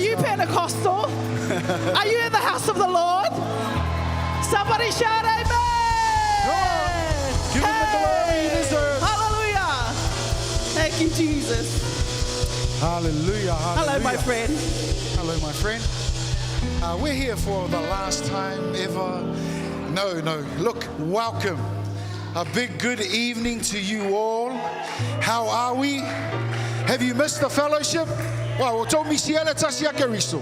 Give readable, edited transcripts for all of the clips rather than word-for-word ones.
you God. Pentecostal? Are you in the house of the Lord? Somebody shout amen! on. Give him the glory he deserves. Hallelujah. Thank you, Jesus. Hallelujah. Hello, Hallelujah. my friend. Hello, my friend. We're here for the last time ever. No, no. Look, welcome. A big good evening to you all. How are we? Have you missed the fellowship? Well, told me siele tasi akeriso.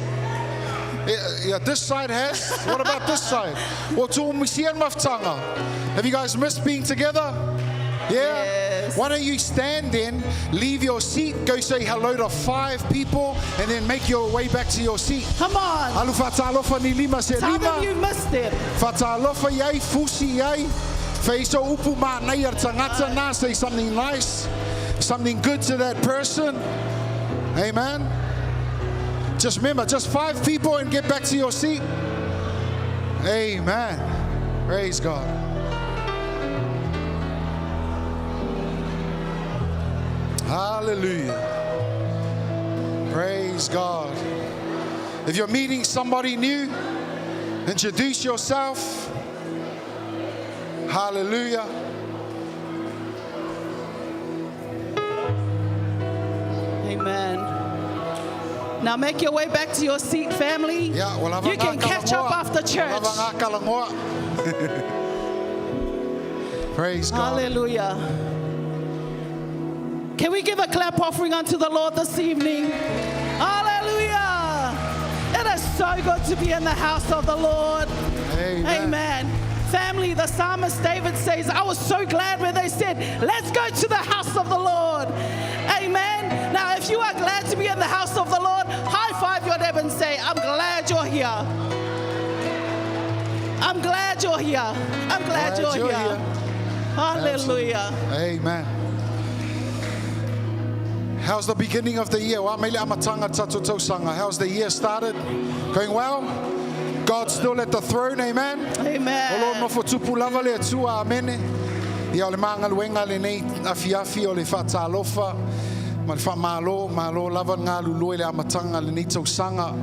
Yeah, this side has. What about this side? Well, to me siele maftanga. Have you guys missed being together? Yeah? Yes. Why don't you stand then, leave your seat, go say hello to 5 people, and then make your way back to your seat. Come on. Alu whatalofa ni lima se Tell them lima. you missed it. Whatalofa iai, fusi iai. Wheiso upu mā nei ar tangata nā, say something nice, something good to that person. Amen. Just remember, just 5 people and get back to your seat. Amen. Praise God. Hallelujah. Praise God. If you're meeting somebody new, introduce yourself. Hallelujah. Amen. Now make your way back to your seat, family. Yeah, well, You can catch up after church. Praise God. Hallelujah. Can we give a clap offering unto the Lord this evening? Hallelujah. It is so good to be in the house of the Lord. Amen. Amen. Family, the psalmist David says, I was so glad when they said, let's go to the house of the Lord. Amen. Now, if you are glad to be in the house of the Lord, high five your neighbor and say, I'm glad you're here. I'm glad you're here. I'm glad, Glad you're, you're here. here. Hallelujah. Amen. How's the beginning of the year? Wa mele amatanga tato tausanga. How's the year started? Going well? God's still at the throne, amen? Amen. O lo nofo tupu lava le atua, amene. Ia o le maangaluenga le nei afiafi o le whaatalofa. Ma le whaamalo, malo lava ngā lulue le amatanga le nei tausanga.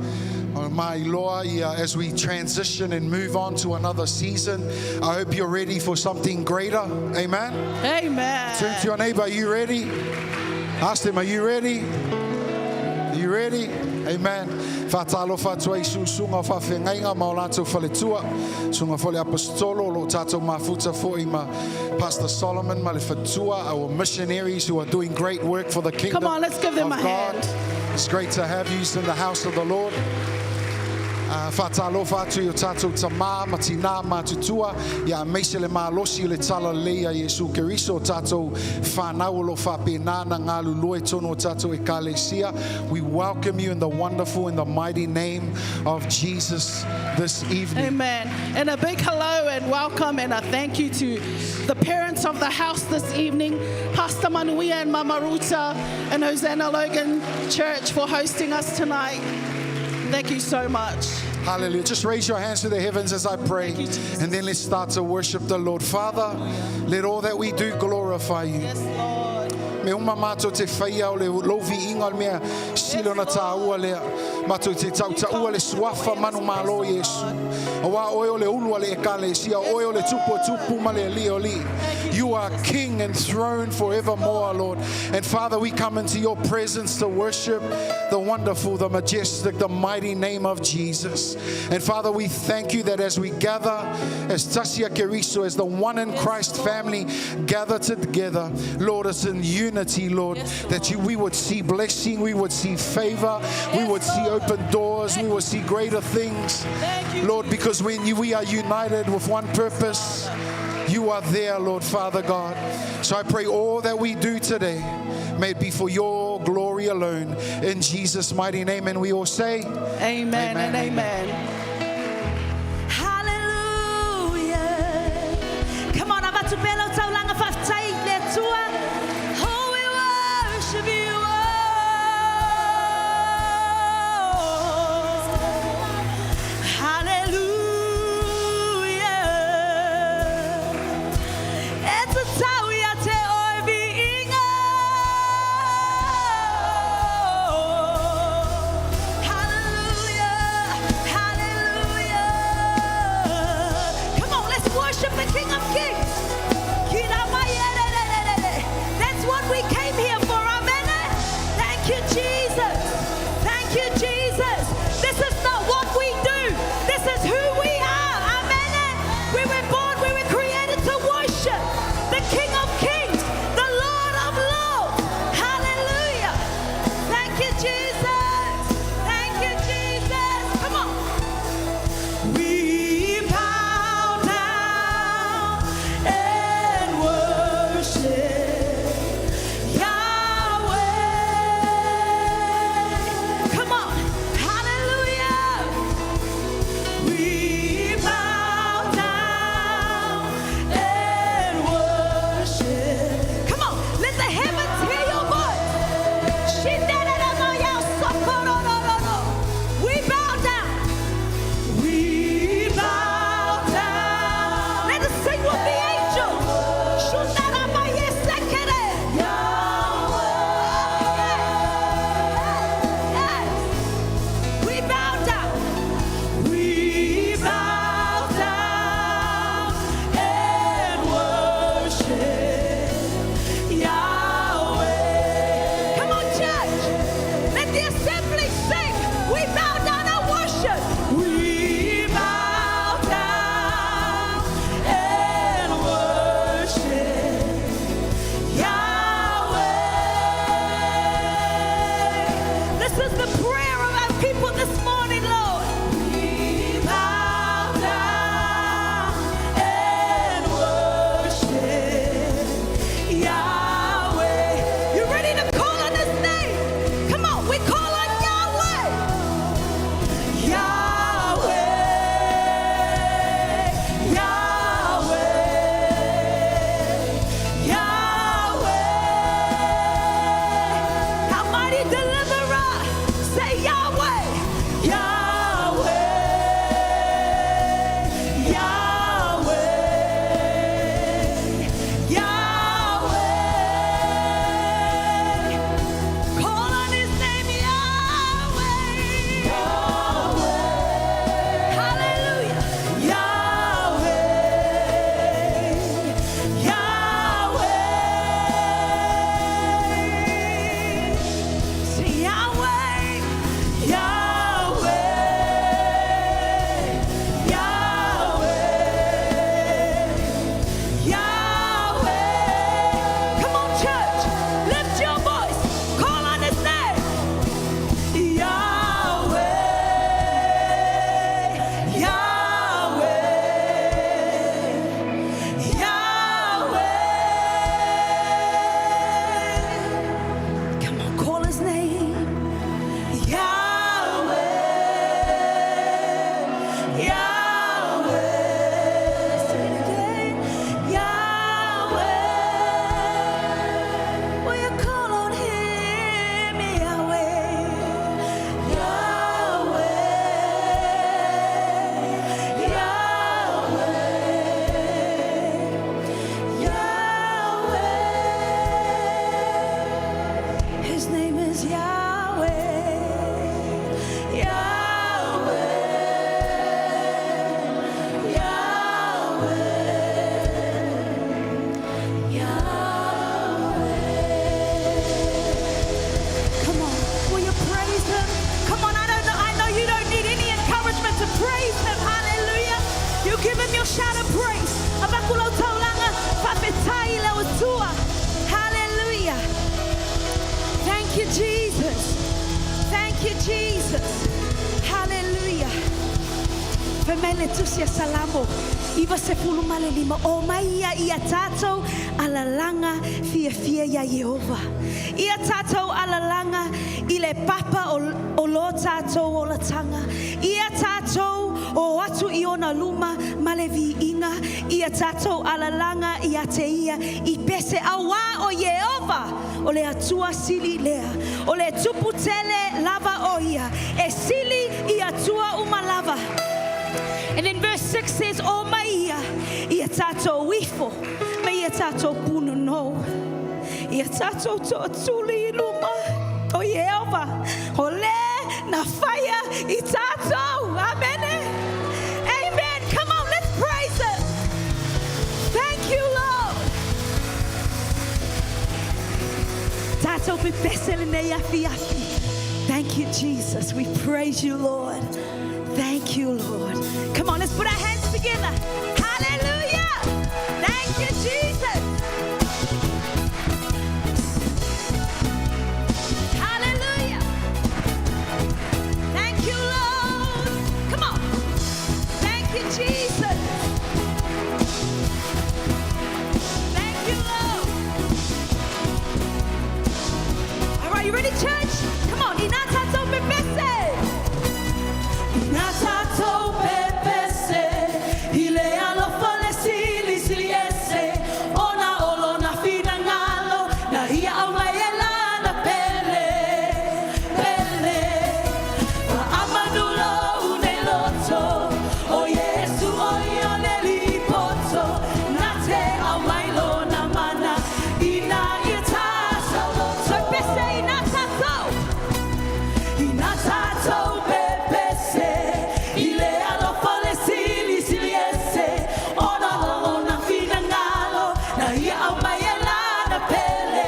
O mailoa, ia, as we transition and move on to another season, I hope you're ready for something greater. Amen? Amen. Turn to your neighbor, are you ready? Ask them, are you ready? Are you ready? Amen. Whātalo whātua i susunga o whawhengainga ma o lātou whaletua. Sunga fole apostolo lo tātou mafuta fo ma Pastor Solomon ma le whatua, our missionaries who are doing great work for the kingdom Come on, let's give them of a God. hand. It's great to have you in the house of the Lord. Whātalo whātu i o tātou tamā, ma tina, ma tutua, ia meise le mālosi le tala lea Yesu Keriso, tātou whānau o lo whāpenana ngā lulue tono o tātou e kalesia. We welcome you in the wonderful and the mighty name of Jesus this evening. Amen. And a big hello and welcome and a thank you to the parents of the house this evening, Pastor Manuia and Mama Ruta and Hosanna Logan Church for hosting us tonight. Thank you so much. Hallelujah. Just raise your hands to the heavens as I pray. Thank you, Jesus. And then let's start to worship the Lord. Father, let all that we do glorify you. Yes, Lord. Me uma mātou te whaia o le lovi inga o le mea silo na tāua lea. Mātou te tau taua le suafa manu malo Yesu. O wā oe o le ulu ale e kale sia, oe o le tupu tupu ma le li o li. You are King and throne forevermore, Lord. And Father, we come into your presence to worship the wonderful, the majestic, the mighty name of Jesus. And Father, we thank you that as we gather, as Tasia Keriso, as the one in Christ family gather together, Lord, it's in unity, Lord, Yes, Lord. that we would see blessing, we would see favor, we Yes, would see Lord. open doors, we would see greater things. Thank you, Lord, because when we are united with one purpose, you are there, Lord, Father God. So I pray all that we do today, may it be for your glory alone. In Jesus' mighty name, and we all say, Amen, Amen. and amen. Hallelujah. Come on, avatu pela o taulanga whaftai le atua. Oh, we worship you. Oh. Hallelujah. E te tau ia te oi viinga. His name is Yahweh. Yahweh. Yahweh. Yahweh. Come on, will you praise him? Come on, I don't know. I know you don't need any encouragement to praise him. Hallelujah. You give him your shout of praise. Avaku lau taulaga, faafetai i le Atua. Hallelujah. Thank you, Jesus. Thank you, Jesus. Hallelujah. Fai mai le tusi a Salamo, 95, O mai ia ia tātou alalaga fiafia iā Ieova. Ia tātou alalaga i le papa o, o lo tātou olataga. Ia tātou o atu i ona luma ma le viiga. Ia tātou alalaga ia te ia i pese auā o Ieova o le Atua sili lea. O le Tupu tele lava o ia, e sili i atua uma lava. And then verse 6 says, O mai ia, ia tātou ifo, ma ia tātou punonou, ia tātou tootuli i luma o Ieova, o le na faia i tātou. Amene. Amen. Come on, let's praise him. Thank you, Lord. Tātou pepese lenei afiafi. Thank you, Jesus. We praise you, Lord. Thank you, Lord. Come on, let's put our hands together. Hallelujah. Thank you, Jesus. Hallelujah. Thank you, Lord. Come on. Thank you, Jesus. Thank you, Lord. All right, you ready, church? Come on. Ina tātou pepese. Ina tātou pepese. I le alofa le silisili ese. Ona o lona finagalo. Na ia aumai e lana pele. Pele. Faamanu lou nei loto. O Iesu o ia le Alii poto. Na te aumai lona mana. Ina ia tātou loto. Pepese ina tātou. Ina tātou pepese i le alofa le silisili ese ona o lona finagalo na ia aumai e lana pele.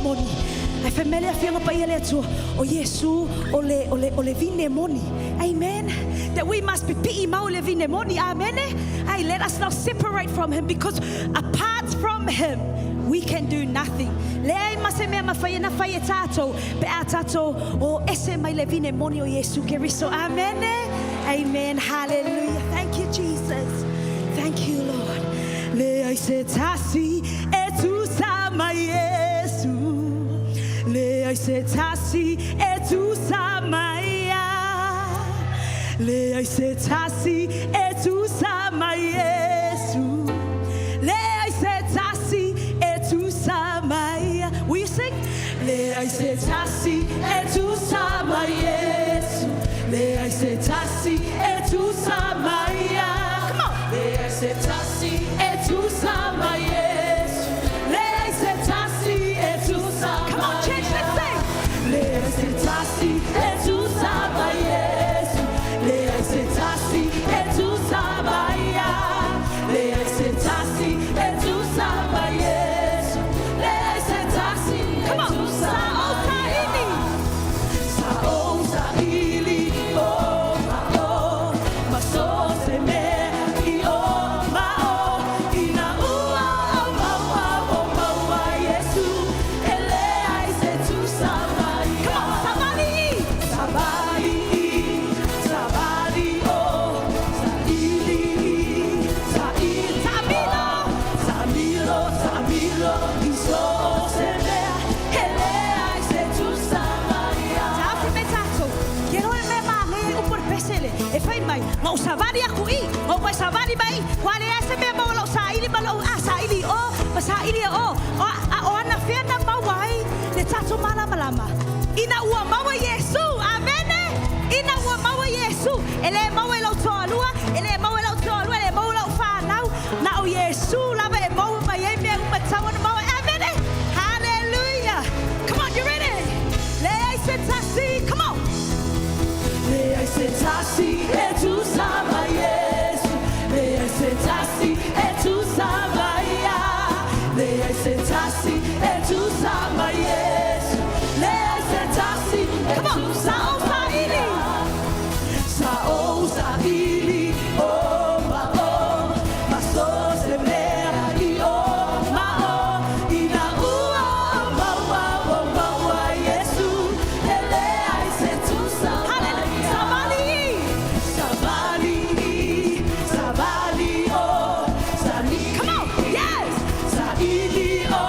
moni. Ae fai mai le Afioga Paia a le Atua, o Iesu o le, o le, o le vine moni. Amen. That we must pipii mau i le vine moni. Amene. Hey, let us not separate from him because apart from him, we can do nothing. Leai ma se mea mafai ona fai e tātou pe a tātou o ese mai le vine moni o Iesu Keriso. Amene. Amen. Hallelujah. Thank you, Jesus. Thank you, Lord. Leai se tasi e tusa ma Iesu. Leai se tasi e tusa ma ia. Leai se tasi e tusa ma Iesu. Leai se tasi e tusa ma ia. Will you sing? Leai se tasi e tusa ma Iesu. Leai se tasi e tusa ma ia. Come on. Leai se tasi e tusa ma Iesu. Leai se tasi e tusa. Come on, church, let's sing. Leai se tasi e tusa ma Iesu. Leai se tasi e tusa ma ia. Leai se tasi e tusa ma Iesu. Leai se tasi. Come on. Sa o sa ili. Sa o sa ili o ma o ma so se mea i o ma o ina ua o maua o maua Iesu e leai se tusa mai. Come on, savali i. Savali i, savali o, sa ili i, sa ili Samilo, samilo, samilo, i so se mea e leai se tusa mai. Tāwhi me tātou, ke roe me mā ngai upu le pesele, e whai mai, ngau savali aku i, ngau pai savali mai, wale ai se mea mau lau sa ili ma lau a sa ili o, ma sa ili o, o, a o ana whiana mau ai, le tātou malamalama. Ina ua maua Iesu, amene! Ina ua maua Iesu, e le maua i lau toalua, e le maua i lau toalua, e le maua i lau whanau, na o Iesu lava e maua mai ai mea uma tau ona maua, amene! Hallelujah! Come on, you ready? Leai se tasi, come on! Leai se tasi e tusa ma Iesu. Leai se tasi e tusa ma ia. Leai se tasi e tusa ma Iesu. Leai se tasi e Come on, sa o sa ili. Sa o sa ili o ma o ma so se mea i o ma o ina ua o maua o maua Iesu e leai se tusa. Hallelujah. Savali i. Savali i, savali o, sali. Come on, yes. Sa ili o,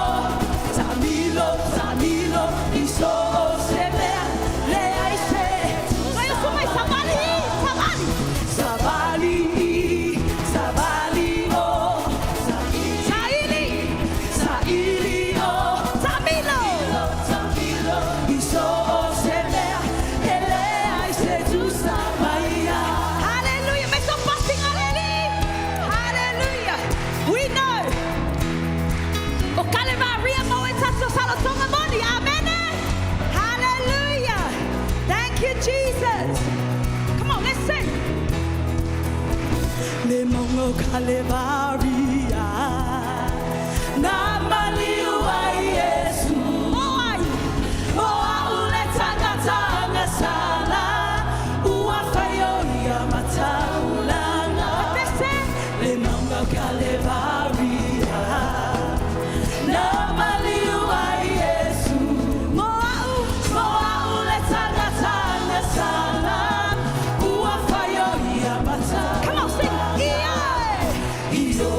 samilo, samilo, i so se mea, leai se. Vai o sumai, savali i, savali. Savali i, savali o, sa ili, sa ili o, samilo, samilo, i so se mea, e leai se tusa mai ia. Hallelujah. Make some busting, hallelujah. Hallelujah. We know. O Kalevaria mo e tato salotonga moni. Amen. Hallelujah. Thank you, Jesus. Come on, let's sing. Le mongo Kalevaria. Na maliu ai Yesu. Mo ai. Mo au le tangata sala. Ua whaio ia mataulanga. Pese. Le mongo Kalevaria. Na maliu ai Yesu. Mo au. Mo au le tangata sala. Ua whaio ia mataulanga. Come on, sing. Ia. Io.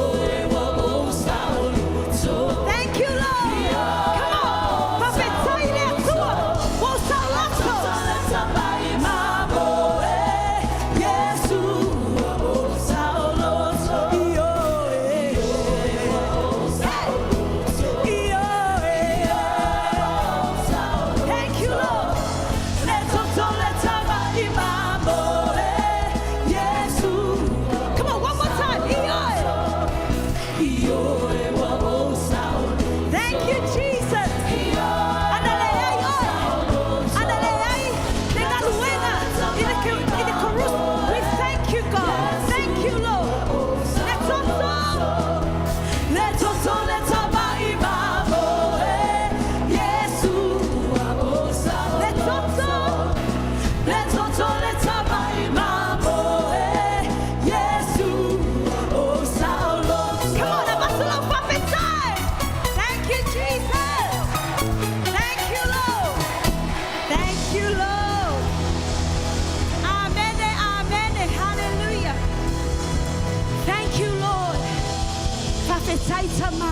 Tamā.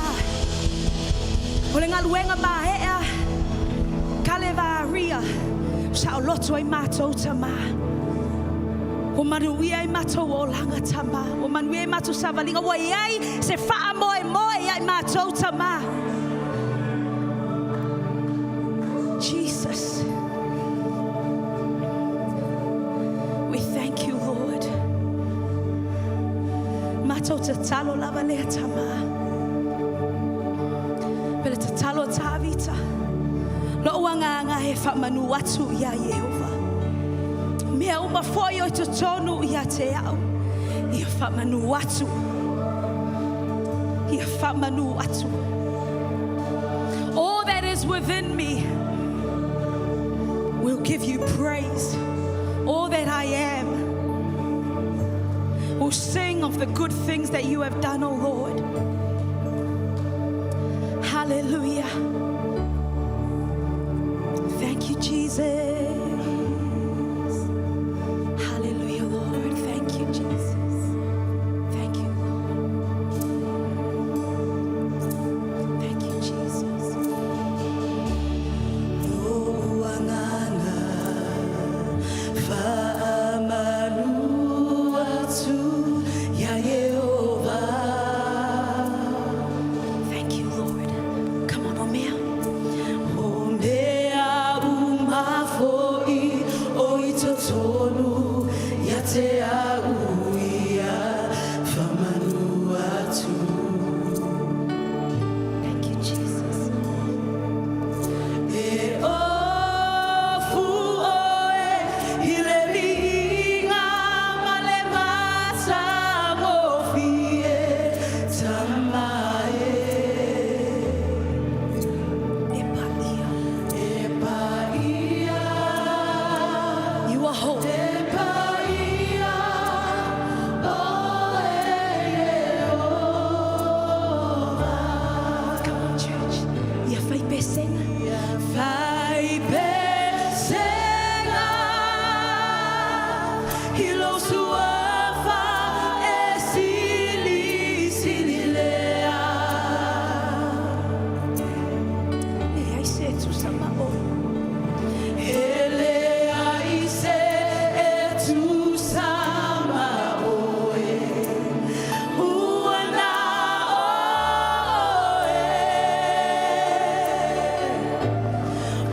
O le galuega mae'a Kalevaria, saoloto ai matou Tamā. Ua manuia ai matou olaga Tamā. Ua manuia ai matou savaliga. Ua i ai se faamoemoe ia i matou Tamā. Jesus. We thank you, Lord. Matou tatalo lava lea Tamā. Pei le tatalo a Tavita. Lo'u agaga e faamanu atu iā Ieova. Mea uma foi o i totonu ia te a'u. Ia faamanu atu. Ia faamanu atu. All that is within me will give you praise. All that I am will sing of the good things that you have done, O Lord. Hallelujah. Thank you, Jesus. Hallelujah, Lord. Thank you, Jesus. Thank you, Lord. Thank you, Jesus. Lo'u agaga faamanu atu iā Ieova. Thank you, Lord. Come on, o mea. O mea uma foi o i totonu ia te a'u ia faamanu atu. Thank you, Jesus. E ofu oe i le viiga ma le matagofie Tamā e. E paia. E paia. You are holy. E paia o Ieova. Come on, church. Ia fai pesega. Ia fai pesega. I lou suafa e silisili lea. E leai se e tusa ma oe. E leai se e tusa ma oe. Ua na oe.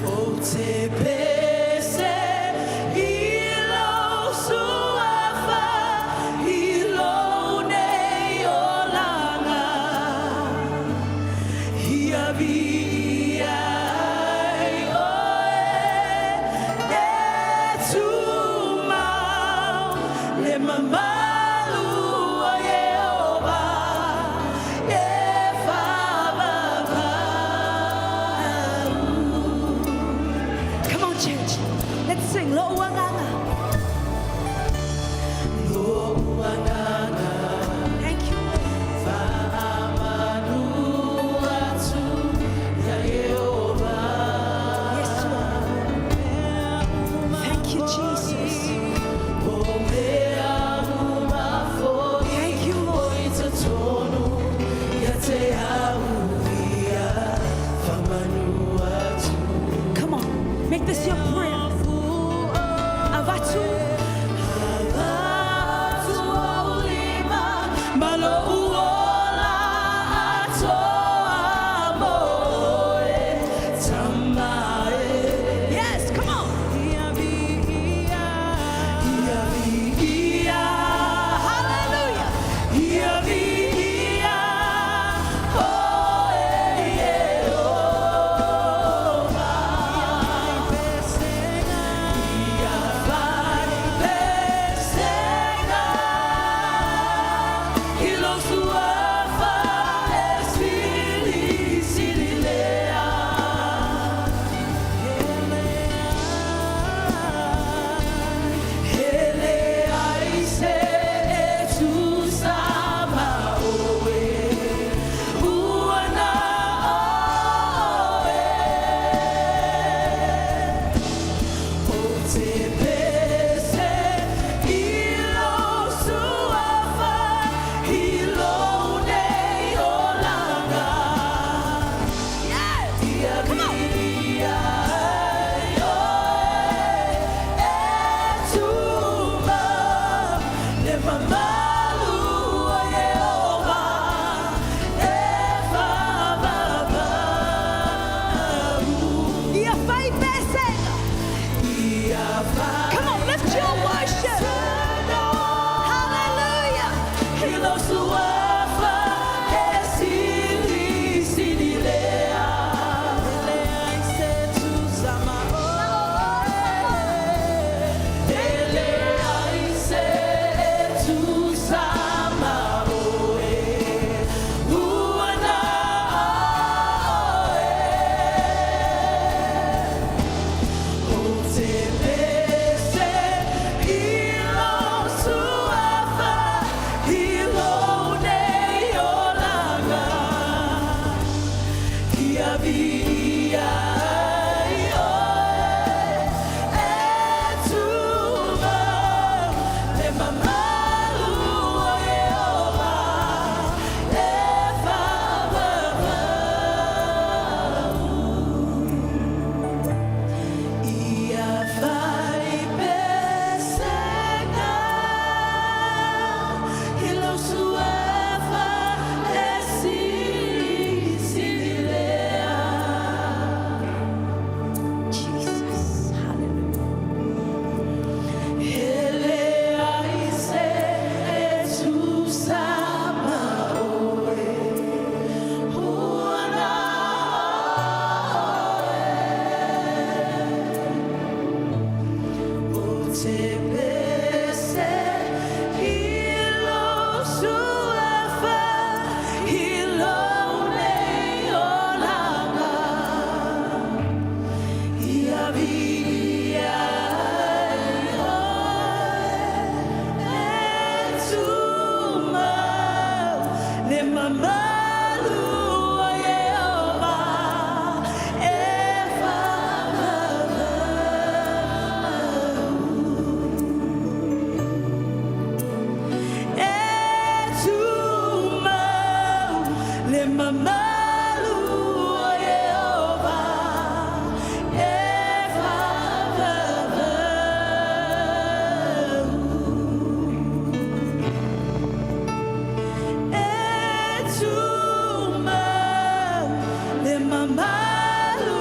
Ou te pese i lou suafa i lou nei olaga. Ia viia ai oe e tumau le mamalu o Ieova e faavavau. Come on, church. Let's sing. Lo'u agaga. Lo'u agaga. Thank you, Lord. Faamanu atu ia Ieova. Yes, Lord. Thank you, Jesus. O mea uma foi. Thank you, Lord. O i totonu ia te a'u ia faamanu atu. Come on, make this your prayer. Avatu. Avatu ou lima, ma lo'u ola atoa mo oe, Tamā e. Yes, come on. Ia viia. Ia viia. Hallelujah. Ia viia. Oe Ieova. Ia fai pesega. I lou suafa e silisili lea. E leai se e tusa ma oe. Ua na oe. Ou te pese i lou suafa i lou nei olaga. Te pese i lou suafa i lou nei olaga. Ia viia ai oe e tumau le mamalu o Ieova e faavavau. E tumau le mamalu o Ieova e faavavau. E tumau le mamalu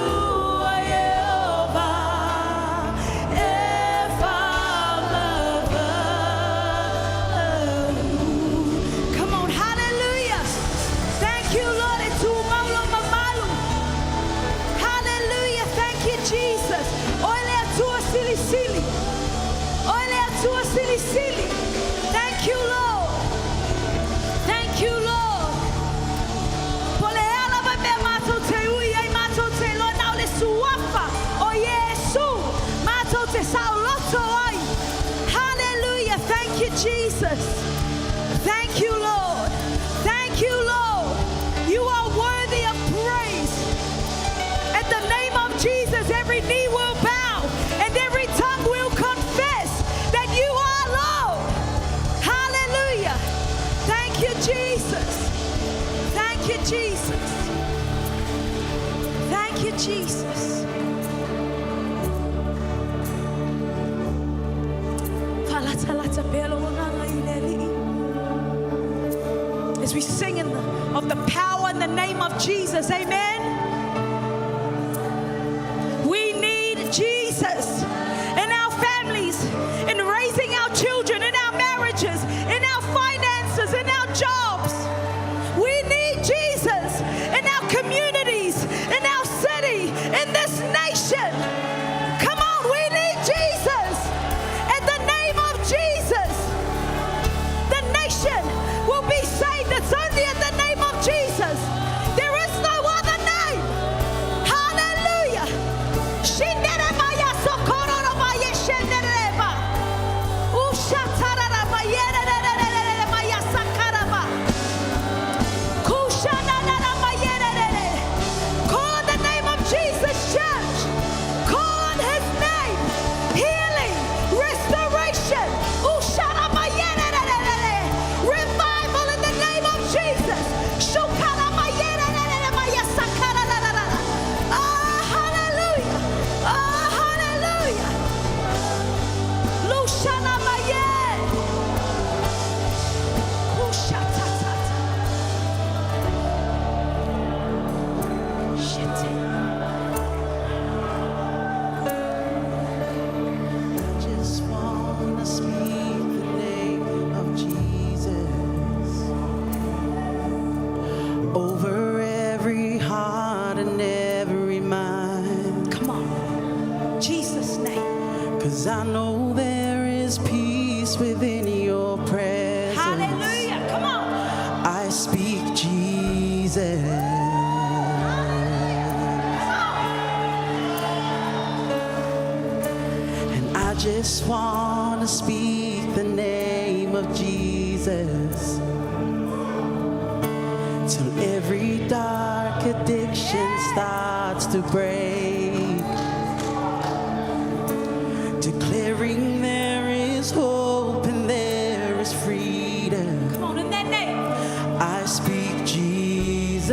o Ieova e faavavau. Come on, hallelujah. Thank you, Lord. E tumau lo mamalu. Hallelujah. Thank you, Jesus. Oe le Atua silisili. Oe le Atua silisili. Thank you, Lord. Thank you, Lord. Po le a lava mea matou te ui ai matou te iloa na o le suafa o Iesu matou te saoloto ai. Hallelujah. Thank you, Jesus. Thank you, Lord. Thank you, Lord. You are worthy of praise. At the name of Jesus, every knee will bow and every tongue will confess that you are Lord. Hallelujah. Thank you, Jesus. Thank you, Jesus. Thank you, Jesus. Fa'alatalata pea lou agaga i le Alii. As we sing of the power in the name of Jesus, amen. We need Jesus in our families, in raising our children, in our marriages, in our finances, in our jobs. We need Jesus in our communities, in our city, in this nation. Come on, we need Jesus. At the name of Jesus, the nation will be saved. It's only at the name of Jesus. There is no other name. Hallelujah. Shinderemaya sokororomaya shendereba. Ushatararamayerererereremaya sakaraba. Kushananaramayererere. Call on the name of Jesus, church. Call on his name. Healing, restoration. Usharamayerererere. Revival in the name of Jesus. Shukaramayerereremaya sakarararara. Ah, hallelujah. Ah, hallelujah. Lushanamaye. Kushatatata. Shit. Just wanna speak the name of Jesus over every heart and every mind. Come on. Jesus' name. 'Cause I know there is peace within your presence. Hallelujah. Come on. I speak Jesus. Come on. And I just wanna speak the name of Jesus till every dark addiction starts to break, declaring there is hope and there is freedom. Come on, in that name. I speak Jesus.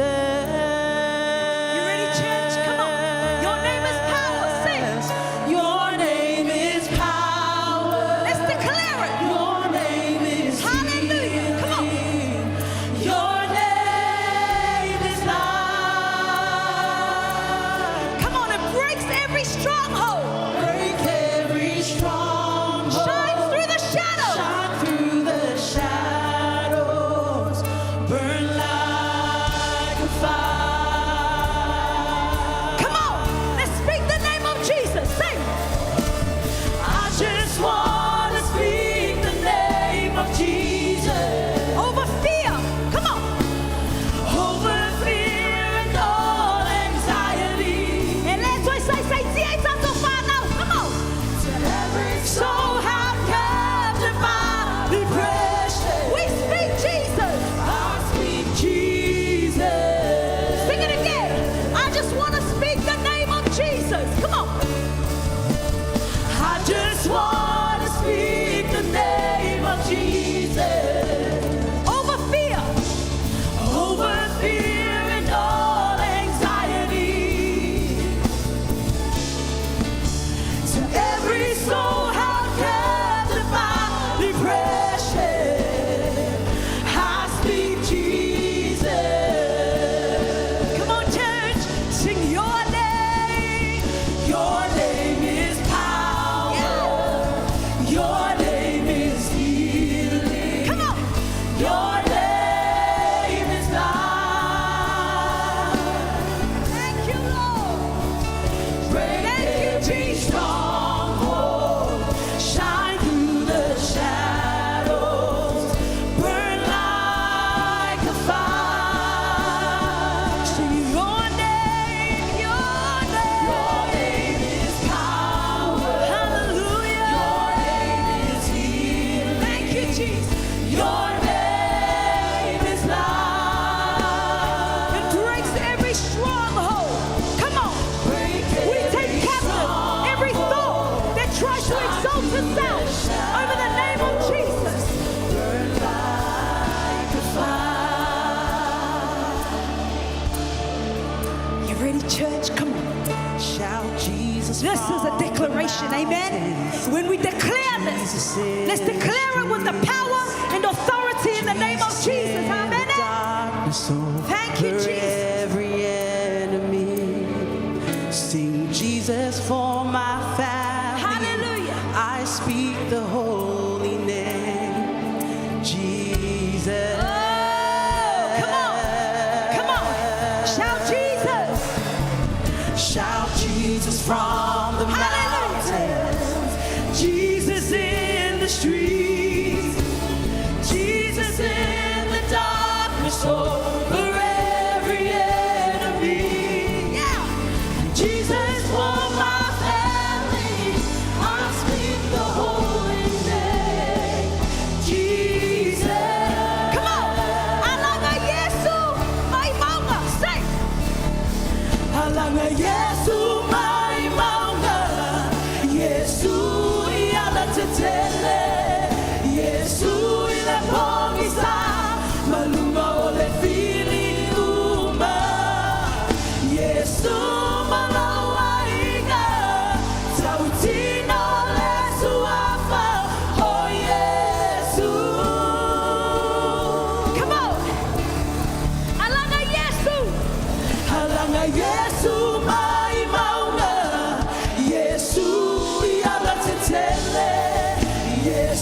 You ready, church? Come on. Your name is power. Sing. Your name is power. Let's declare it. Your name is Hallelujah. Come on. healing. Your name is life. Come on, it breaks every stronghold. Break every stronghold. Every soul held captive by depression. We speak Jesus. I speak Jesus. Sing it again. I just want to speak the name of Jesus. Come on. I just want to speak the name of Jesus. Over fear. Over fear and all anxiety. To every soul held captive by depression, I speak Jesus. Come on, church, sing your name. Your name is power. Your name is healing. Come on. Your name is life. Thank you, Lord. Break every stronghold. Shine through the shadows. Burn like a fire. Sing your name, your name. Your name is power. Hallelujah. Your name is healing. Thank you, Jesus. Your name is life. It breaks every stronghold. Come on. We take captive every thought that tries to exalt itself over the name of Jesus. Burn like a fire. You ready, church? Come on. Shout Jesus. This is a declaration, amen. When we declare this, let's declare it with the power and authority in the name of Jesus. Amen. Thank you, Jesus. Every enemy. Sing Jesus for my family. Hallelujah. I speak the holy name, Jesus. Oh, come on. Come on. Shout Jesus. Shout Jesus from the Hallelujah. mountains. Jesus in the streets. Jesus in the darkness over every enemy. Yeah. Jesus for my family. I speak the holy name. Jesus. Come on. Alaga Yesu. Mai mauga. Say. Alaga Yesu mai mauga Yesu i ala tetele Yesu i le pogisa Ma luga o le fili uma Yesu ma lou aiga Tautino le suafa O Yesu. Come on. Alaga Yesu. Alaga Yesu mai mauga Yesu i ala tetele Yesu.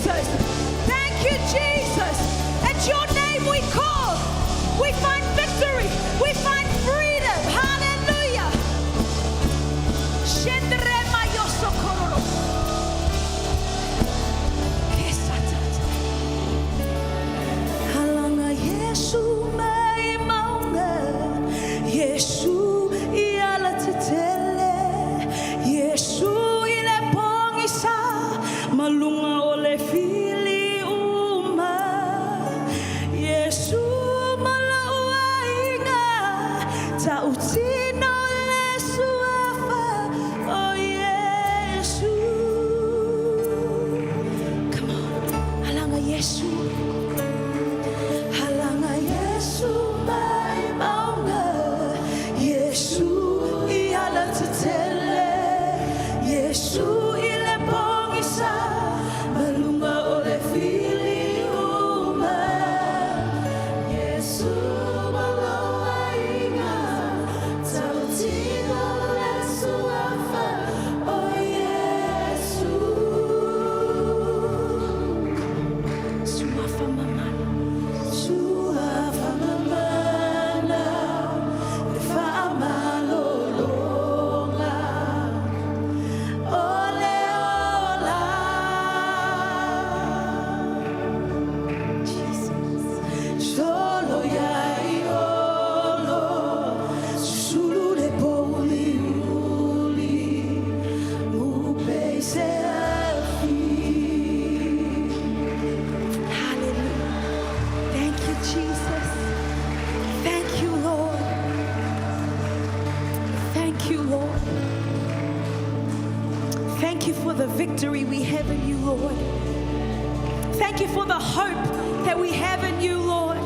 Jesus. Thank you, Jesus. At your name we call. We find victory. We find freedom. Hallelujah. Shendre mayoso kororo. Kesatata. Halanga Yesu mai maunga Yesu i ala tetele Yesu i le pongisa Malunga o le fili uma Yesu malauaiga Tautino le suafa O Yesu. Come on. Halanga Yesu. Halanga Yesu mai maunga Yesu i ala tetele Yesu i le pongisa Malunga o le fili uma Yesu maloaiga Tautino le suafa O Yesu. Suafa mamana, suafa mamana, le faamalologa, o le ola. Jesus. Solo ia i olo, sulu le pouli uli, mupe se afi. Hallelujah. Thank you, Jesus. Thank you, Lord. Thank you, Lord. Thank you for the victory we have in you, Lord. Thank you for the hope that we have in you, Lord.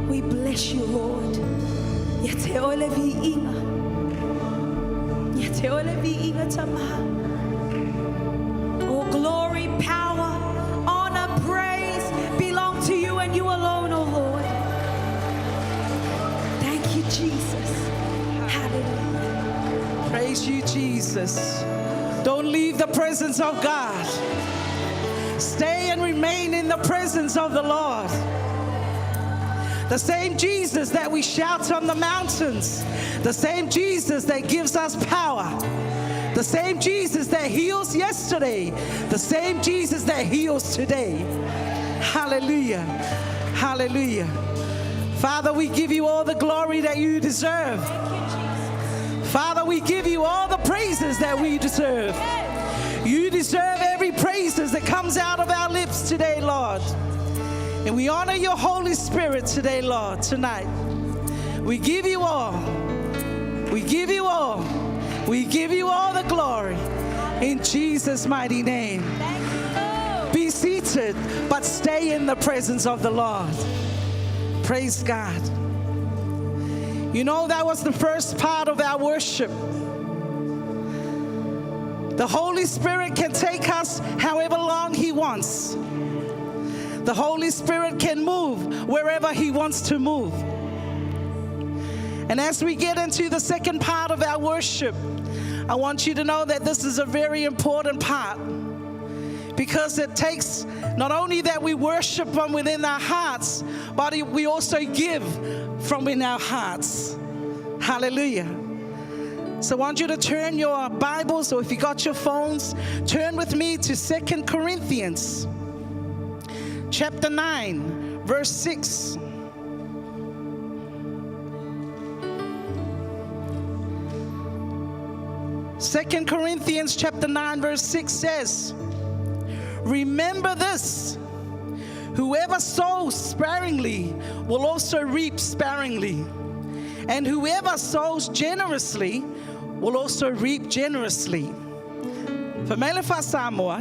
We bless you, Lord. Ia te oe le viiga. Ia te oe le viiga tama. All glory, power, honor, praise belong to you and you alone, O Lord. Thank you, Jesus. Hallelujah. Praise you, Jesus. Don't leave the presence of God. Stay and remain in the presence of the Lord. The same Jesus that we shout on the mountains, the same Jesus that gives us power, the same Jesus that heals yesterday, the same Jesus that heals today. Hallelujah. Hallelujah. Father, we give you all the glory that you deserve. Father, we give you all the praises that we deserve. You deserve every praises that comes out of our lips today, Lord. And we honor your Holy Spirit today, Lord, tonight. We give you all. We give you all. We give you all the glory. In Jesus' mighty name. Be seated, but stay in the presence of the Lord. Praise God. You know, that was the first part of our worship. The Holy Spirit can take us however long He wants. The Holy Spirit can move wherever He wants to move. And as we get into the second part of our worship, I want you to know that this is a very important part because it takes not only that we worship from within our hearts, but we also give from within our hearts. Hallelujah. So I want you to turn your Bibles, or if you got your phones, turn with me to 2 Corinthians chapter 9, verse 6. 2 Corinthians chapter 9, verse 6 says, "Remember this, whoever sows sparingly will also reap sparingly, and whoever sows generously will also reap generously." Fai mai le Faa-Samoa,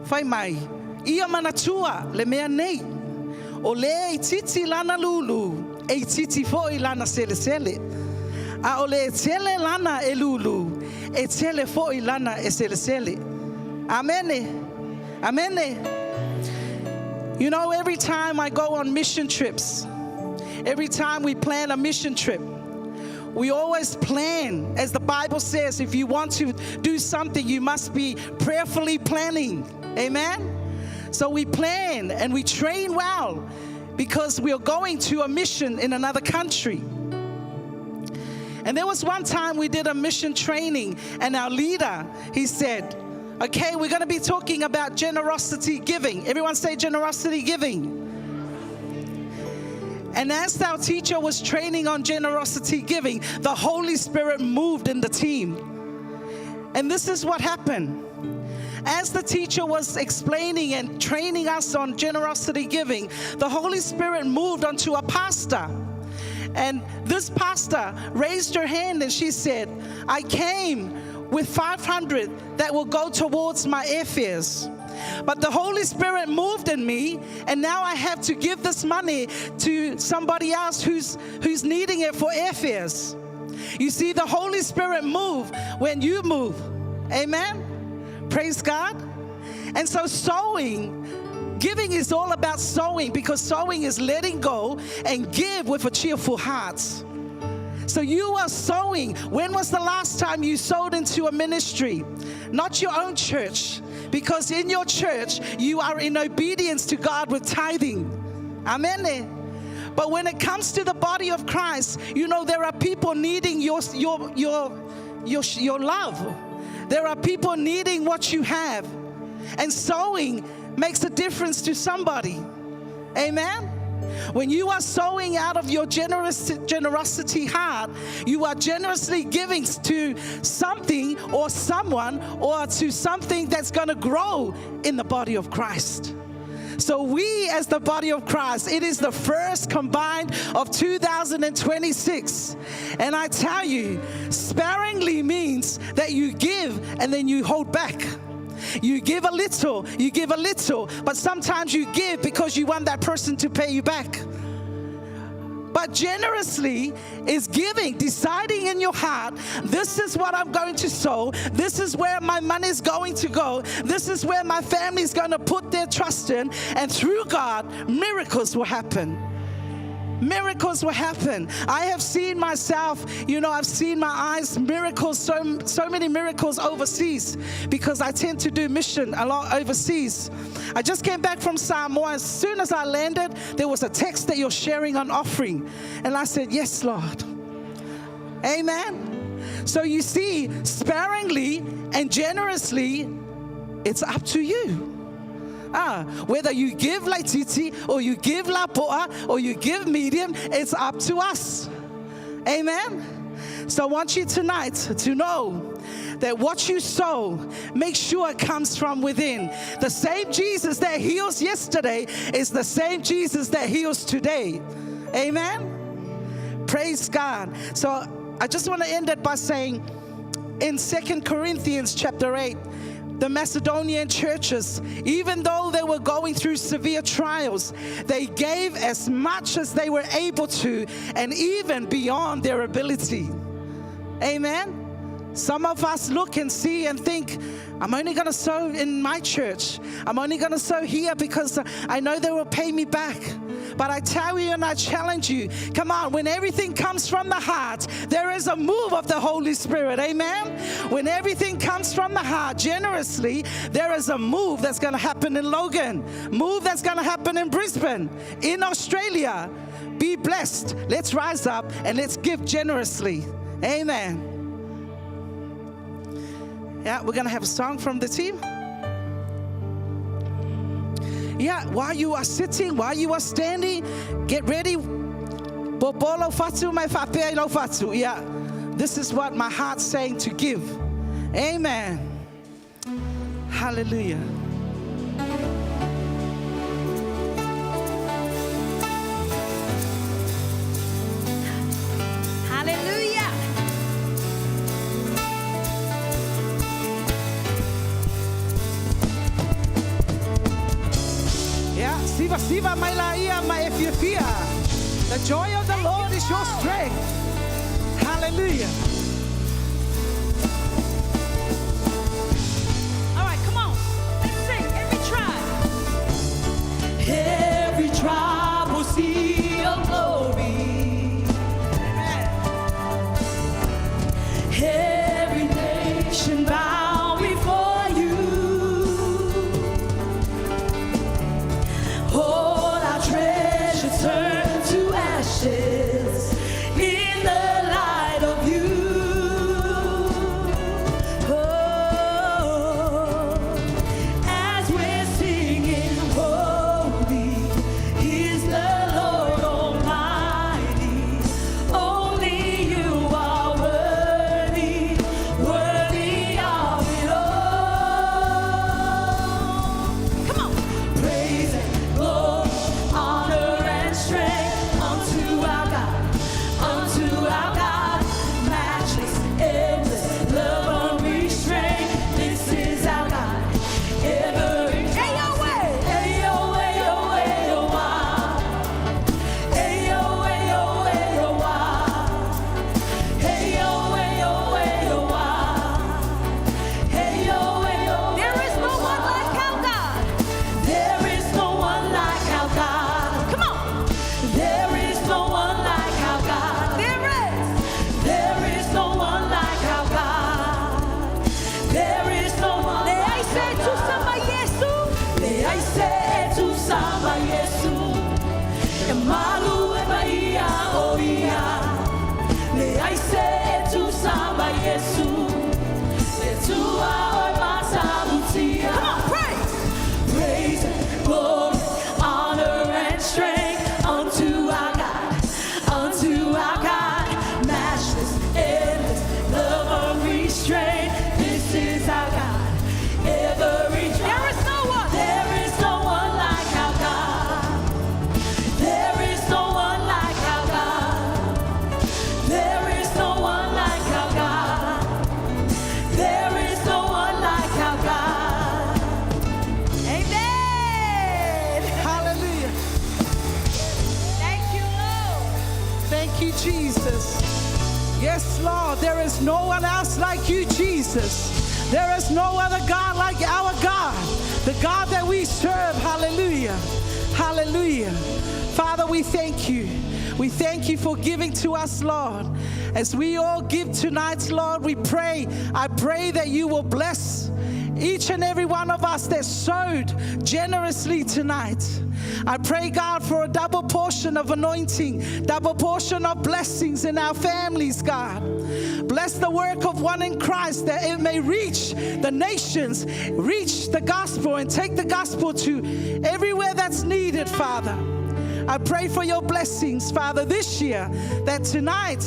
fai mai, ia manatua le mea nei, o le itiiti lana lūlū, e itiiti foi lana selesele. A o le tele lana e lūlū, e tele foi lana e selesele. Amen. Amen. You know, every time I go on mission trips, every time we plan a mission trip, We always plan. As the Bible says, if you want to do something, you must be prayerfully planning. Amen? So we plan and we train well because we are going to a mission in another country. And there was one time we did a mission training, and our leader, he said, okay, we're going to be talking about generosity giving. Everyone say generosity giving. And as our teacher was training on generosity giving, the Holy Spirit moved in the team. And this is what happened. As the teacher was explaining and training us on generosity giving, the Holy Spirit moved onto a pastor. And this pastor raised her hand and she said, I came with 500 that will go towards my airfares. But the Holy Spirit moved in me, and now I have to give this money to somebody else who's needing it for airfares. You see, the Holy Spirit move when you move. Amen? Praise God. And so sowing, giving is all about sowing, because sowing is letting go and give with a cheerful heart. So you are sowing. When was the last time you sowed into a ministry? Not your own church, because in your church, you are in obedience to God with tithing. Amen. But when it comes to the body of Christ, you know, there are people needing your love. There are people needing what you have. And sowing makes a difference to somebody. Amen. When you are sowing out of your generosity heart, you are generously giving to something or someone or to something that's going to grow in the body of Christ. So we as the body of Christ, it is the first combined of 2026. And I tell you, sparingly means that you give and then you hold back. You give a little, you give a little, but sometimes you give because you want that person to pay you back. But generously is giving, deciding in your heart, this is what I'm going to sow, this is where my money is going to go, this is where my family is going to put their trust in, and through God, miracles will happen. Miracles will happen. I have seen myself, you know, I've seen my eyes, miracles, so many miracles overseas, because I tend to do mission a lot overseas. I just came back from Samoa. As soon as I landed, there was a text that you're sharing on offering. And I said, yes, Lord. Amen. So you see, sparingly and generously, it's up to you. Whether you give laititi or you give la poa or you give medium, it's up to us. Amen. So I want you tonight to know that what you sow, make sure it comes from within. The same Jesus that heals yesterday is the same Jesus that heals today. Amen. Praise God. So I just want to end it by saying in 2 Corinthians chapter 8, the Macedonian churches, even though they were going through severe trials, they gave as much as they were able to and even beyond their ability. Amen. Some of us look and see and think, I'm only going to sow in my church. I'm only going to sow here because I know they will pay me back. But I tell you and I challenge you, come on, when everything comes from the heart, there is a move of the Holy Spirit. Amen? When everything comes from the heart generously, there is a move that's going to happen in Logan, move that's going to happen in Brisbane, in Australia. Be blessed. Let's rise up and let's give generously. Amen. Yeah, we're going to have a song from the team. Yeah, while you are sitting, while you are standing, get ready. Popolo fatu mai fapea lo fatu. Yeah, this is what my heart's saying to give. Amen. Hallelujah. Hallelujah. Yeah, siva siva mai la ia mai e fia fia. The joy of the Lord is your strength. Hallelujah. All right, come on. Let's sing. Every tribe. Every tribe will see your glory. Nation bow before you. All our treasures turn to ashes in the light of you. Oh, as we're singing, holy is the Lord Almighty. Only you are worthy, worthy of it all. Come on. Praise and glory, honor and strength unto our God, unto our God. Matchless, endless, love unrestrained. This is our God. Every Ayo, ayo, ayo, ah. Ayo, ayo, ayo, ah. Ayo, ayo, ayo, ah. Hey-yo, hey-yo. There is no one like our God. There is no one like our God. Come on. There is no one like our God. There is. There is no one like our God. There is no one. Le ai se tu sama Yesu. Le ai se tu sama Yesu. E malu e maia o ia. Le ai se tu sama Yesu. Come on, praise! Praise, glory, honor, and strength unto our God, unto our God. Matchless, endless, love unrestrained. This is our God. Every there is no one, there is no one like our God. There is no one like our God. There is no one like our God. There is no one like our God. Amen. Hallelujah. Thank you, Lord. Thank you, Jesus. Yes, Lord, there is no one else like you, Jesus. There is no other God like our God, the God that we serve. Hallelujah. Hallelujah. Father, we thank you. We thank you for giving to us, Lord. As we all give tonight, Lord, we pray. I pray that you will bless each and every one of us that sowed generously tonight. I pray, God, for a double portion of anointing, double portion of blessings in our families, God. Bless the work of one in Christ that it may reach the nations, reach the gospel, and take the gospel to everywhere that's needed, Father. I pray for your blessings, Father, this year, that tonight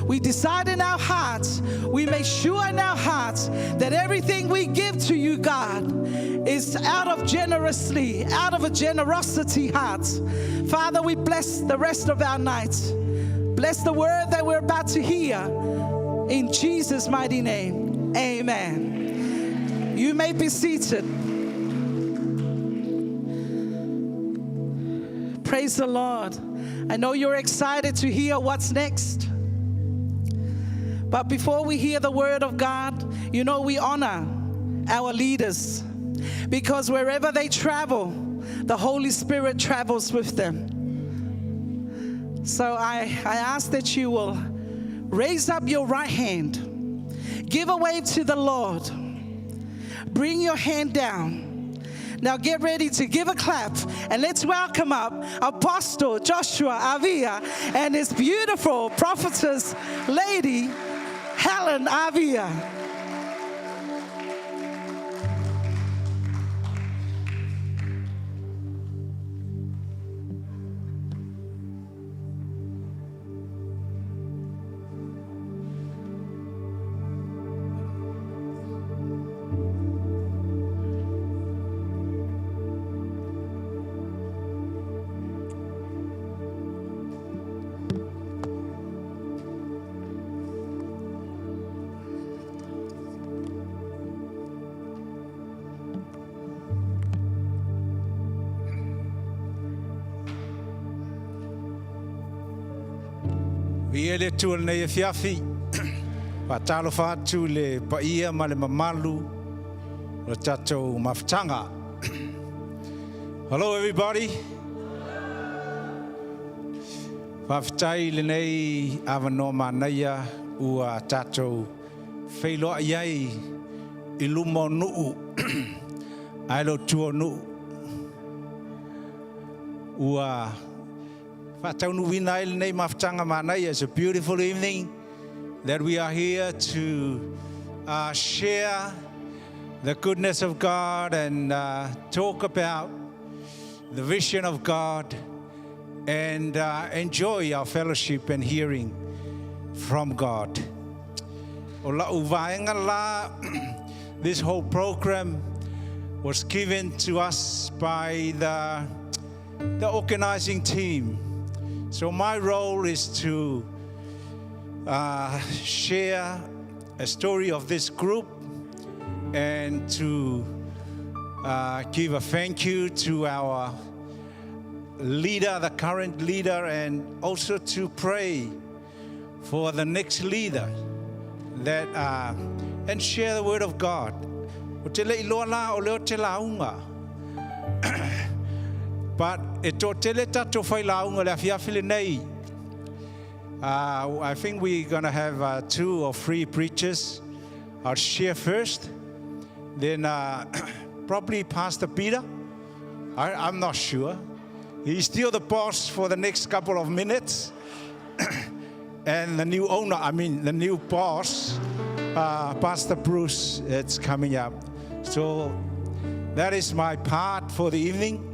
we decide in our hearts, we make sure in our hearts that everything we give to you, God, is out of generously, out of a generosity heart. Father, we bless the rest of our night. Bless the word that we're about to hear. In Jesus' mighty name, amen. You may be seated. Praise the Lord. I know you're excited to hear what's next. But before we hear the word of God, you know we honor our leaders because wherever they travel, the Holy Spirit travels with them. So I ask that you will raise up your right hand, give a wave to the Lord, bring your hand down. Now get ready to give a clap and let's welcome up Apostle Joshua Avia and his beautiful prophetess lady, Helen Avia. Viia le Atua i lenei afiafi. Faatalofa atu i le paia ma le mamalu o le tatou mafutaga. Hello everybody. Faafetai i lenei avanoa manaia ua tatou feiloai ai. I luma o nuu ae le o tua o nuu. Ua faataunuuina ai lenei mafutaga manaia. It's a beautiful evening that we are here to share the goodness of God and talk about the vision of God and enjoy our fellowship and hearing from God. O lau vaega la, this whole program was given to us by the organizing team. So my role is to share a story of this group and to give a thank you to our leader, the current leader, and also to pray for the next leader that and share the word of God. O te le iloa la o leo te launga. But e toatele tatou failauga le afiafi lenei. I think we're going to have two or three preachers. I'll share first, then probably Pastor Peter. I'm not sure. He's still the boss for the next couple of minutes. And the new owner, I mean, the new boss, Pastor Bruce, it's coming up. So that is my part for the evening.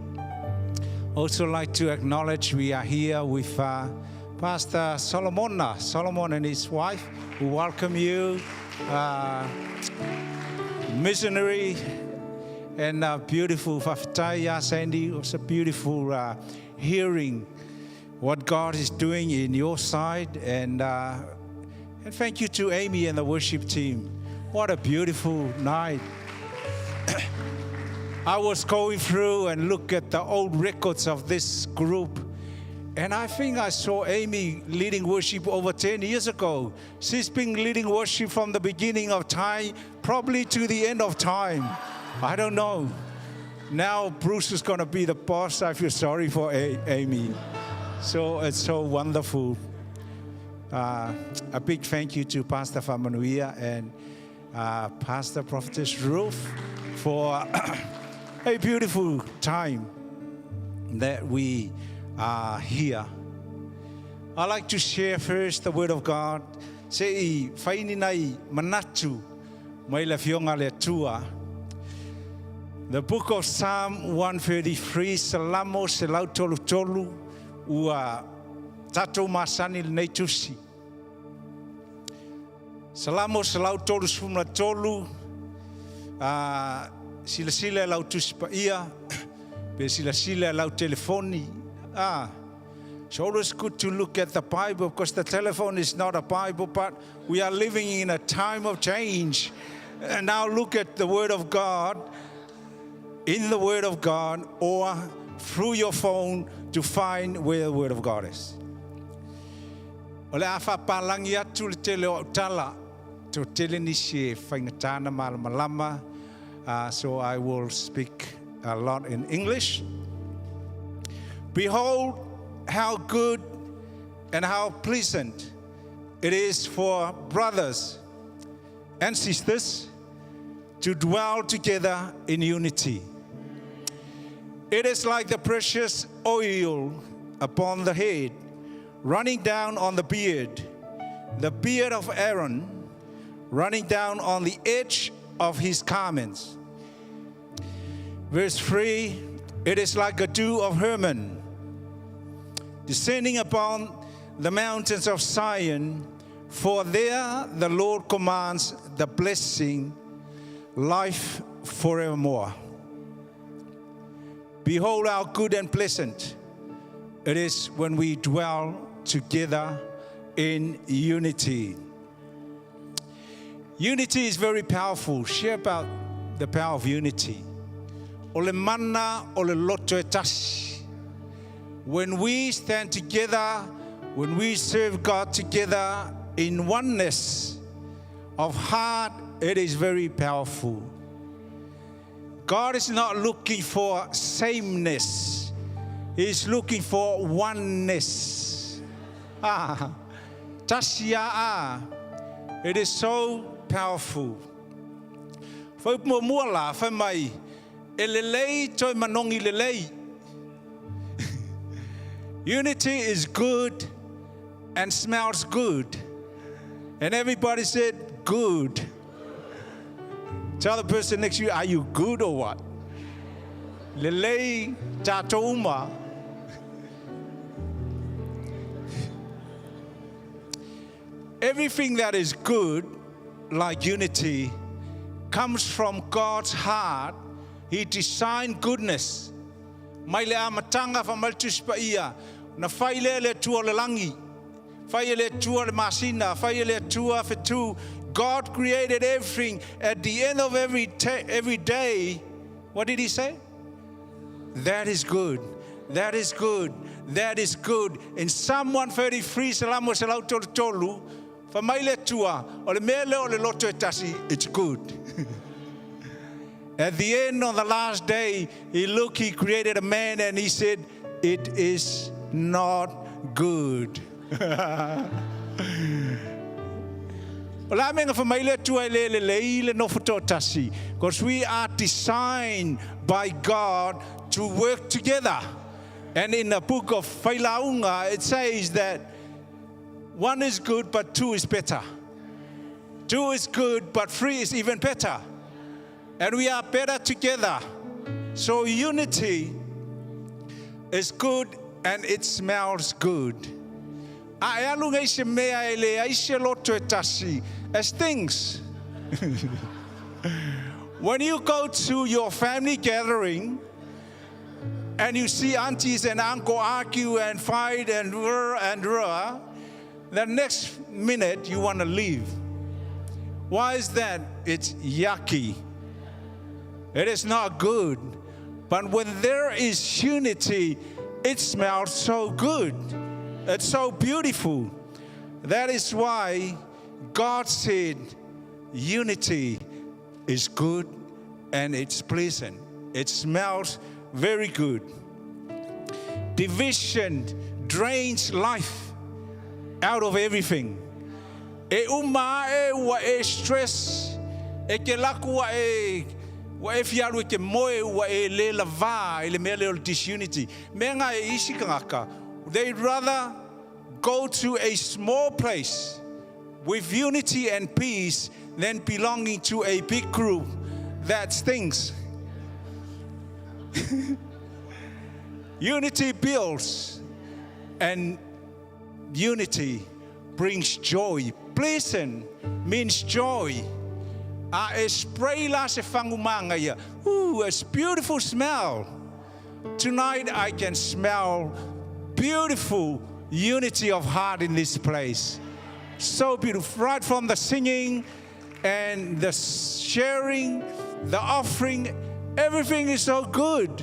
Also like to acknowledge we are here with Pastor Solomon, Solomon and his wife, who welcome you, missionary and beautiful faafetai, Sandy. It was a beautiful hearing what God is doing in your side, and thank you to Amy and the worship team. What a beautiful night. I was going through and look at the old records of this group, and I think I saw Amy leading worship over 10 years ago. She's been leading worship from the beginning of time, probably to the end of time. I don't know. Now Bruce is going to be the boss. I feel sorry for Amy. So it's so wonderful. A big thank you to Pastor Famanuia and Pastor Prophetess Ruth for a beautiful time that we are here. I like to share first the word of God. Se i fai ni nai manatu mai le afioga le Atua. The book of Psalm 133, Salamo 133, ua tatou masani lenei tusi. Salamo 133, silasila e lau tusi paia, pe silasila e lau telefoni. Ah, it's always good to look at the Bible because the telephone is not a Bible, but we are living in a time of change. And now look at the Word of God, in the Word of God, or through your phone to find where the Word of God is. O le a faapalangi atu le tele o tala, toatele nisi e faigata ona malamalama, so I will speak a lot in English. Behold, how good and how pleasant it is for brothers and sisters to dwell together in unity. It is like the precious oil upon the head, running down on the beard of Aaron, running down on the edge of his garments. Verse 3: It is like a dew of Hermon, descending upon the mountains of Zion, for there the Lord commands the blessing, life forevermore. Behold, how good and pleasant it is when we dwell together in unity. Unity is very powerful. Share about the power of unity. O le mana o le loto e tasi. When we stand together, when we serve God together in oneness of heart, it is very powerful. God is not looking for sameness. He's looking for oneness. Ah, tasi a. It is so powerful. Fuaiupu muamua la, fai mai, e lelei toe manogi lelei. Unity is good and smells good. And everybody said, good. Tell the person next to you, are you good or what? Lelei tatou uma. Everything that is good, like unity, comes from God's heart. He designed goodness. Mai le amataga fai mai le Tusi Paia, na fai lea e le Atua o le lagi, fai e le Atua le masina, fai e le Atua fetu. God created everything. At the end of every day, what did he say? That is good. That is good. That is good. In Psalm 133, Salamo 133, fai mai le Atua, o le mea lea o le loto e tasi, it's good. At the end of the last day, he looked, he created a man and he said, it is not good. O le a mea na fai mai le Atua e le lelei le nofo toatasi? Because we are designed by God to work together. And in the book of Failauga, it says that one is good, but two is better. Two is good, but three is even better. And we are better together. So unity is good and it smells good. A e alu nei se mea e leai se loto e tasi, as things. When you go to your family gathering and you see aunties and uncle argue and fight and rrr and rrr, the next minute you want to leave. Why is that? It's yucky. It is not good. But when there is unity, it smells so good. It's so beautiful. That is why God said unity is good and it's pleasant. It smells very good. Division drains life out of everything. E uma ae ua e stress, e ke laku ua e ua e fia alu e ke moe ua e le lavā i le mea lea o le disunity. Mea nga e isi kangaka, they rather go to a small place with unity and peace than belonging to a big group that stinks. Unity builds and unity brings joy. Pleasant means joy. A e spray la se fagumanga ia. Ooh, it's beautiful smell. Tonight I can smell beautiful unity of heart in this place. So beautiful. Right from the singing and the sharing, the offering, everything is so good.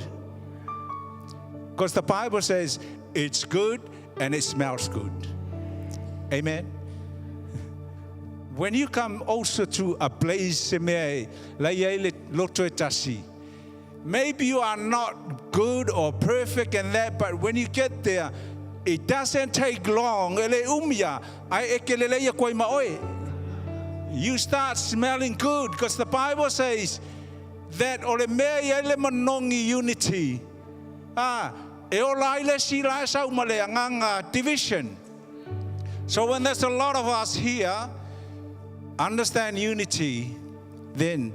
Because the Bible says it's good and it smells good. Amen. When you come also to a place se mea e lai ai le loto e tasi, maybe you are not good or perfect and that, but when you get there, it doesn't take long, e le umia, ai e ke lelei aku ai ma oe. You start smelling good because the Bible says that o le mea i ai le manogi unity, ah, e ola ai le isi la e sau ma le agaga division. So when there's a lot of us here, understand unity, then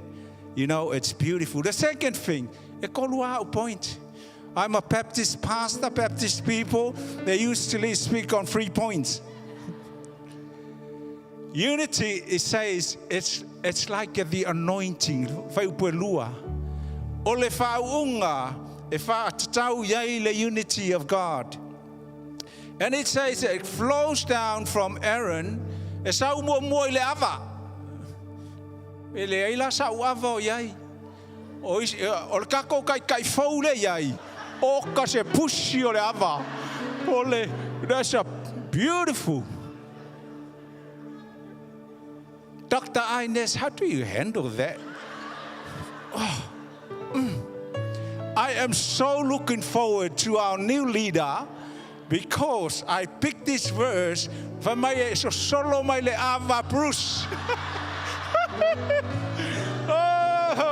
you know it's beautiful. The second thing, e kolu au point. I'm a Baptist pastor, Baptist people, they usually speak on 3 points. Unity, it says, it's like the anointing, whaiupu e lua. O le whaunga, e whaatatau iai le unity of God. And it says it flows down from Aaron, e sau muamua i le ava. E leai la sa'u ava o iai. O isi, o le kako kai kai fou le iai. O ka se pusi o le ava. O le, that's a beautiful. Dr. Inez, how do you handle that? Oh. I am so looking forward to our new leader because I picked this verse fai mai e sosolo mai le ava Bruce. Oh.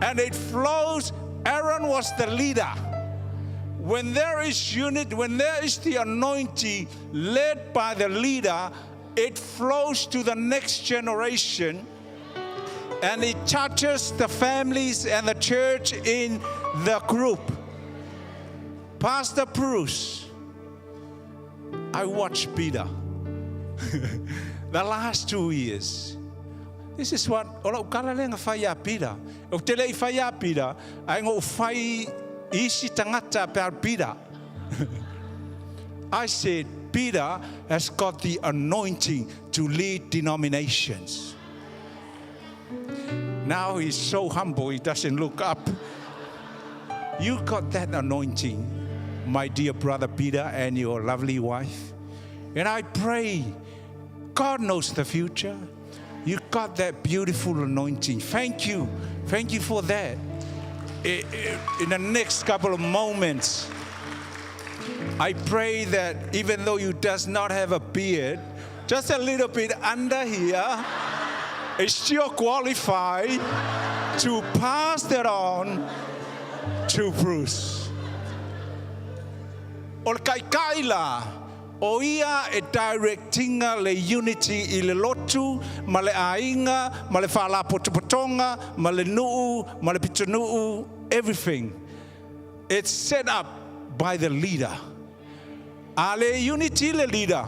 And it flows. Aaron was the leader. When there is unity, when there is the anointing led by the leader, it flows to the next generation and it touches the families and the church in the group. Pastor Bruce, I watched Peter the last 2 years. This is what o lau kala lenga fai a Peter. O te lei fai a Peter, ai ngō fai isi tangata pe Peter. I said, "Peter has got the anointing to lead denominations." Now he's so humble, he doesn't look up. You got that anointing, my dear brother Peter and your lovely wife. And I pray, God knows the future. You got that beautiful anointing. Thank you. Thank you for that. In the next couple of moments, I pray that even though you does not have a beard, just a little bit under here, is still qualified to pass that on to Bruce. O le kai kai la, o ia e directinga le unity i le lotu, ma le ainga, ma le whalapotopotonga, ma le nuu, ma le pitonu'u, everything. It's set up by the leader. A le unity le leader,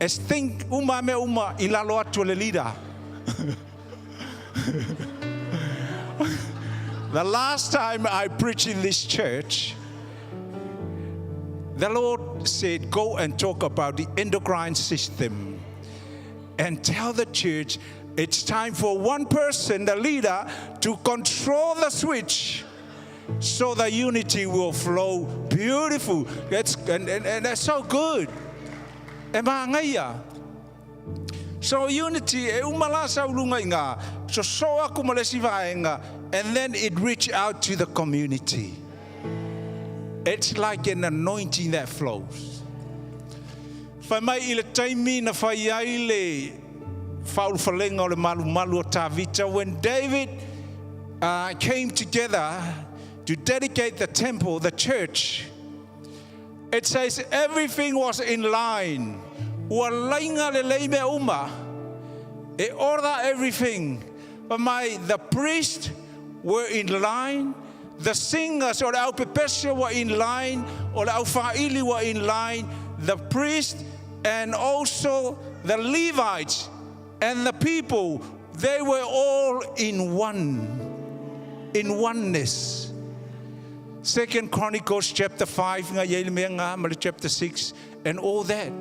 es think uma me uma i lalo atu le leader. The last time I preached in this church, the Lord said, "Go and talk about the endocrine system and tell the church it's time for one person, the leader, to control the switch so the unity will flow beautiful." And that's so good. E maangaia. So unity, e umala sa ulunga inga, so so aku ma le si vaenga, and then it reach out to the community. It's like an anointing that flows. Fai mai i le taimi na fai ai le faulufalega o le malumalu o Tavita, when David came together to dedicate the temple, the church, it says everything was in line. Ua lainga le lei me uma. E order everything. But the priest were in line, the singers or the aupepese were in line, or the aufa'ili were in line, the priest and also the Levites and the people, they were all in one, in oneness. Second Chronicles chapter 5, nga iai le mea ngā, ma le chapter 6, and all that.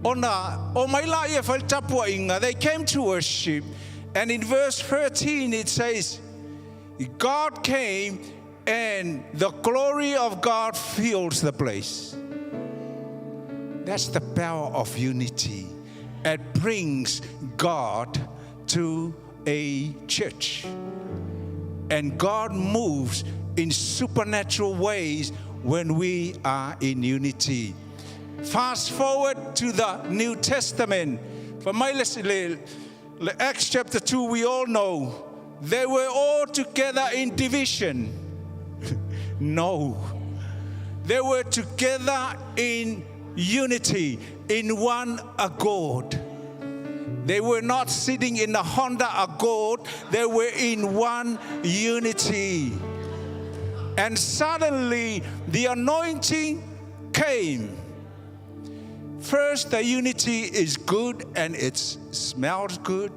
Ona, o mai la ia whaitapua inga, they came to worship, and in verse 13 it says, God came and the glory of God fills the place. That's the power of unity. It brings God to a church. And God moves in supernatural ways when we are in unity. Fast forward to the New Testament. For my le Acts chapter 2, we all know they were all together in division. No. They were together in unity, in one accord. They were not sitting in the Honda Accord, they were in one unity. And suddenly the anointing came. First, the unity is good and it smells good.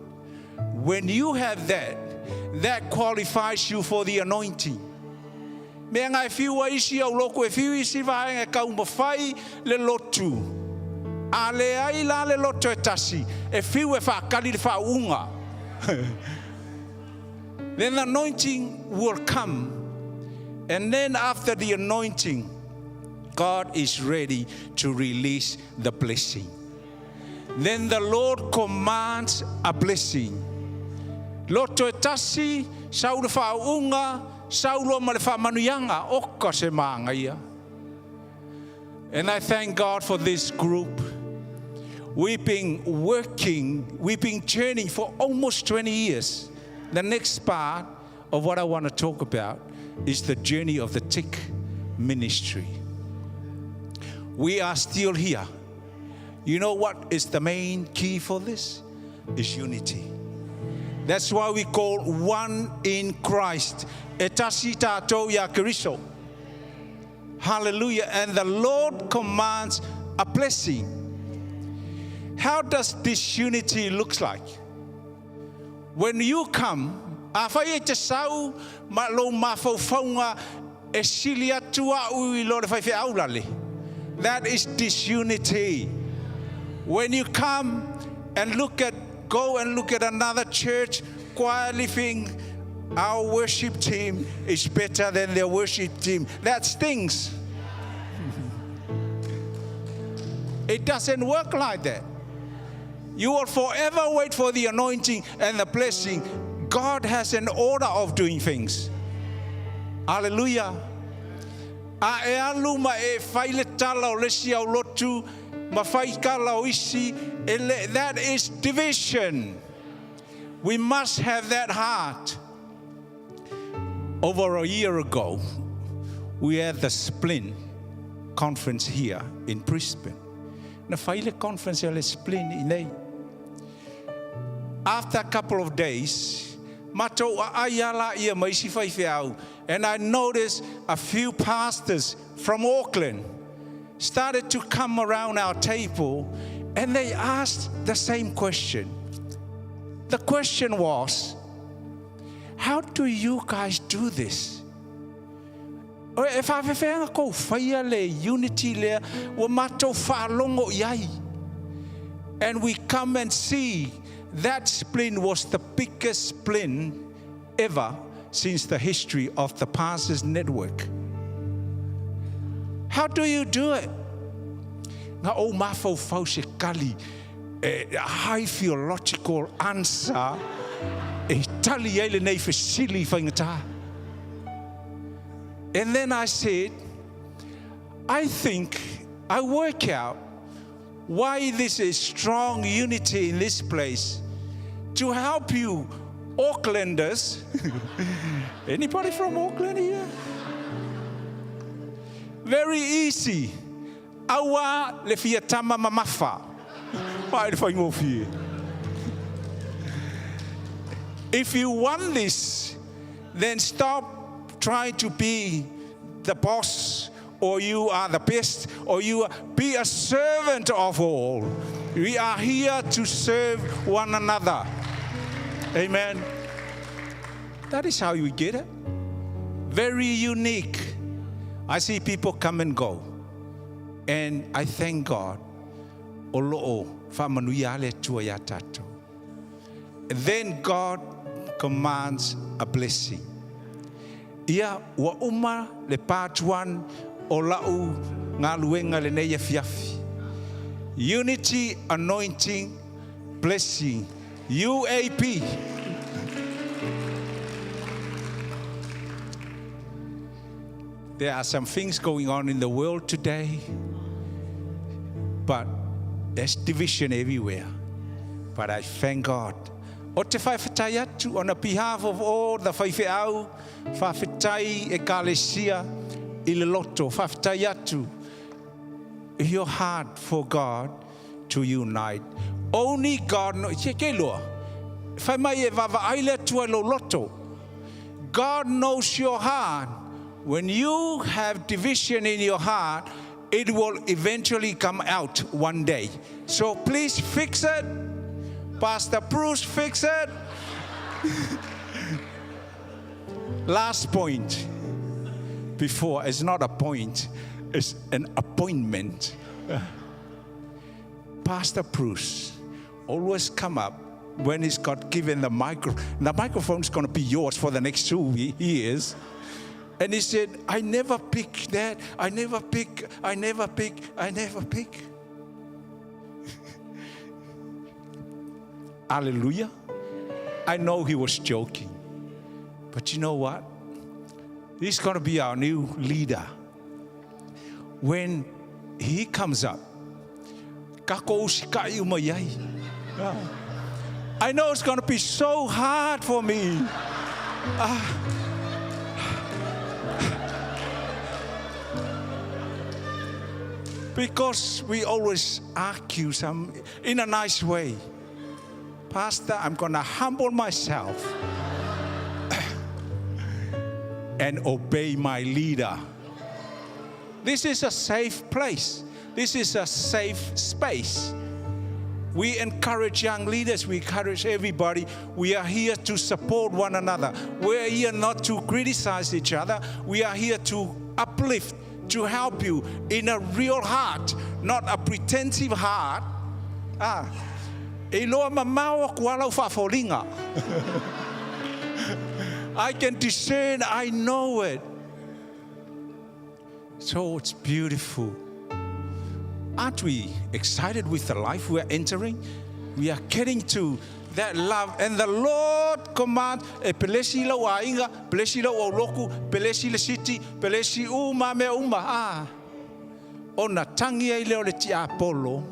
When you have that, that qualifies you for the anointing. Mea ngai fiu a isi au loko e fiu isi vaenga e kau mawhai le lotu. A le ai la le loto e tasi, e fiu e whaakali le whaunga. Then the anointing will come. And then after the anointing, God is ready to release the blessing. Then the Lord commands a blessing. Loto e tasi, sau le whaunga, sau loa ma le whamanuyanga, oka se maanga ia. And I thank God for this group. We've been working, we've been training for almost 20 years. The next part of what I want to talk about is the journey of the Tick ministry. We are still here. You know what is the main key for this? Is unity. That's why we call one in Christ. E tasi tātou ia Keriso. Hallelujah. And the Lord commands a blessing. How does this unity looks like? When you come, afai e te sau ma lo mafaufauga e sili atu a'u i lo le faifeau lale. That is disunity. When you come and look at, go and look at another church, quietly think our worship team is better than their worship team. That stings. It doesn't work like that. You will forever wait for the anointing and the blessing. God has an order of doing things. Hallelujah. A e alu ma e fai le tala o le si au lotu, ma fai kala o isi, e le, that is division. We must have that heart. Over a year ago, we had the Splin conference here in Brisbane. Na fai le conference e le Splin i nei. After a couple of days, matou aai ala ia ma isi faifeau, and I noticed a few pastors from Auckland started to come around our table, and they asked the same question. The question was, how do you guys do this? O e whaawhewhenga kou whaia le unity lea, ua matou whaalongo iai. And we come and see that splin was the biggest splin ever since the history of the Pastors Network. How do you do it? Nga o mafaufau se kali, a high theological answer, e tali ai le nei fesili whaingata. And then I said, I think I work out why this is strong unity in this place to help you Aucklanders. Anybody from Auckland here? Very easy. Aua le fia tama mamafa. Mai le whaingofie. If you want this, then stop trying to be the boss, or you are the best, or you are, be a servant of all. We are here to serve one another. Amen. That is how you get it. Very unique. I see people come and go. And I thank God. O loo whaamanuia le Atua ia tātou. And then God commands a blessing. Ia ua uma le part 1 o lau ngā luenga le nei afiafi. Unity, anointing, blessing. UAP. There are some things going on in the world today, but there's division everywhere. But I thank God. O te whaewhetai atu on behalf of all the whaiwheau, whawhetai e kalesia i le loto, whawhetai atu your heart for God to unite. Only God knows. Ke ke loa. Whai mai e wawa aile atu lo loto. God knows your heart. When you have division in your heart, it will eventually come out one day. So please fix it. Pastor Bruce, fix it. Last point. Before, it's not a point, it's an appointment. Pastor Bruce always come up when he's got given the microphone. The microphone's going to be yours for the next 2 years. And he said, I never pick that. I never pick. I never pick. I never pick. Hallelujah. I know he was joking. But you know what? He's going to be our new leader. When he comes up, kako usikai umayai. I know it's going to be so hard for me. Because we always argue some in a nice way. Pastor, I'm going to humble myself and obey my leader. This is a safe place. This is a safe space. We encourage young leaders, we encourage everybody. We are here to support one another. We are here not to criticize each other. We are here to uplift, to help you in a real heart, not a pretensive heart. Ah, e loa mamao aku ala u faafolinga. I can discern, I know it. So it's beautiful. Aren't we excited with the life we are entering? We are getting to that love. And the Lord command, e pelesi lau aiga, pelesi lau auloku, pelesi le city, pelesi uma mea uma. Ah. Ona tangi ai lea o le tiapolo,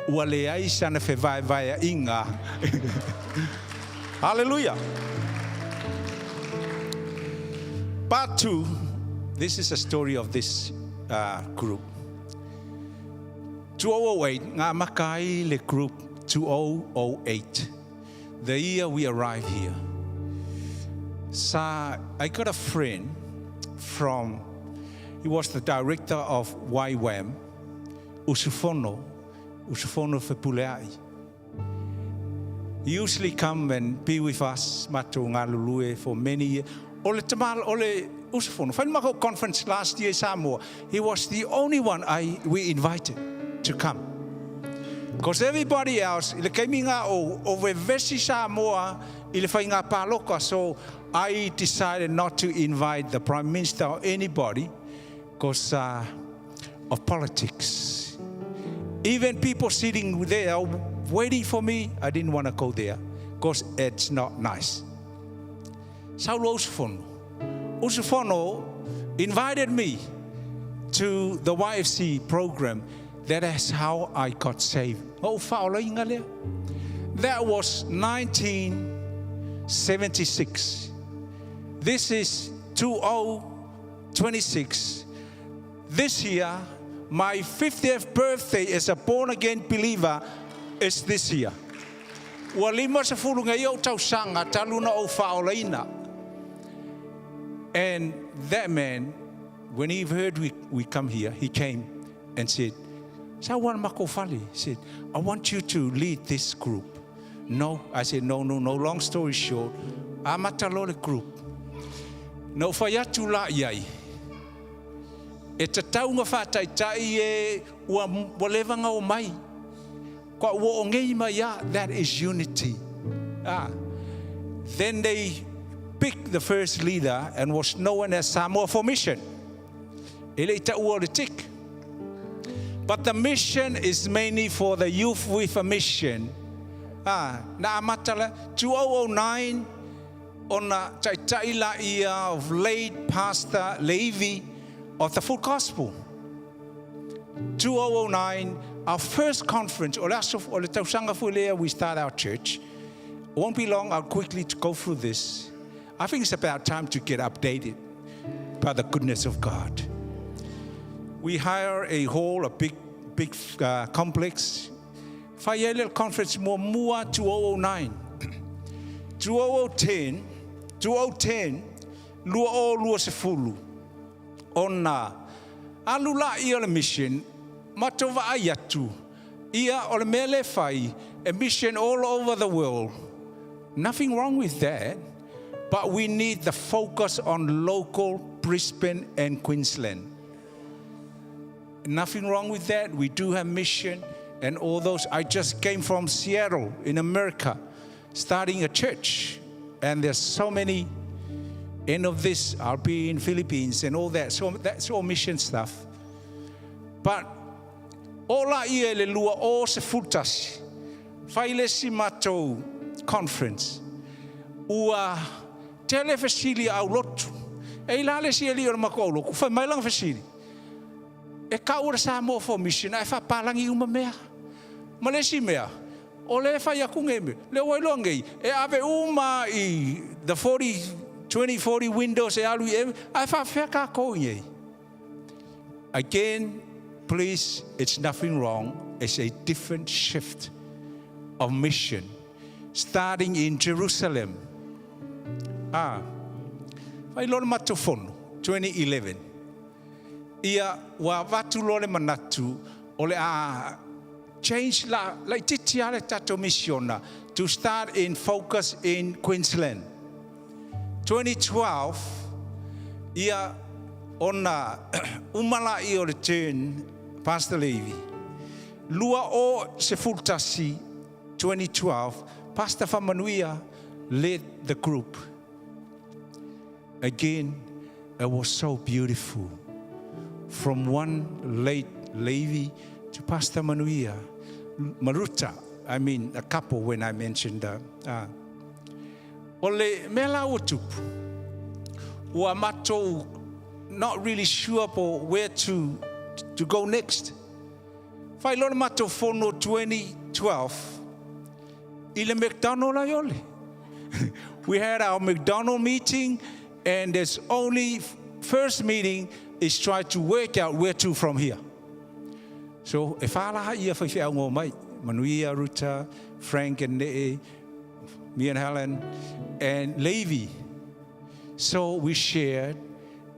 ua leai sana fevaevaeaiga. Hallelujah. Part two, this is a story of this group. 2008, ngā makai le group 2008, the year we arrived here. Sa, I got a friend from, he was the director of YWAM, Usufono, Usufono Fepuleai. He usually come and be with us, matou galulue, for many years. O le tamal, o le Usufono. Fai mako conference last year Samoa. He was the only one we invited to come. Because everybody else, i le kaimi ngā o vevesi Samoa, i le whai ngā pāloka, so I decided not to invite the Prime Minister or anybody because of politics. Even people sitting there waiting for me, I didn't want to go there because it's not nice. Saulo Usufono. Usufono invited me to the YFC program. That is how I got saved. Oh, that was 1976. This is 2026. This year, my 50th birthday as a born-again believer is this year. Ua 50 ngai au tausaga talu na ou faaolaina. And that man, when he heard we come here, he came and said, Sawan mako fale. He said, I want you to lead this group. No, I said, no, no, no. Long story short, amata lo le group. No whai atu la iai. E te taunga whātaitai e ua, ua levanga o mai. Kua ua o ngei mai ia, that is unity. Ah. Then they picked the first leader and was known as Samoa for Mission. E le i taua o le tick. But the mission is mainly for the youth with a mission. Ah, na amata le 2009 ona taitai la ia of late Pastor Levi of the Full Gospel. 2009, our first conference, o le aso, o le tausaga foi lea, we start our church. It won't be long, I'll quickly go through this. I think it's about time to get updated by the goodness of God. We hire a hall, a big, big complex. Fai ai le conference muamua 2009. 2010, 2010, 2020, ona alu la ia le mission, matou vaai atu, ia o le mea le fai, a mission all over the world. Nothing wrong with that, but we need the focus on local Brisbane and Queensland. Nothing wrong with that. We do have mission and all those. I just came from Seattle in America, starting a church, and there's so many. End of this, I'll be in Philippines and all that. So that's all mission stuff. But ola ia le 2011, fai le si matou conference. Ua tele fesili au lotu. E ila le si eli o le mako au loku. Fai mai langa fesili. E ka ura Samoa for Mission, ai whapalangi uma mea. Ma le si mea, o le whai aku nge me, le wailoa ngei, e ave uma i the 42 2040 windows e alu i e, ae faafefea takou i inei? Again, please, it's nothing wrong. It's a different shift of mission starting in Jerusalem. Ah, fai loa le matou fono, 2011. Ia, ua avatu loa le manatu o le a change la laitiiti lava le tatou misiona to start in focus in Queensland. 2012, ia, ona uma laia o le turn Pastor Levi. 2011, 2012, Pastor Faamanuia led the group. Again, it was so beautiful. From one late Levi to Pastor Manuia, Maruta, I mean a couple when I mentioned the, o le mea la ua tupu, ua matou not really sure po where to go next. Fai loa le matou fono 2012 i le McDonald ai ole. We had our McDonald meeting and there's only first meeting is try to work out where to from here. So e wha laha ia whai whiau ngō mai. Manuia, Ruta, Frank and Ne'e, me and Helen, and Levi. So we shared,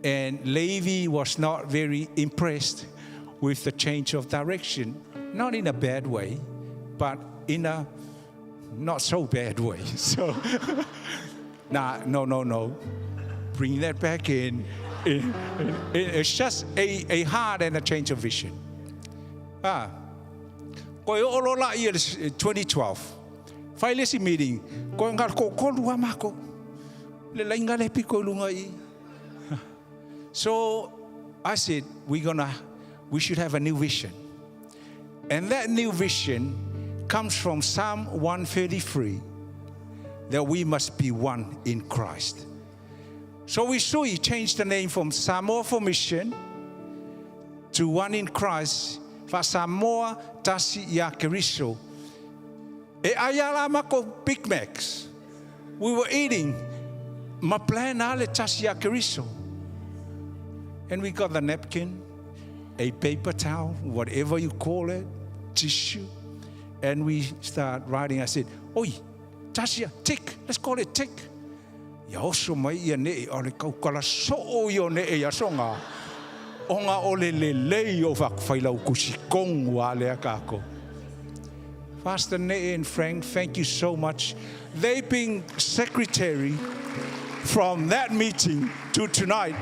and Levi was not very impressed with the change of direction. Not in a bad way, but in a not so bad way. So, nah, no, no, no. Bring that back in. It's just a heart and a change of vision. Ah, koe o lo la ia 2012. Fai le isi meeting, koe ngal ko kolu a mako. Le lainga le piko lunga i. So I said, we should have a new vision. And that new vision comes from Psalm 133, that we must be one in Christ. So we saw he changed the name from Samoa for Mission to One in Christ, fa Samoa Tasi ia Keriso. E ai ala mako Big Macs. We were eating ma plan ale tasi ia Keriso. And we got the napkin, a paper towel, whatever you call it, tissue. And we start writing. I said, Oi, tasia, tick, let's call it tick. Ia oso mai ia ne'e o le kaukala so'o ia o ne'e ia songa. O ngā o le lelei o whakawhailau kusi kongu a lea kako. Pastor Ne'e and Frank, thank you so much. They've been secretary from that meeting to tonight.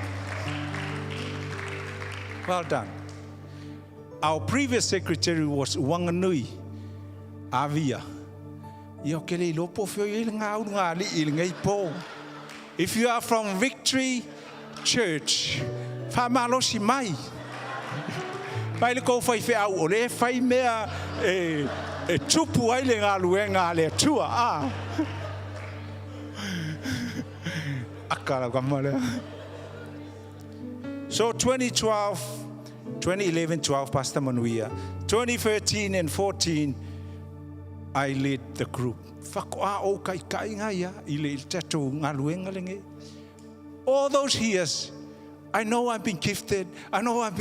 Well done. Our previous secretary was Wanganui Avia. Ia o ke le iloa po feo i le ngā uru ngā li i le ngei po. If you are from Victory Church, whamalosi mai. Pai le kou whai wheau o le whai mea e tupu ai le ngā luenga le atua. Ah. Aka la kama. So 2012, 2011, 12, Pastor Manuia. 2013 and 14, I led the group. Whakoa o kai kai ngā ia, i le tatou ngā luenga le nge. All those years, I know I've been gifted. I know I'm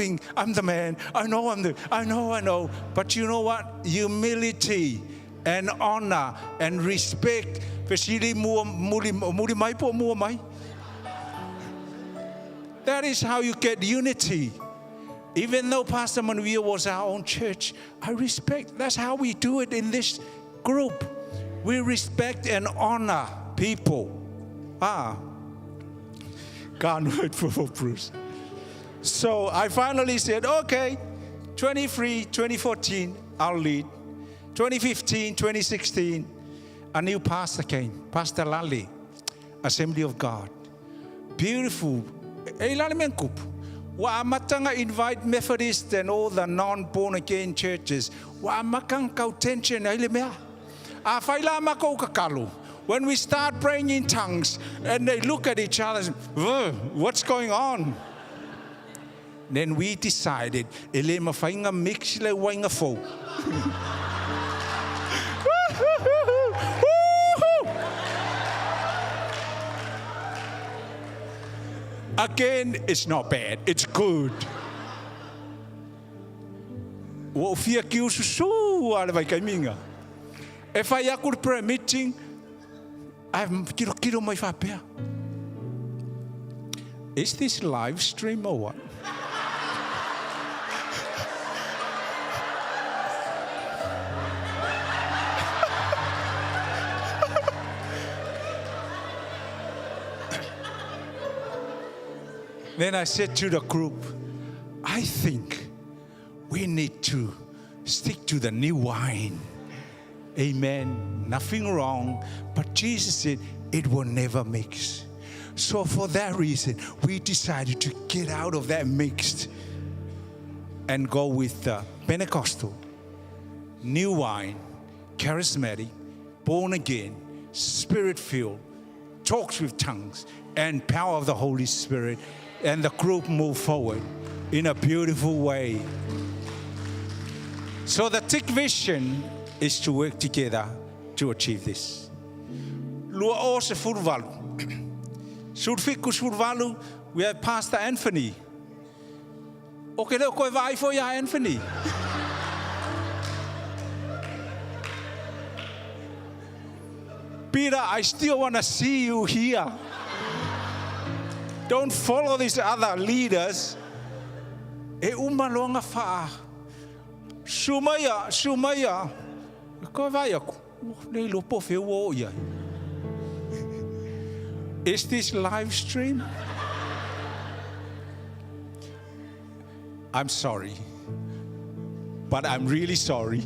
the man. I know I'm the, I know, I know. But you know what? Humility and honor and respect. Fesili mua, muli, muli mai po mua mai. That is how you get unity. Even though Pastor Manuia was our own church, I respect. That's how we do it in this group. We respect and honor people. Ah, can't wait for Bruce. So I finally said, okay, 23, 2014, I'll lead. 2015, 2016, a new pastor came, Pastor Lali, Assembly of God. Beautiful. E lale men kupu. Wa amatanga invite Methodist and all the non-born again churches. Wa amakang kau tension ai le mea. A whai la mako kakalo. When we start praying in tongues and they look at each other, what's going on? Then we decided, e le mawhainga mix le wainga fau. Again, it's not bad, it's good. Ua ou fia kiususu lava i le vaikaimiga. E fai aku le prayer meeting, ae tilotilo mai faapea, Is this live stream or what? Then I said to the group, I think we need to stick to the new wine. Amen. Nothing wrong. But Jesus said it will never mix. So for that reason, we decided to get out of that mixed and go with the Pentecostal, new wine, charismatic, born again, spirit-filled, talks with tongues, and power of the Holy Spirit. And the group moved forward in a beautiful way. So the TICC vision is to work together to achieve this. 2018. 17 18, we have Pastor Anthony. O ke leo koe vaai fo ia Anthony. Peter, I still want to see you here. Don't follow these other leaders. E uma loa faa. Sumaia, sumaia. Koe vai aku. Nei lo po fe o ia. Is this live stream? I'm sorry. But I'm really sorry.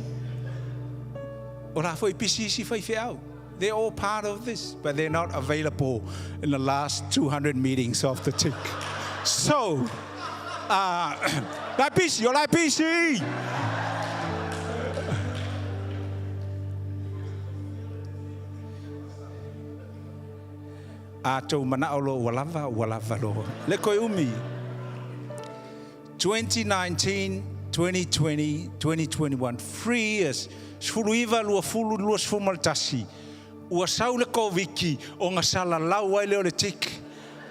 O la foi pisi fai feau. They're all part of this, but they're not available in the last 200 meetings of the TICC. So, lai pisi, o lai pisi! A tou manao lo ua lava, ua lava lo. Le koe umi. 2019, 2020, 2021, 3 years, 19, 20, 21. Ua sau le Koviti o nga sala lau ai le o le TICC.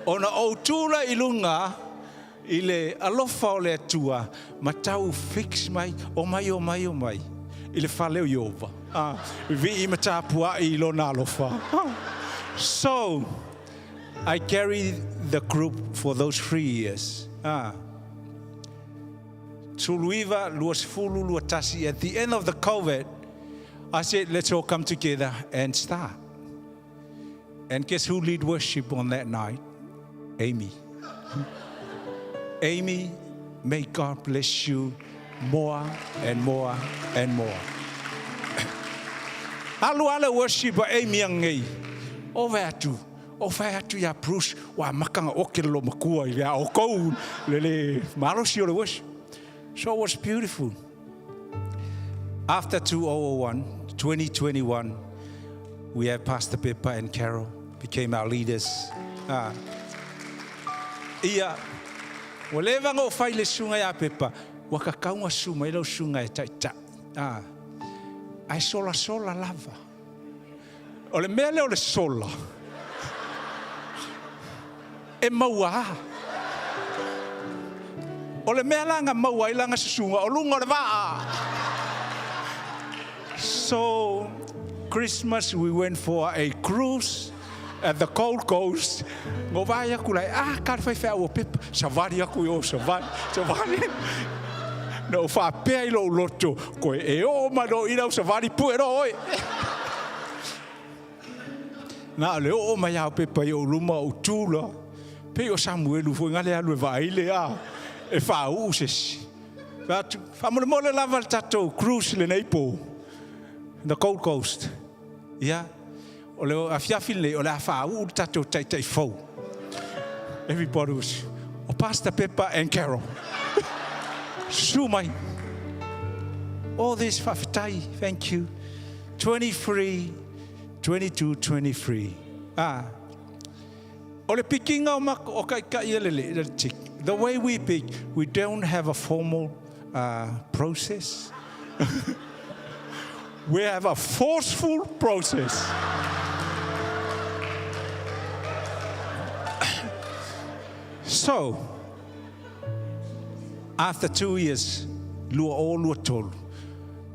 Ona o tula i lunga i le alofa o le Atua ma tau fix mai, o mai, o mai, o mai. I le fale o Iova. Ah, vi i matapua i lona alofa. Ah. So, I carry the group for those 3 years. Ah. 19, 20, 21. At the end of the COVID, I said, let's all come together and start. And guess who lead worship on that night? Amy. Amy, may God bless you more and more and more. Alu ala worship a Amy angei. O vai atu. O vai atu ia Bruce. Wa makanga o ke lo makua i lea o kou le le malosi o le worship. So it was beautiful. After 2001, 2021, we have Pastor Pepper and Carol became our leaders. Ah. Ia, ua leva ngo fai le sunga ia Pepa, ua kakaunga su mai lau sunga e tai tai. Ah. Ai sola sola lava. O le mea lea o le sola. E maua. O le mea langa maua i langa susunga o lunga o le vaa. So, Christmas we went for a cruise at the Gold Coast. Ngo vai aku lai, ah, ka whai whea ua pepa. Savari aku i o, savari, savari. No wha pea i lo loto, koe e o ma no ina o savari pu e ro oi. Nā le o mai au pepa i o luma o tūla. Pe o Samuelu fo ngale alu e vaile a. E wha uu sesi. Wha mole mole lava le tatou cruise le nei po. The Gold Coast. Ia. O le afiafi le o le a wha uu le tatou tai tai fau. Everybody was, o Pastor Pepper and Carol. Su mai. All this whawhitai, thank you. 23, 22, 23. Ah. O le pikinga o mako o kai kai ele le, le tik. The way we pick, we don't have a formal process. We have a forceful process. So, after 2 years, 2023,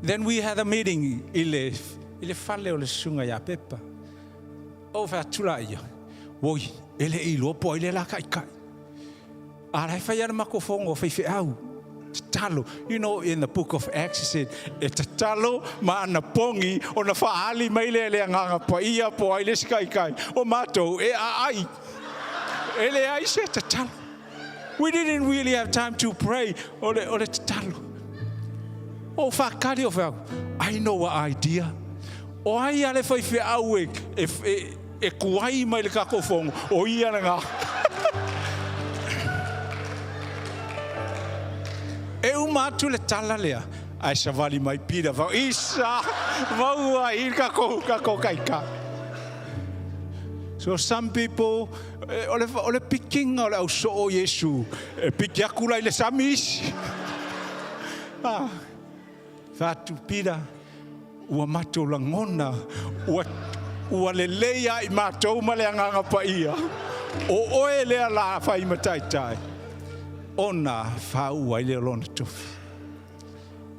then we had a meeting i le fale o le susuga ia Pepa. O fai ia, oi, e le i loa po ai le la kai kai. A lai fai ana mako fongo fai fe au. Tatalo. In the book of Acts, he said, e tatalo ma ana pongi o na whaali mai le le nganga pa ia po ai le sikai kai. O mātou e a ai. E le ai se tatalo. We didn't really have time to pray. O le tatalo. O whakari o whau. I know a idea. O ai ale whai whe au e kuai mai le kako fongo. O ia na ngā. E uma atu le tala lea. Ai savali mai Pita vau. Isa, vau ai kako kai ka. So some people, o le pikinga o le au so o Yesu, e piki aku lai le sami isi. Ah, fatu Pita, ua matou lagona, ua lelei ai matou ma le agaga paia. O oe lea la fai mataitai. Ona fāua ai le lona tofi.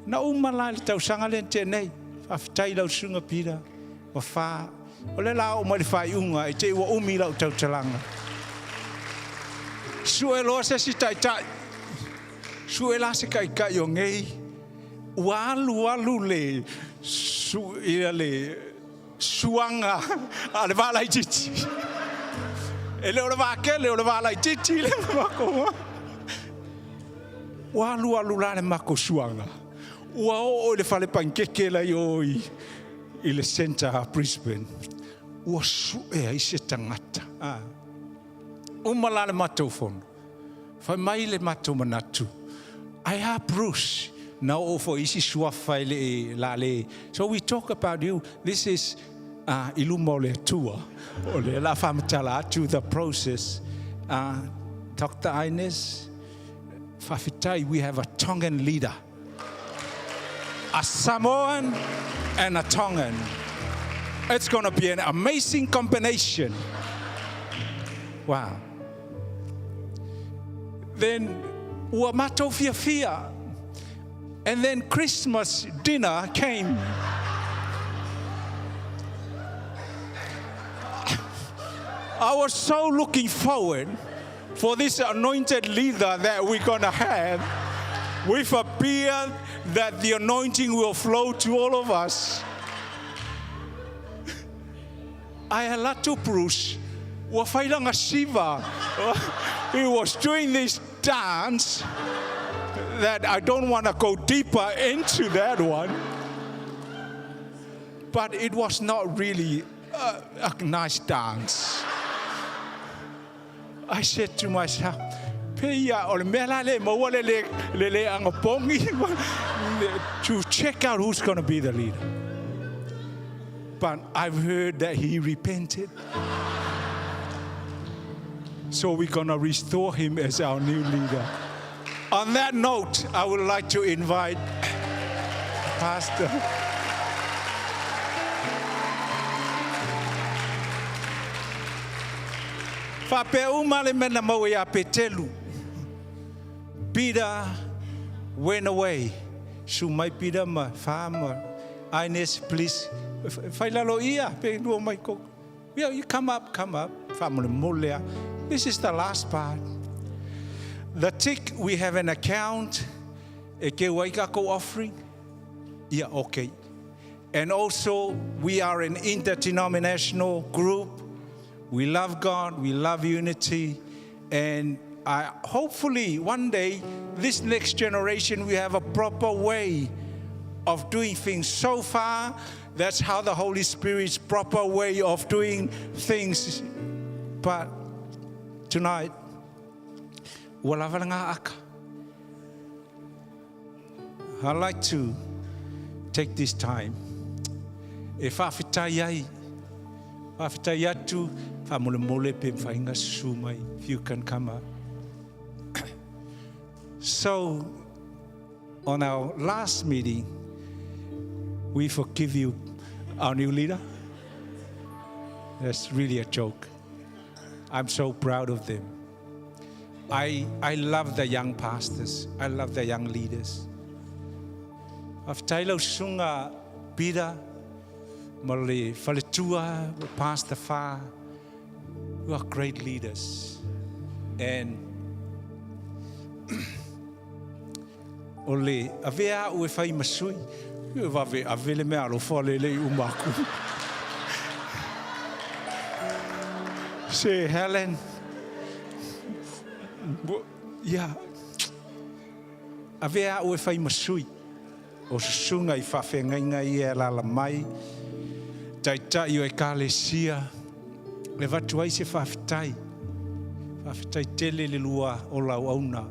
Na uma la le tausaga le tenei. Faafetai lau susuga Pita. Ua wha. O le la o mai le whaiunga e te ua umi lau tautalaga. Sue loa se si taitai. Sue la se kai kai o ngei. Ua alu alu le su, ia le suanga a le valai titi. E le o le vakele o le valai titi le mako. Ua alu alu la le mako suanga. Ua o o le fale pankeke la i o i le centre a Brisbane. Ua su e ai se tangata. Ah. Uma la le matou fono. Fai mai le matou manatu. Ai a Bruce. Na o fo isi suafa i le la le. So we talk about you. This is i luma o le Atua. O le la whamatala atu the process. Dr. Ines, Faafetai, we have a Tongan leader. A Samoan and a Tongan. It's going to be an amazing combination. Wow. Then, ua matou fiafia. And then Christmas dinner came. I was so looking forward for this anointed leader that we're going to have with a beard that the anointing will flow to all of us. Ai alatu Bruce, ua failanga siva. He was doing this dance that I don't want to go deeper into that one. But it was not really a nice dance. I said to myself, Pe ia o le mea la le maua le anga pongi to check out who's going to be the leader. But I've heard that he repented. So we're going to restore him as our new leader. On that note, I would like to invite Pastor. Faapea uma le mea na maua ia Petelu. Peter went away. Su mai Peter ma wha ma Ines, please. Whai lalo ia, pe lua mai koko. Yeah, you come up, come up. Wha mo le mole. This is the last part. The tick, we have an account. E ke wai kako offering. Yeah, okay. And also, we are an interdenominational group. We love God, we love unity, and hopefully one day, this next generation, we have a proper way of doing things. So far, that's how the Holy Spirit's proper way of doing things. But tonight, ua lava ngā aka. I'd like to take this time. E whawhitai ai, whawhitai atu, whamole pe whainga susu mai, if you can come up. So, on our last meeting, we forgive you, our new leader. That's really a joke. I'm so proud of them. I love the young pastors. I love the young leaders. Faafetai lau susuga Peter ma le faletua Pastor Fa. You are great leaders. And o le avea a'u e fai ma sui, e vave ave le meaalofa le lei uma aku. Se Helen, ia, avea a'u e fai ma sui o susuga i faafeagaiga ia e alaala mai, taitai o ekalesia, e avatu ai se faafetai. Faafetai tele le lua o lauauna.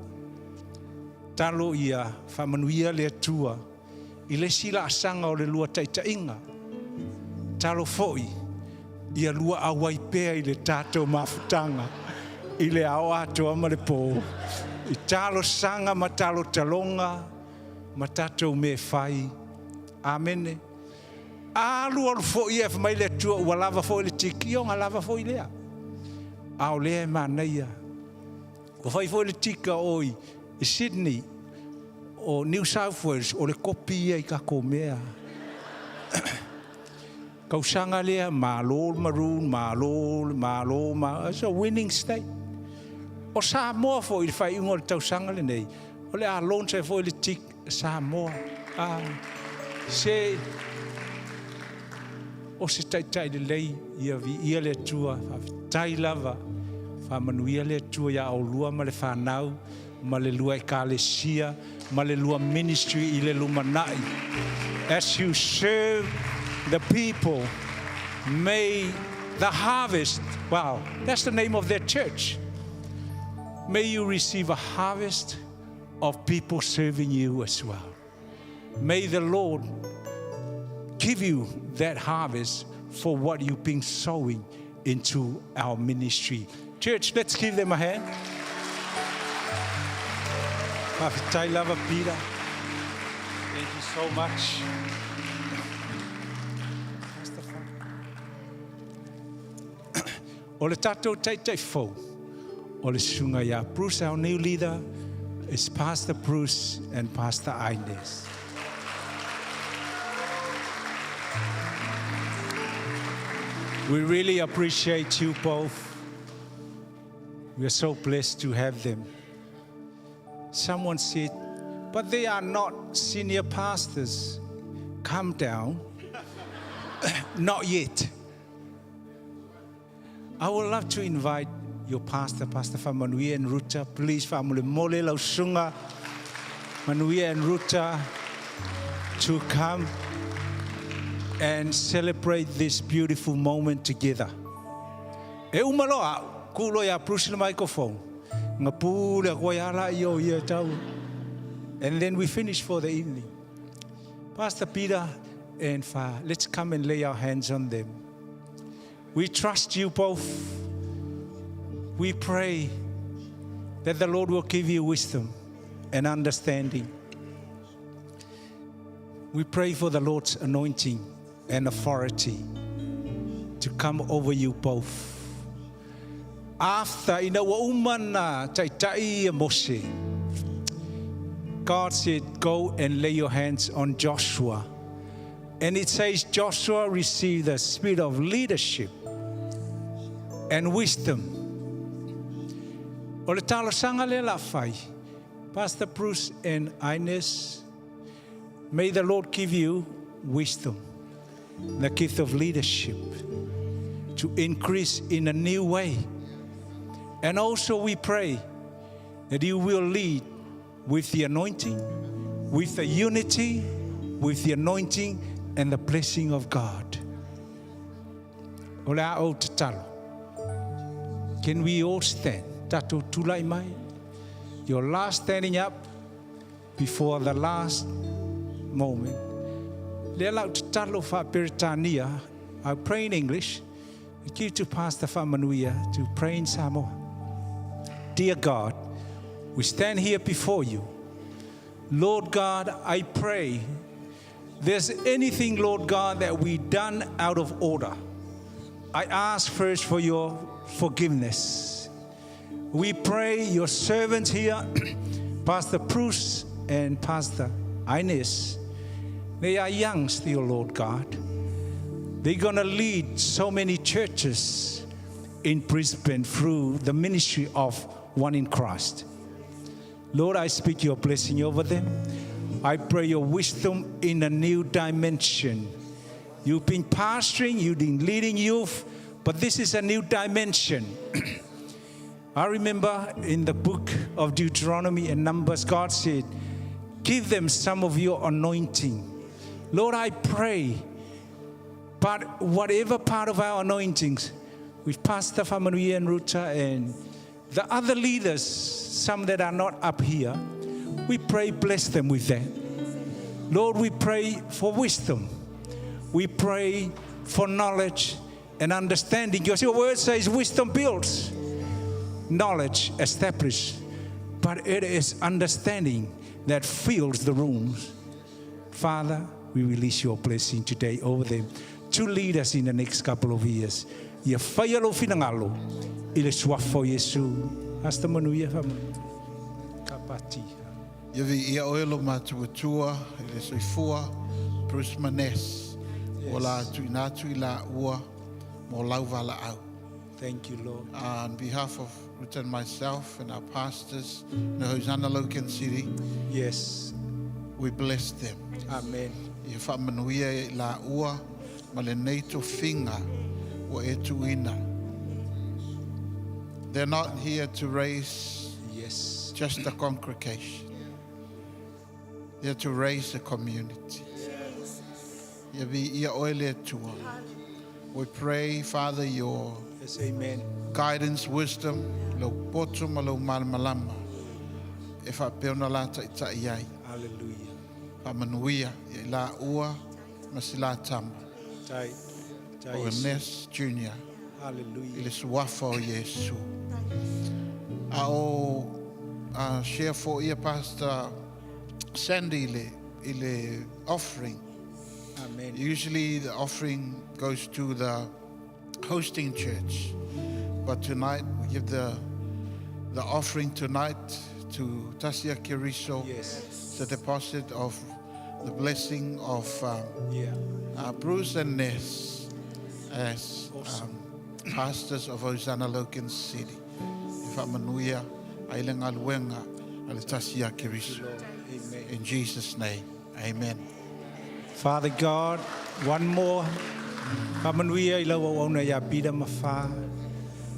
Talo ia faamanuia le Atua i le isi laasaga o le lua taitaiga. Talo foi ia lua auai pea i le tatou mafutaga i le ao atoa ma le po i talosaga ma talotaloga ma tatou mea e fai. Amene. A alualu foi e mai le Atua ua lava foi le tiki, ona lava foi lea. A o lea e manaia. Ua fai foi le tika o i Sydney, o New South Wales, o le kopi ia i takou mea. Kausaga lea, malo le Maroon, malo le malo, ma, it's a winning state. O Samoa foi i le faaiuga o le tausaga lenei, o le a launch ai foi le tik Samoa. Ah, se o se taitai lelei ia viia le Atua, faafetai lava, faamanuia le Atua iā oulua ma le fanau, ma le lua ekalesia, ma le lua ministry i le lumanai. As you serve the people, may the harvest, wow, that's the name of their church. May you receive a harvest of people serving you as well. May the Lord give you that harvest for what you've been sowing into our ministry. Church, let's give them a hand. Faafetai lava Peter. Thank you so much. Pastor Fa. O le tatou taitai fou, o le susuga ia Bruce, our new leader, is Pastor Bruce and Pastor Inez. We really appreciate you both. We are so blessed to have them. Someone said, but they are not senior pastors. Calm down. Not yet. I would love to invite your pastor, Pastor Faamanuia and Ruta. Please, faamolemole lau susuga, Manuia and Ruta, to come and celebrate this beautiful moment together. E uma loa au, ku loa ia Bruce le microphone. Nga pule a koe ala i o ia tau. And then we finish for the evening. Pastor Peter and Fa, let's come and lay our hands on them. We trust you both. We pray that the Lord will give you wisdom and understanding. We pray for the Lord's anointing and authority to come over you both. After ina ua uma na taitai ia Mose, God said, "Go and lay your hands on Joshua." And it says Joshua received the spirit of leadership and wisdom. O le talosaga lea la fai, Pastor Bruce and Inez, may the Lord give you wisdom, the gift of leadership, to increase in a new way. And also we pray that you will lead with the anointing, with the unity, with the anointing and the blessing of God. O le a ou tatalo. Can we all stand? Tatou tulai mai. Your last standing up before the last moment. Lea lau tatalo faa-Peretania. I pray in English. I give to Pastor Faamanuia to pray in Samoa. Dear God, we stand here before you. Lord God, I pray there's anything, Lord God, that we done out of order. I ask first for your forgiveness. We pray your servants here, Pastor Bruce and Pastor Inez, they are young still, Lord God. They're going to lead so many churches in Brisbane through the ministry of One in Christ. Lord, I speak your blessing over them. I pray your wisdom in a new dimension. You've been pastoring, you've been leading youth, but this is a new dimension. I remember in the book of Deuteronomy and Numbers, God said, Give them some of your anointing. Lord, I pray, but whatever part of our anointings, with Pastor Faamanuia and Ruta and the other leaders, some that are not up here, we pray, bless them with that. Lord, we pray for wisdom. We pray for knowledge and understanding. Because your word says wisdom builds, knowledge establishes, but it is understanding that fills the rooms. Father, we release your blessing today over them to lead us in the next couple of years. Ia faia lou finagalo i le suafa o Iesu. Asta manuia whama. Ka pati. Ia viia oe lo matuatua i le soifua Bruce ma Ness ua la tuuina atu i laua mo lau valaau. Thank you, Lord. On behalf of Ruta and myself and our pastors in the Hosanna Logan City, Yes. we bless them. Amen. Ia faamanuia i laua ma lenei tofiga ua e tuuina. They're not here to raise Yes. just a congregation. They're to raise a community. Ia viia oe le Atua. We pray, Father, your Yes, amen. guidance, wisdom, lou poto ma lou malamalama e faapea ona la taitai ai. Hallelujah. Faamanuia ia i laua ma si la tama. Tai. Tai O Iesu. Ernest Junior i Hallelujah. le suafa o Iesu. A o share for ia Pastor Sandy i le offering. Amen. Usually the offering goes to the hosting church. But tonight we give the offering tonight to Tasia Keriso. Yes. The deposit of the blessing of Yeah. Bruce and Ness as Awesome. pastors of Hosanna Logan City. E faamanuia ai le galuega a le Tasia Keriso. Lord. Amen. In Jesus' name, amen. Father God, one more. Faamanuia i lau auauna ia Pita ma Fa.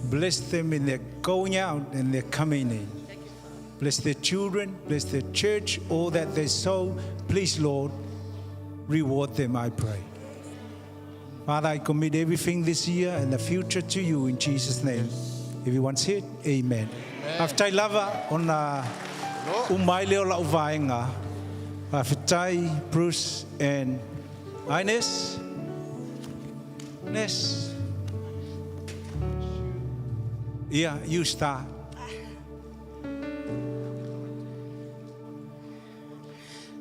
Bless them in their going out and their coming in. Bless their children, bless their church, all that they sow. Please, Lord, reward them, I pray. Father, I commit everything this year and the future to you in Jesus' name. Everyone said, Amen. Faafetai lava ona uma ai lea o lau vaega. Faafetai Bruce and Ines. Ness. Yeah, you start.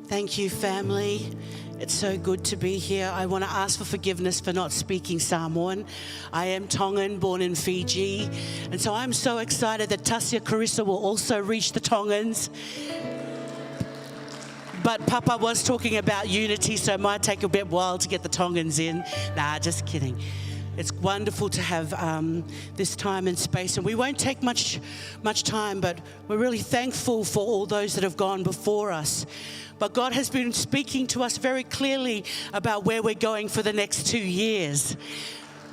Thank you, family. It's so good to be here. I want to ask for forgiveness for not speaking Samoan. I am Tongan, born in Fiji. And so I'm so excited that Tasia Keriso will also reach the Tongans. But Papa was talking about unity, so it might take a bit while to get the Tongans in. Nah, just kidding. It's wonderful to have this time and space, and we won't take much time, but we're really thankful for all those that have gone before us. But God has been speaking to us very clearly about where we're going for the next 2 years.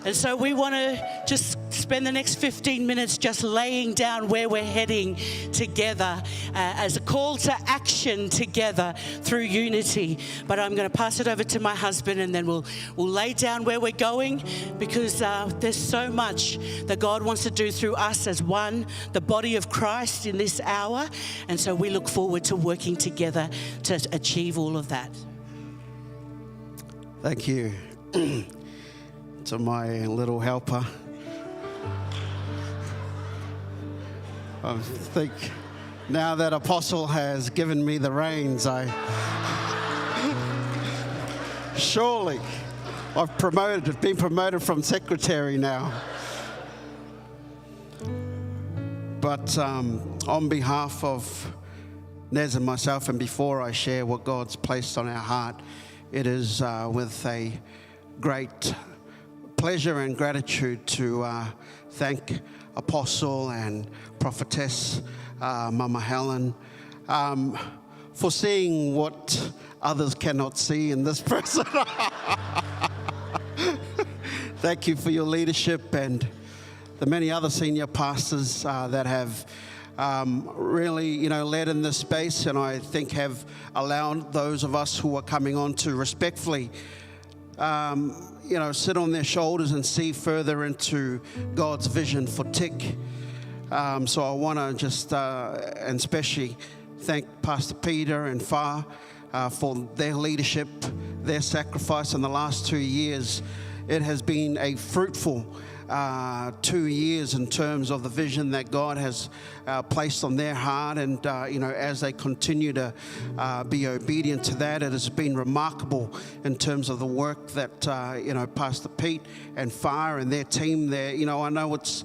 And so we want to just spend the next 15 minutes just laying down where we're heading together as a call to action together through unity. But I'm going to pass it over to my husband, and then we'll lay down where we're going, because there's so much that God wants to do through us as one, the body of Christ in this hour. And so we look forward to working together to achieve all of that. Thank you. To my little helper. I think now that Apostle has given me the reins, I surely I've been promoted from secretary now. But on behalf of Nez and myself, and before I share what God's placed on our heart, it is with a great pleasure and gratitude to thank Apostle and Prophetess Mama Helen for seeing what others cannot see in this person. Thank you for your leadership and the many other senior pastors that have really, you know, led in this space, and I think have allowed those of us who are coming on to respectfully, you know, sit on their shoulders and see further into God's vision for TICC. So I want to just, and especially thank Pastor Peter and Fa for their leadership, their sacrifice in the last 2 years. It has been a fruitful 2 years in terms of the vision that God has placed on their heart. And, you know, as they continue to be obedient to that, it has been remarkable in terms of the work that, you know, Pastor Pete and Fire and their team there. You know, I know it's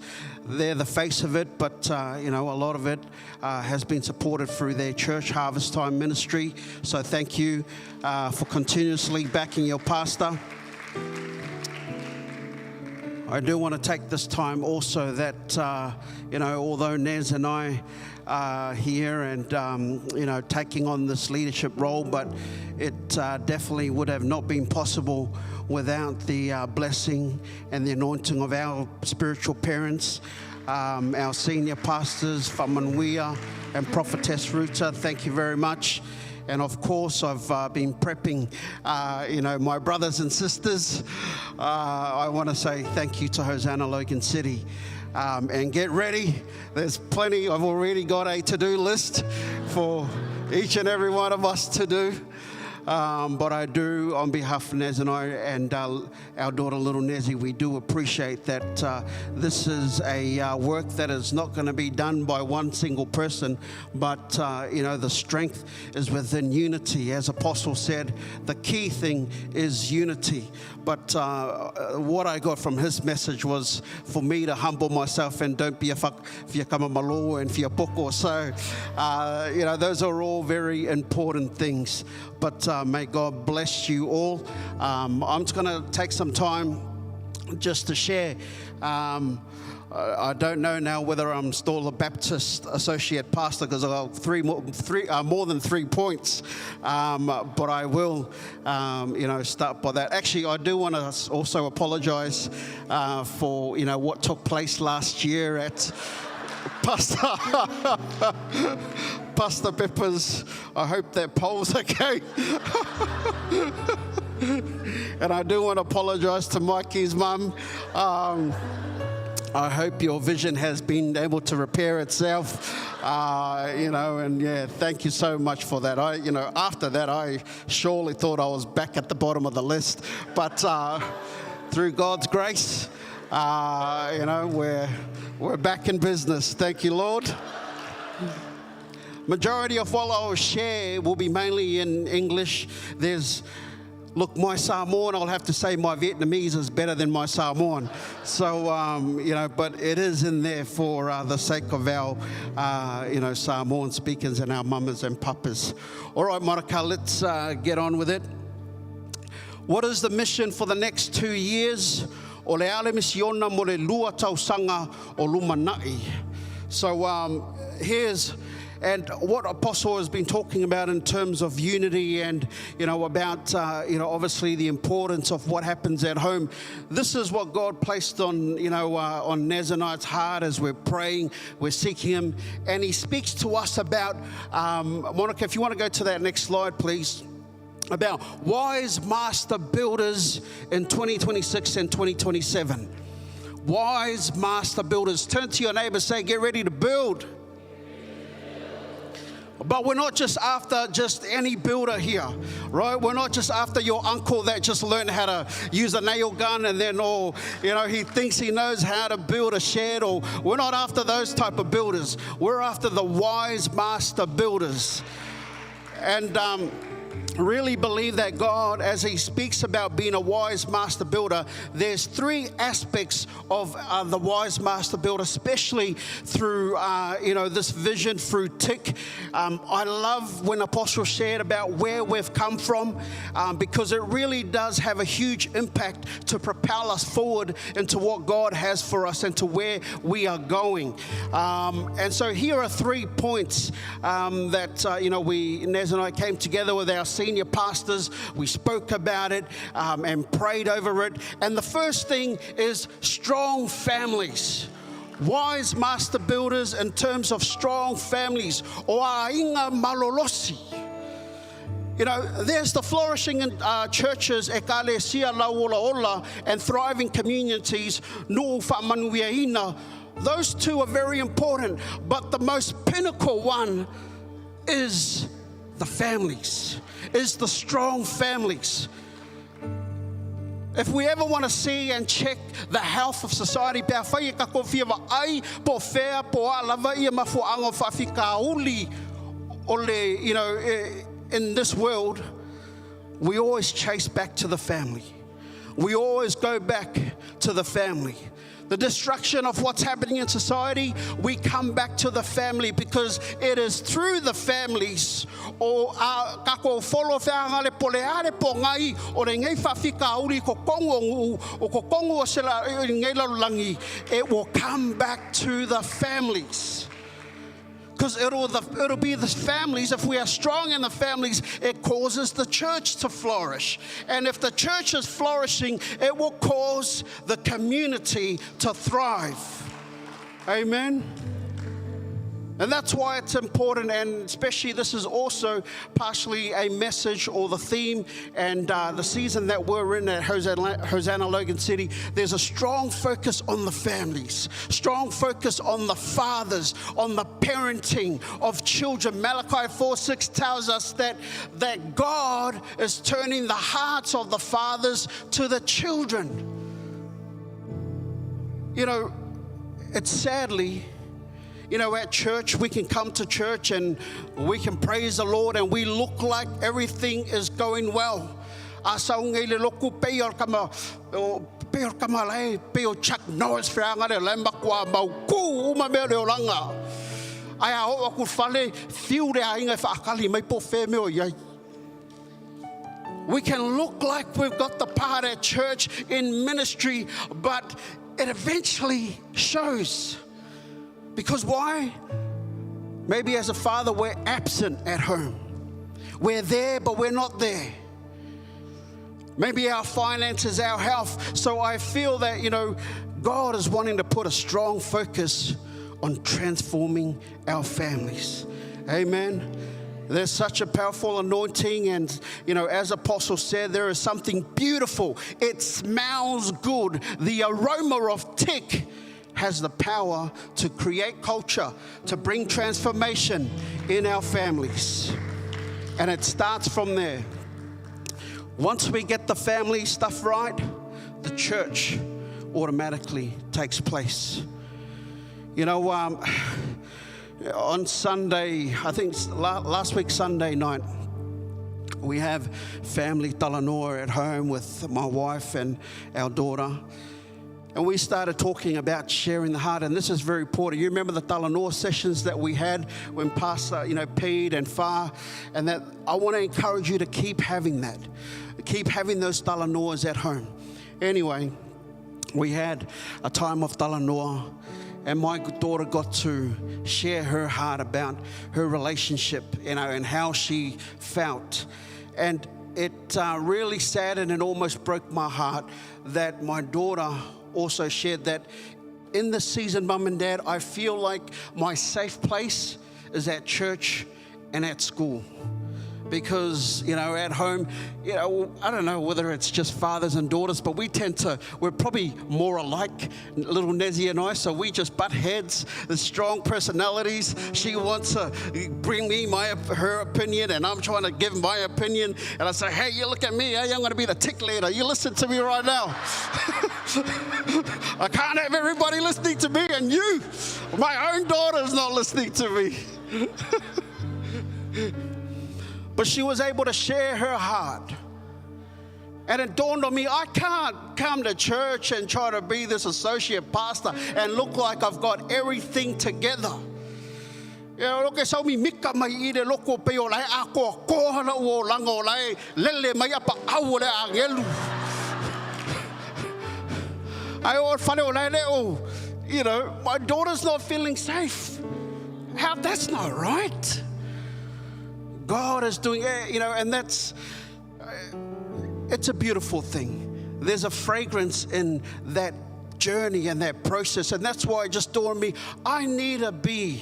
they're the face of it, but, you know, a lot of it has been supported through their church, Harvest Time Ministry. So thank you for continuously backing your pastor. I do want to take this time also that, you know, although Nez and I are here and, you know, taking on this leadership role, but it definitely would have not been possible without the blessing and the anointing of our spiritual parents, our senior pastors, Famanuia and Prophetess Ruta. Thank you very much. And of course, I've been prepping, you know, my brothers and sisters. I want to say thank you to Hosanna Logan City. And get ready. There's plenty. I've already got a to do list for each and every one of us to do. But I do, on behalf of Nez and I and our daughter, little Nezzy, we do appreciate that this is a work that is not going to be done by one single person, but, you know, the strength is within unity. As Apostle said, the key thing is unity. But what I got from his message was for me to humble myself and don't be a fuck malo and poko. So, you know, those are all very important things. But may God bless you all. I'm just going to take some time just to share. I don't know now whether I'm still a Baptist associate pastor because I've got more than 3 points. But I will, you know, start by that. Actually, I do want to also apologise for you know what took place last year at Pastor Pepper's. I hope that pole's okay. And I do want to apologize to Mikey's mum. I hope your vision has been able to repair itself, you know, and yeah, thank you so much for that. You know, after that, I surely thought I was back at the bottom of the list, but through God's grace, you know, we're back in business. Thank you, Lord. Majority of what I'll share will be mainly in English. There's Look, my Samoan, I'll have to say my Vietnamese is better than my Samoan. So, you know, but it is in there for the sake of our, you know, Samoan speakers and our mamas and papas. All right, Monica, let's get on with it. What is the mission for the next 2 years? O le a le misiona mo le 2 tausaga o lumanai. So here's and what Apostle has been talking about in terms of unity and, you know, about, you know, obviously the importance of what happens at home. This is what God placed on, you know, on Nez and I's heart as we're praying, we're seeking Him. And He speaks to us about, Monica, if you want to go to that next slide, please, about wise master builders in 2026 and 2027. Wise master builders. Turn to your neighbor, say, "Get ready to build." But we're not just after just any builder here, right? We're not just after your uncle that just learned how to use a nail gun and then, oh, you know, he thinks he knows how to build a shed. Or we're not after those type of builders. We're after the wise master builders. And really believe that God, as He speaks about being a wise master builder, there's three aspects of the wise master builder, especially through this vision through TIC. I love when Apostle shared about where we've come from, because it really does have a huge impact to propel us forward into what God has for us and to where we are going. And so here are 3 points that we, Nez and I, came together with our senior pastors. We spoke about it and prayed over it. And the first thing is strong families. Wise master builders in terms of strong families. O aiga malolosi. There's the flourishing in churches, ekalesia lauola ola, and thriving communities, nu'u whaamanuiaina. Those two are very important, but the most pinnacle one is the families, is the strong families. If we ever want to see and check the health of society, pea whai e kako whia wa ai, po whea, po a lava ia mafuanga whawhikauli ole, in this world, we always chase back to the family. We always go back to the family. The destruction of what's happening in society, we come back to the family, because it is through the families o a kako follow whaanga le pole are po ngai o le ngai whawhika uri ko kongo ngu, o ko kongo o se la, i ngai lalulangi. It will come back to the families. Because it'll be the families. If we are strong in the families, it causes the church to flourish. And if the church is flourishing, it will cause the community to thrive. Amen. And that's why it's important, and especially this is also partially a message or the theme and the season that we're in at Hosanna Logan City. There's a strong focus on the families, strong focus on the fathers, on the parenting of children. Malachi 4:6 tells us that God is turning the hearts of the fathers to the children. It's sadly... At church, we can come to church and we can praise the Lord and we look like everything is going well. A saunga i le loku pei o kama, o pei o kama lai, pei o Chuck Norris whianga le lai makua mau ku uma mea le oranga. Ai a o aku whale, whiu re a inga whaakali mai po whe meo iai. We can look like we've got the part at church in ministry, but it eventually shows. Because why? Maybe as a father, we're absent at home. We're there, but we're not there. Maybe our finances, our health. So I feel that, God is wanting to put a strong focus on transforming our families. Amen. There's such a powerful anointing, and, as Apostle said, there is something beautiful. It smells good. The aroma of TIC has the power to create culture, to bring transformation in our families. And it starts from there. Once we get the family stuff right, the church automatically takes place. On Sunday, I think last week, Sunday night, we have family talanoa at home with my wife and our daughter. And we started talking about sharing the heart, and this is very important. You remember the talanoa sessions that we had when Pastor, Pete and Fa, and that I want to encourage you to keep having that. Keep having those talanoas at home. Anyway, we had a time of talanoa, and my daughter got to share her heart about her relationship, and how she felt. And it really saddened and almost broke my heart that my daughter also shared that in this season, Mum and Dad, I feel like my safe place is at church and at school. Because, at home, I don't know whether it's just fathers and daughters, but we're probably more alike, little Nezzy and I, so we just butt heads, the strong personalities. She wants to bring me her opinion, and I'm trying to give my opinion. And I say, hey, you look at me, hey, I'm going to be the tick leader. You listen to me right now. I can't have everybody listening to me, and you, my own daughter's not listening to me. But she was able to share her heart. And it dawned on me, I can't come to church and try to be this associate pastor and look like I've got everything together. Ia lo ke sau mi mika mai i le loko pe o lai a koa koa na o langa o lai lele mai apa au o le angelu. Ai o whare o lai le o, you know, my daughter's not feeling safe. How, that's not right. God is doing, you know, and that's, it's a beautiful thing. There's a fragrance in that journey and that process. And that's why it just dawned on me, I need to be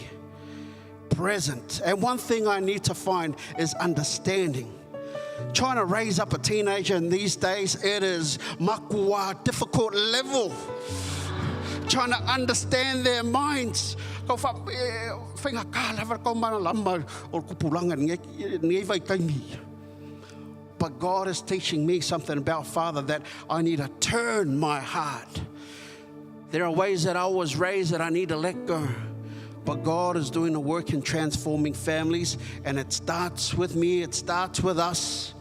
present. And one thing I need to find is understanding. Trying to raise up a teenager in these days, it is makua, difficult level. Trying to understand their minds. Ko wha, e, whainga kā lava ko mana lama o kupulanga nge vai kaimi. But God is teaching me something about Father that I need to turn my heart. There are ways that I was raised that I need to let go. But God is doing a work in transforming families, and it starts with me, it starts with us.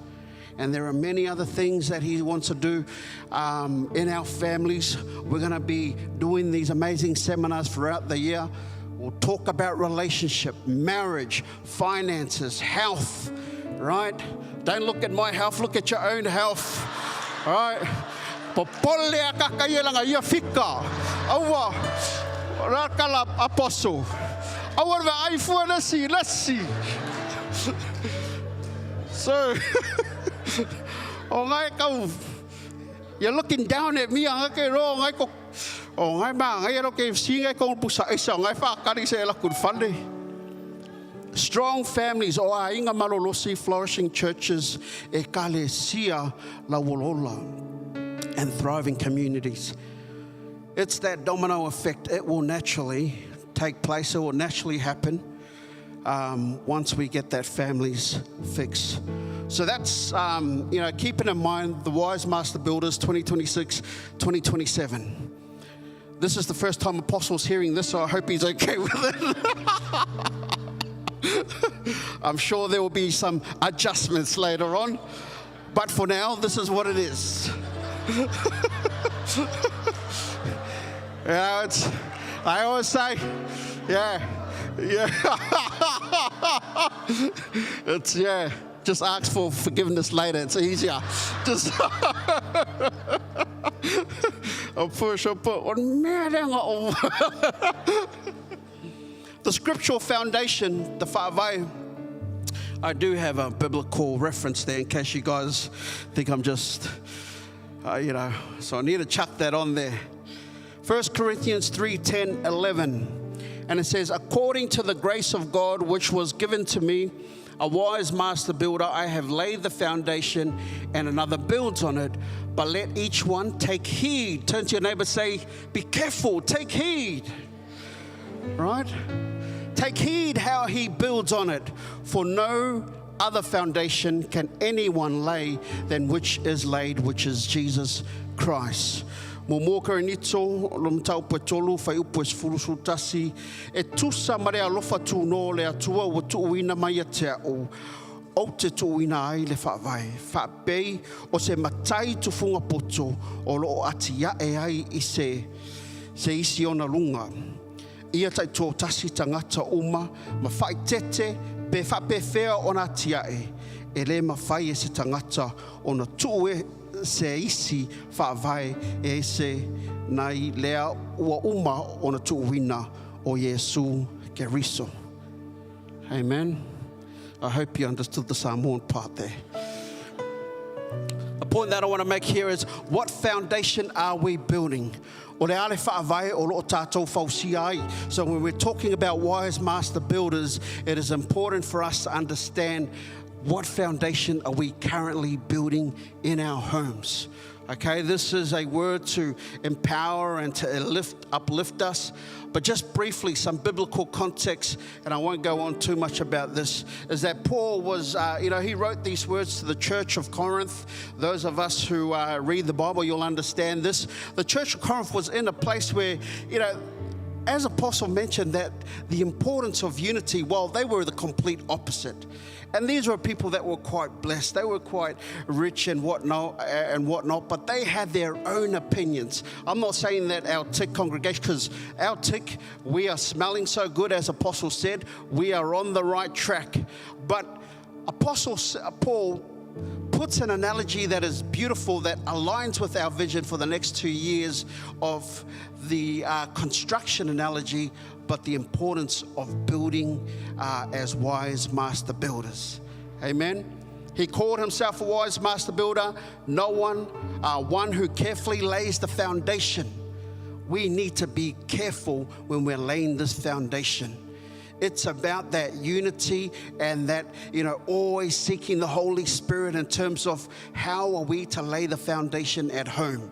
And there are many other things that He wants to do in our families. We're going to be doing these amazing seminars throughout the year. We'll talk about relationship, marriage, finances, health, right? Don't look at my health, look at your own health, all right? Popole a kakaia ia fika. Aua, rakala apostle. Aua va ai fua nasi, nasi. So, o ngai kau, you're looking down at me, anga ke ro, ngai ko, o ngai ma, ngai ro ke si ngai ko pusa esa, ngai whakari se la kurwhale. Strong families, o a inga malolosi, flourishing churches, e kale sia la wolola, and thriving communities. It's that domino effect. It will naturally take place. It will naturally happen once we get that families fix. So that's, you know, keeping in mind the Wise Master Builders 2026, 2027. This is the first time Apostle's hearing this, so I hope he's okay with it. I'm sure there will be some adjustments later on. But for now, this is what it is. You know, it's, I always say, yeah, yeah. It's, yeah, just ask for forgiveness later. It's easier. Just, I'll push, I'll put on The scriptural foundation, the wha'avai, I do have a biblical reference there in case you guys think I'm just, you know, so I need to chuck that on there. 1 Corinthians 3, 10, 11. And it says, according to the grace of God, which was given to me, a wise master builder, I have laid the foundation and another builds on it. But let each one take heed. Turn to your neighbor, say, be careful, take heed. Right? Take heed how he builds on it, for no other foundation can anyone lay than which is laid, which is Jesus Christ. Mo mua Korinito, lo mataupu e tolu, whai upu e sefulu sulu tasi, e tusa ma le alofa tūnō le Atua ua tuuina mai ia te a'u, ou te tuuina ai le faavae, faapei o se matai tufunga poto o loo atiae ai i se se isi ona lunga. Ia taitoatasi tagata uma ma faaitete pe faapefea ona atiae, e lē mafai e se tagata ona tuu e se isi faavae e ese nai lea ua uma ona tuuina o Iesū Keriso. Amen. I hope you understood the Samoan part there. The point that I want to make here is, what foundation are we building? O le a le faavae o loo tātou fausia ai. So when we're talking about wise master builders, it is important for us to understand, what foundation are we currently building in our homes? Okay, this is a word to empower and to uplift us. But just briefly, some biblical context, and I won't go on too much about this, is that Paul was, you know, he wrote these words to the church of Corinth. Those of us who read the Bible, you'll understand this. The church of Corinth was in a place where, you know, As Apostle mentioned, that the importance of unity, well, they were the complete opposite. And these were people that were quite blessed. They were quite rich and whatnot, and whatnot, but they had their own opinions. I'm not saying that our TIC congregation, because our TIC, we are smelling so good, as Apostle said, we are on the right track. But Apostle Paul puts an analogy that is beautiful, that aligns with our vision for the next 2 years of the construction analogy, but the importance of building as wise master builders. Amen. He called himself a wise master builder, no one, one who carefully lays the foundation. We need to be careful when we're laying this foundation. It's about that unity and that, always seeking the Holy Spirit in terms of how are we to lay the foundation at home?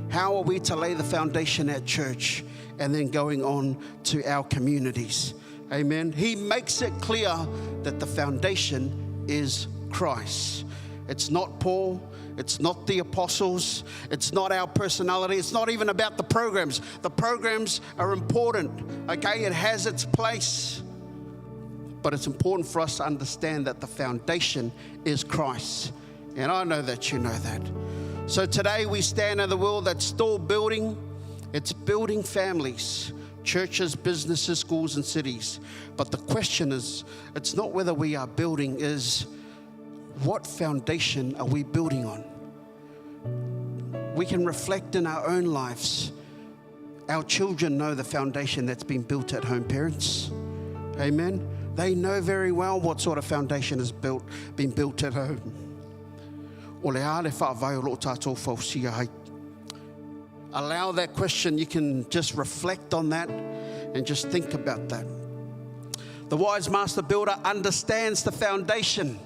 How are we to lay the foundation at church? And then going on to our communities. Amen. He makes it clear that the foundation is Christ. It's not Paul. It's not the apostles. It's not our personality. It's not even about the programs. The programs are important, okay? It has its place. But it's important for us to understand that the foundation is Christ. And I know that you know that. So today we stand in the world that's still building. It's building families, churches, businesses, schools, and cities. But the question is, it's not whether we are building, is what foundation are we building on? We can reflect in our own lives. Our children know the foundation that's been built at home, parents. Amen. They know very well what sort of foundation has been built at home. O le a le whaavai o lo tātou fausia hai. Allow that question. You can just reflect on that and just think about that. The wise master builder understands the foundation.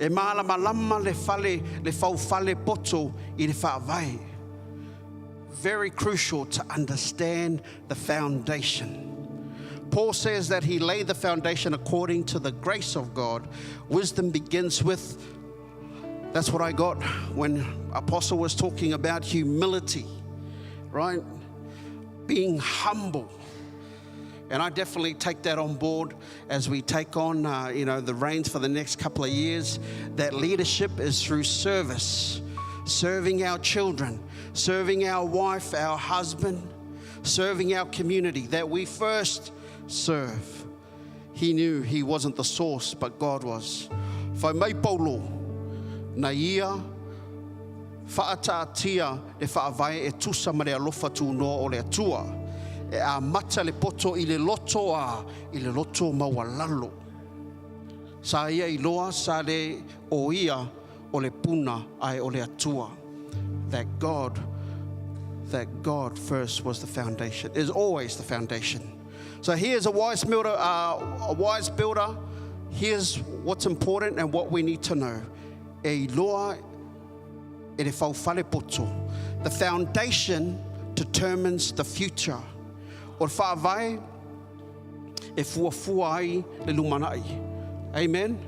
E malama lama le fale, le fau fale poto i le whaavai. Very crucial to understand the foundation. Paul says that he laid the foundation according to the grace of God. Wisdom begins with, that's what I got when Apostle was talking about humility, right? Being humble. And I definitely take that on board as we take on, the reins for the next couple of years, that leadership is through service, serving our children, serving our wife, our husband, serving our community, that we first serve. He knew he wasn't the source, but God was. Whai mai Paulo, na ia whaataatia le whaavae e tusa ma le alofa tūnoa o le atua. E a mata le poto i le loto a, i le loto maualalo. Sa ia i loa, sa le o ia o le puna ai o le atua. That God first was the foundation, is always the foundation. So here's a wise builder. A wise builder. Here's what's important and what we need to know. E loa e le whaufale poto. The foundation determines the future. O le whaavai e fuafua ai le lumanai. Amen.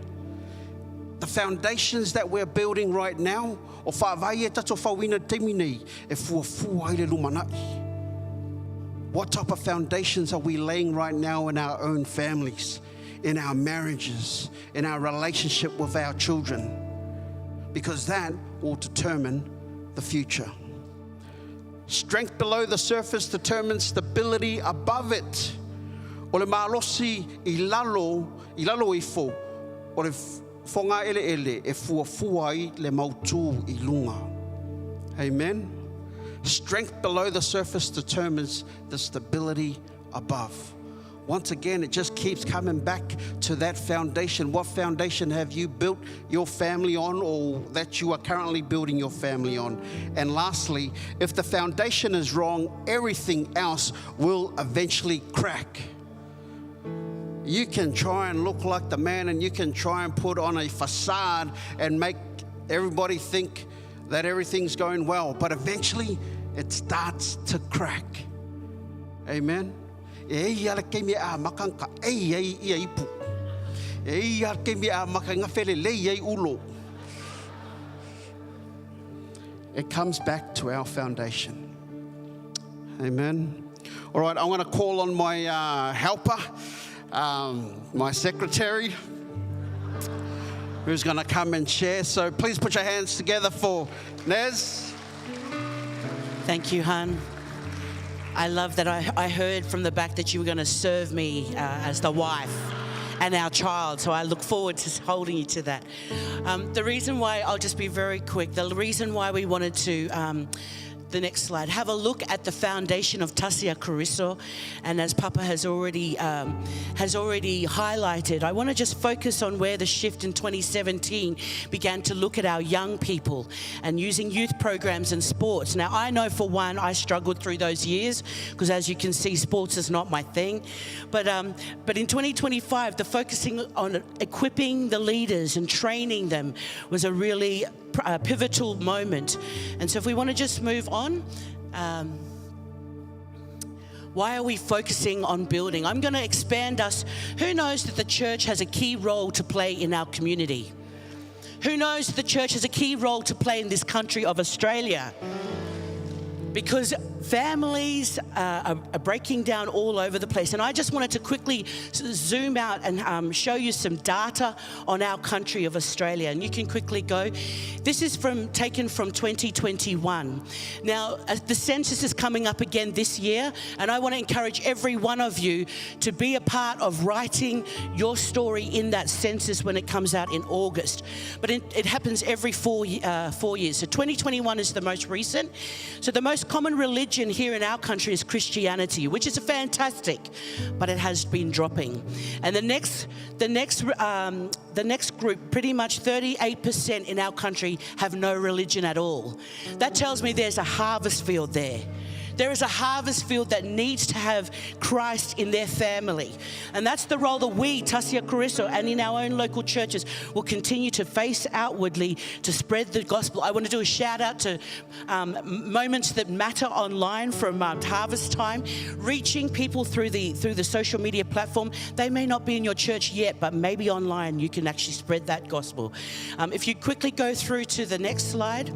The foundations that we're building right now, o whaavai e tato whawina temi nei, e fuafua ai le lumanai. What type of foundations are we laying right now in our own families, in our marriages, in our relationship with our children? Because that will determine the future. Strength below the surface determines stability above it. O le malosi i lalo ifo, o le whonga ele ele e fuafua ai le mautu i lunga. Amen. Strength below the surface determines the stability above. Once again, it just keeps coming back to that foundation. What foundation have you built your family on, or that you are currently building your family on? And lastly, if the foundation is wrong, everything else will eventually crack. You can try and look like the man, and you can try and put on a facade and make everybody think that everything's going well, but eventually it starts to crack. Amen. E ia le kemi a makanka e ia ia ipu. E ia kemi a makanga fele le ia ulo. It comes back to our foundation. Amen. All right, I'm going to call on my helper, my secretary, who's going to come and share. So please put your hands together for Nez. Thank you, Han. I love that I heard from the back that you were going to serve me as the wife and our child. So I look forward to holding you to that. The reason why, I'll just be very quick, the reason why we wanted to, the next slide, have a look at the foundation of Tasi a Keriso, and as Papa has already highlighted, I want to just focus on where the shift in 2017 began to look at our young people and using youth programs and sports. Now, I know for one, I struggled through those years because, as you can see, sports is not my thing. But in 2025, the focusing on equipping the leaders and training them was a really pivotal moment. And so if we want to just move on, why are we focusing on building? I'm going to expand us. Who knows that the church has a key role to play in our community? Who knows that the church has a key role to play in this country of Australia? Because families are breaking down all over the place. And I just wanted to quickly zoom out and show you some data on our country of Australia. And you can quickly go. This is taken from 2021. Now, the census is coming up again this year. And I want to encourage every one of you to be a part of writing your story in that census when it comes out in August. But it happens every 4 years. So 2021 is the most recent. So the most common religion here in our country is Christianity, which is fantastic, but it has been dropping. And the next group, pretty much 38% in our country have no religion at all. That tells me there's a harvest field there. There is a harvest field that needs to have Christ in their family. And that's the role that we, Tasi a Keriso, and in our own local churches, will continue to face outwardly to spread the gospel. I want to do a shout out to Moments That Matter online from Harvest Time, reaching people through the social media platform. They may not be in your church yet, but maybe online you can actually spread that gospel. If you quickly go through to the next slide.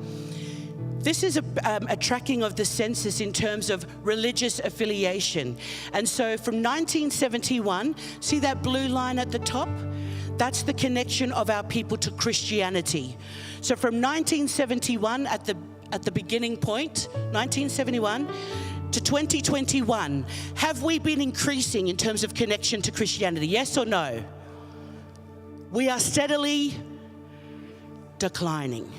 This is a tracking of the census in terms of religious affiliation. And so from 1971, see that blue line at the top? That's the connection of our people to Christianity. So from 1971 at the beginning point, 1971 to 2021, have we been increasing in terms of connection to Christianity? Yes or no? We are steadily declining.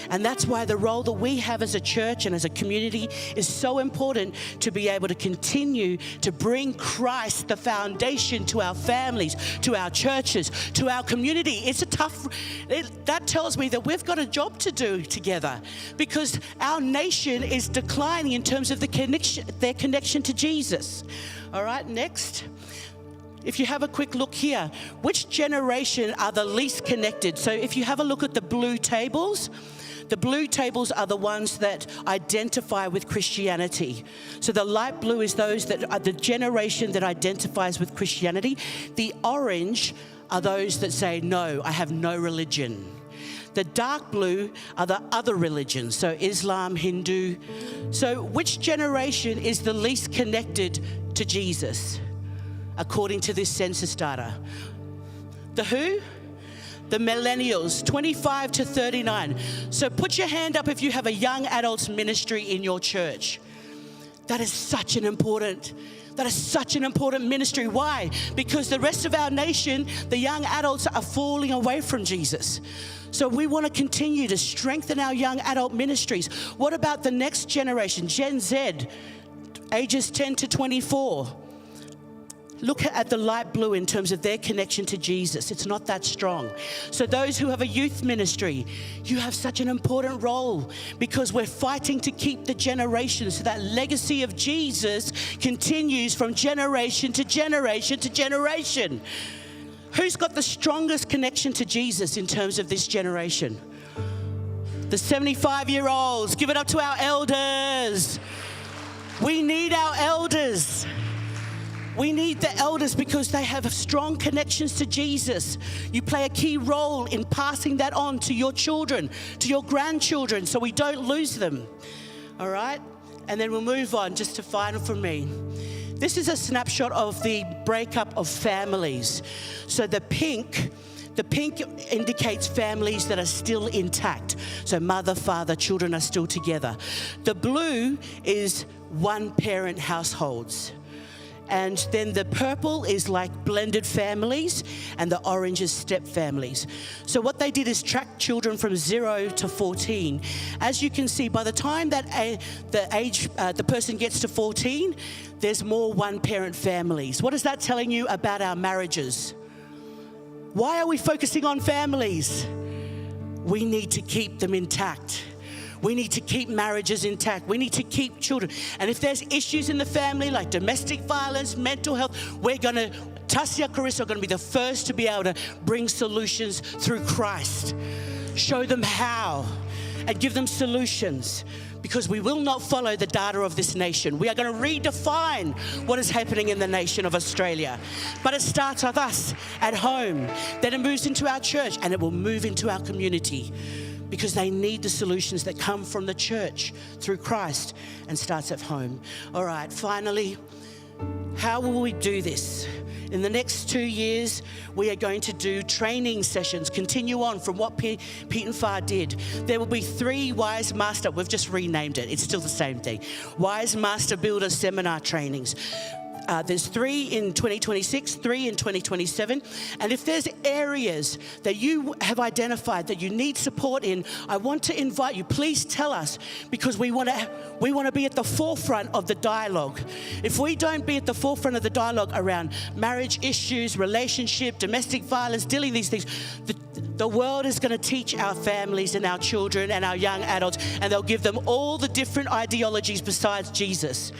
And that's why the role that we have as a church and as a community is so important to be able to continue to bring Christ, the foundation, to our families, to our churches, to our community. It's a tough, that tells me that we've got a job to do together, because our nation is declining in terms of the connection, their connection to Jesus. All right, next. If you have a quick look here, which generation are the least connected? So if you have a look at the blue tables are the ones that identify with Christianity. So the light blue is those that are the generation that identifies with Christianity. The orange are those that say, no, I have no religion. The dark blue are the other religions, so Islam, Hindu. So which generation is the least connected to Jesus, according to this census data? The who? The millennials, 25 to 39. So put your hand up if you have a young adults ministry in your church. That is such an important ministry. Why? Because the rest of our nation, the young adults are falling away from Jesus. So we want to continue to strengthen our young adult ministries. What about the next generation, Gen Z, ages 10 to 24? Look at the light blue in terms of their connection to Jesus. It's not that strong. So those who have a youth ministry, you have such an important role, because we're fighting to keep the generation so that legacy of Jesus continues from generation to generation to generation. Who's got the strongest connection to Jesus in terms of this generation? The 75-year-olds. Give it up to our elders. We need our elders. We need the elders because they have strong connections to Jesus. You play a key role in passing that on to your children, to your grandchildren, so we don't lose them. All right? And then we'll move on just to final for me. This is a snapshot of the breakup of families. So the pink the pink indicates families that are still intact. So mother, father, children are still together. The blue is one parent households. And then the purple is like blended families, and the orange is step families. So, what they did is track children from 0 to 14. As you can see, by the time that a, the age the person gets to 14, there's more one parent families. What is that telling you about our marriages? Why are we focusing on families? We need to keep them intact. We need to keep marriages intact. We need to keep children. And if there's issues in the family like domestic violence, mental health, we're going to, Tasia Carissa are going to be the first to be able to bring solutions through Christ. Show them how and give them solutions because we will not follow the data of this nation. We are going to redefine what is happening in the nation of Australia. But it starts with us at home, then it moves into our church, and it will move into our community because they need the solutions that come from the church through Christ and starts at home. All right, finally, how will we do this? In the next 2 years, we are going to do training sessions, continue on from what Pete and Farr did. There will be 3 Wise Master, we've just renamed it, it's still the same thing, Wise Master Builder seminar trainings. There's 3 in 2026, 3 in 2027. And if there's areas that you have identified that you need support in, I want to invite you, please tell us, because we want to be at the forefront of the dialogue. If we don't be at the forefront of the dialogue around marriage issues, relationship, domestic violence, dealing with these things, the world is going to teach our families and our children and our young adults, and they'll give them all the different ideologies besides Jesus.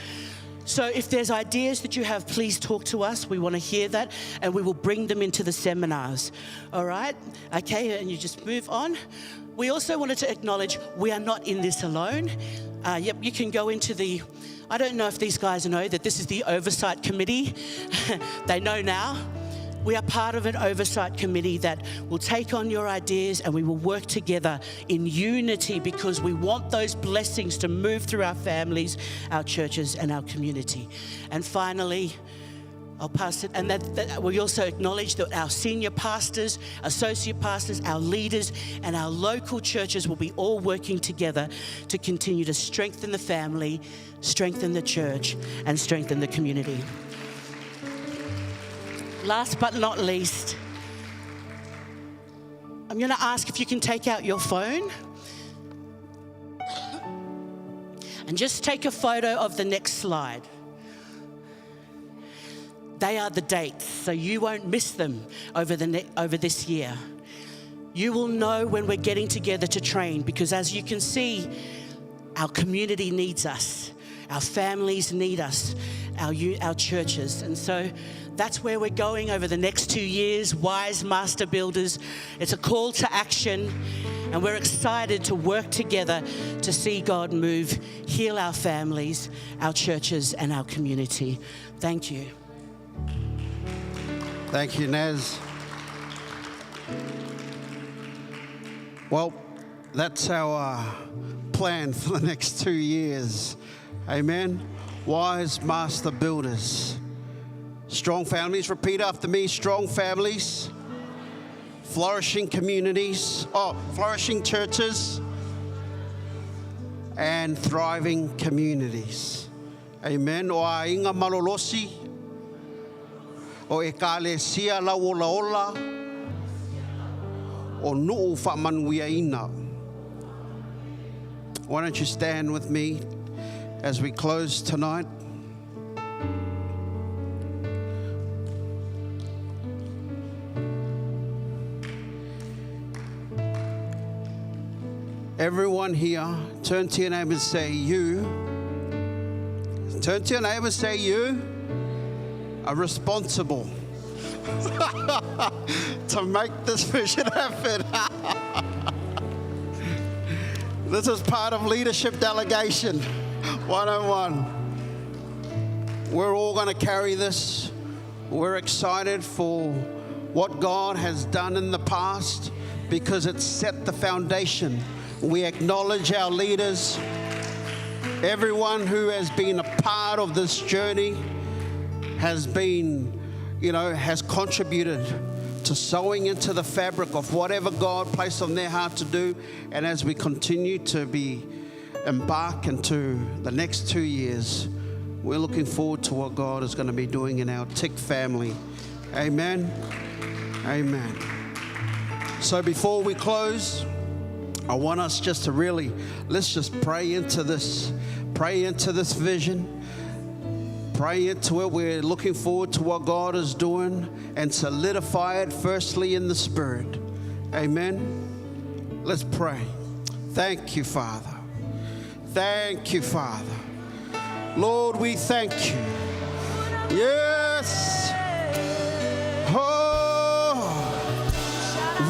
So if there's ideas that you have, please talk to us. We want to hear that, and we will bring them into the seminars. All right? Okay, and you just move on. We also wanted to acknowledge we are not in this alone. Yep, you can go into the... I don't know if these guys know that this is the oversight committee. They know now. We are part of an oversight committee that will take on your ideas, and we will work together in unity because we want those blessings to move through our families, our churches, and our community. And finally, I'll pass it. And that we also acknowledge that our senior pastors, associate pastors, our leaders, and our local churches will be all working together to continue to strengthen the family, strengthen the church, and strengthen the community. Last but not least, I'm going to ask if you can take out your phone and just take a photo of the next slide. They are the dates, so you won't miss them over this year. You will know when we're getting together to train, because as you can see, our community needs us. Our families need us, our churches. And so that's where we're going over the next 2 years, Wise Master Builders. It's a call to action, and we're excited to work together to see God move, heal our families, our churches, and our community. Thank you. Thank you, Naz. Well, that's our plan for the next 2 years. Amen. Wise Master Builders. Strong families, repeat after me, strong families, flourishing communities, flourishing churches, and thriving communities. Amen. O a inga malolosi, o e kalesia la ola ola, o nu'u wha ina. Why don't you stand with me as we close tonight? Everyone here, turn to your neighbor and say, you. Turn to your neighbor and say, you are responsible to make this vision happen. This is part of leadership delegation 101. We're all going to carry this. We're excited for what God has done in the past because it set the foundation. We acknowledge our leaders, everyone who has been a part of this journey. has been, you know, has contributed to sewing into the fabric of whatever God placed on their heart to do. And as we continue to be embark into the next 2 years, we're looking forward to what God is going to be doing in our TIC family. Amen. Amen. So before we close, I want us just to really, let's just pray into this, pray into this vision, pray into it. We're looking forward to what God is doing and solidify it firstly in the Spirit. Amen. Let's pray. Thank you, Father. Thank you, Father. Lord, we thank you. Yes. Oh,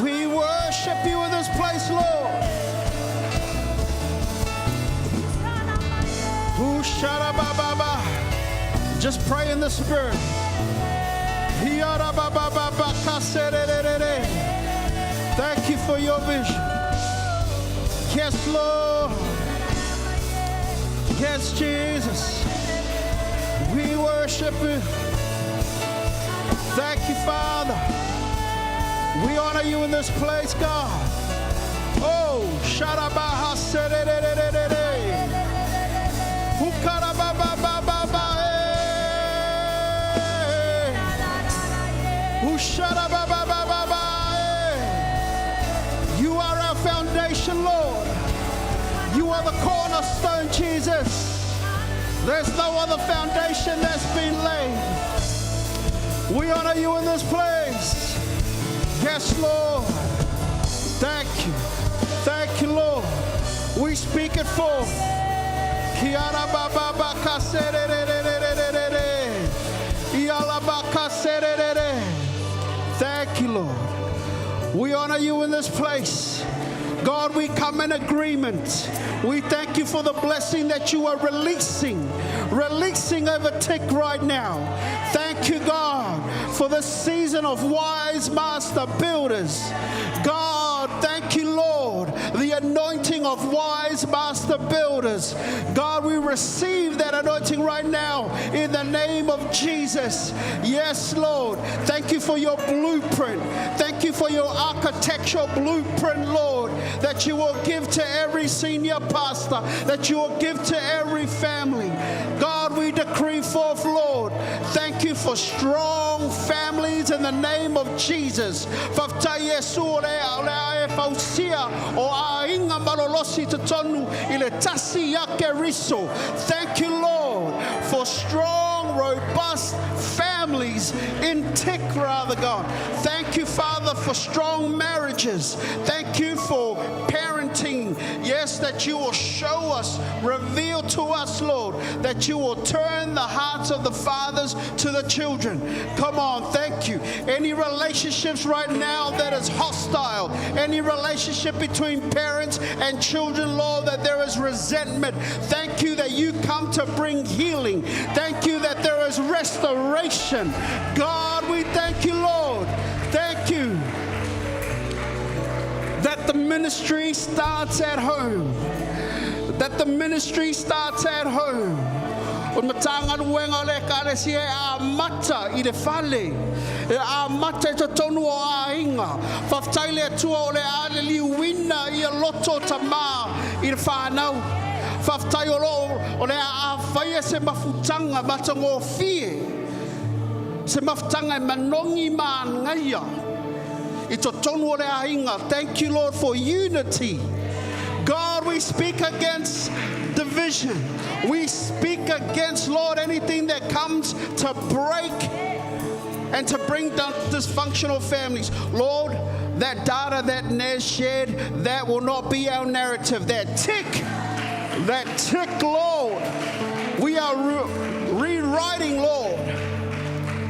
we worship you in this place, Lord. Just pray in the Spirit. Thank you for your vision. Yes, Lord. Yes, Jesus. We worship you. Thank you, Father. We honor you in this place, God. Oh, Sharabaha sererererere. Ukarababababa. Usharababababa. You are our foundation, Lord. You are the cornerstone, Jesus. There's no other foundation that's been laid. We honor you in this place. Yes, Lord. Thank you. Thank you, Lord. We speak it forth. Thank you, Lord. We honor you in this place. God, we come in agreement. We thank you for the blessing that you are releasing over TIC right now. Thank you, God, for the season of wise master builders. God, thank you, Lord, the anointing of wise master builders. God, we receive that anointing right now in the name of Jesus. Yes, Lord, thank you for your blueprint. Thank you for your architectural blueprint, Lord, that you will give to every senior pastor, that you will give to every family. God, we decree forth, Lord, thank you for strong families in the name of Jesus. Thank you, Lord, for strong, robust families in TIC, rather, God. Thank you, Father, for strong marriages. Thank you for parenting. Yes, that you will show us, reveal to us, Lord, that you will turn the hearts of the fathers to the children. Come on, thank you. Any relationships right now that is hostile, any relationship between parents and children, Lord, that there is resentment. Thank you that you come to bring healing. Thank you that there is restoration. God, we thank you, Lord. Thank you that the ministry starts at home. That the ministry starts at home. O matangaluenga le kalesia a mata i le fale. E a mata i te tonu o a inga. Whaftai le atua o le a le liuina i a loto tamā i le whānau. Whaftai o lo o le a whaia se mafutanga mata ngō fie. Se mafutanga e manongi maa ngaia. I te tonu o le a inga. Thank you, Lord, for unity. God, we speak against division. We speak against, Lord, anything that comes to break and to bring down dysfunctional families. Lord, that data that Nez shared, that will not be our narrative. That tick, Lord. We are rewriting, Lord.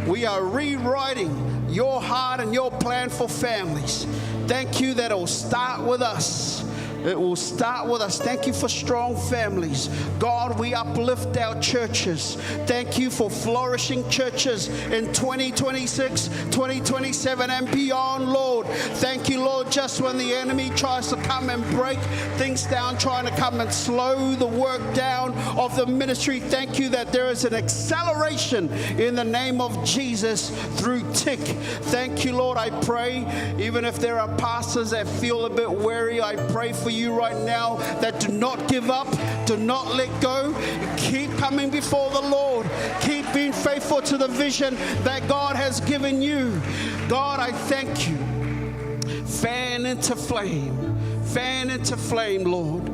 We are rewriting your heart and your plan for families. Thank you that it will start with us. It will start with us. Thank you for strong families. God, we uplift our churches. Thank you for flourishing churches in 2026, 2027, and beyond, Lord. Thank you, Lord, just when the enemy tries to come and break things down, trying to come and slow the work down of the ministry. Thank you that there is an acceleration in the name of Jesus through TIC. Thank you, Lord. I pray, even if there are pastors that feel a bit weary, I pray for you right now that do not give up, do not let go. Keep coming before the Lord. Keep being faithful to the vision that God has given you. God, I thank you. Fan into flame. Fan into flame, Lord.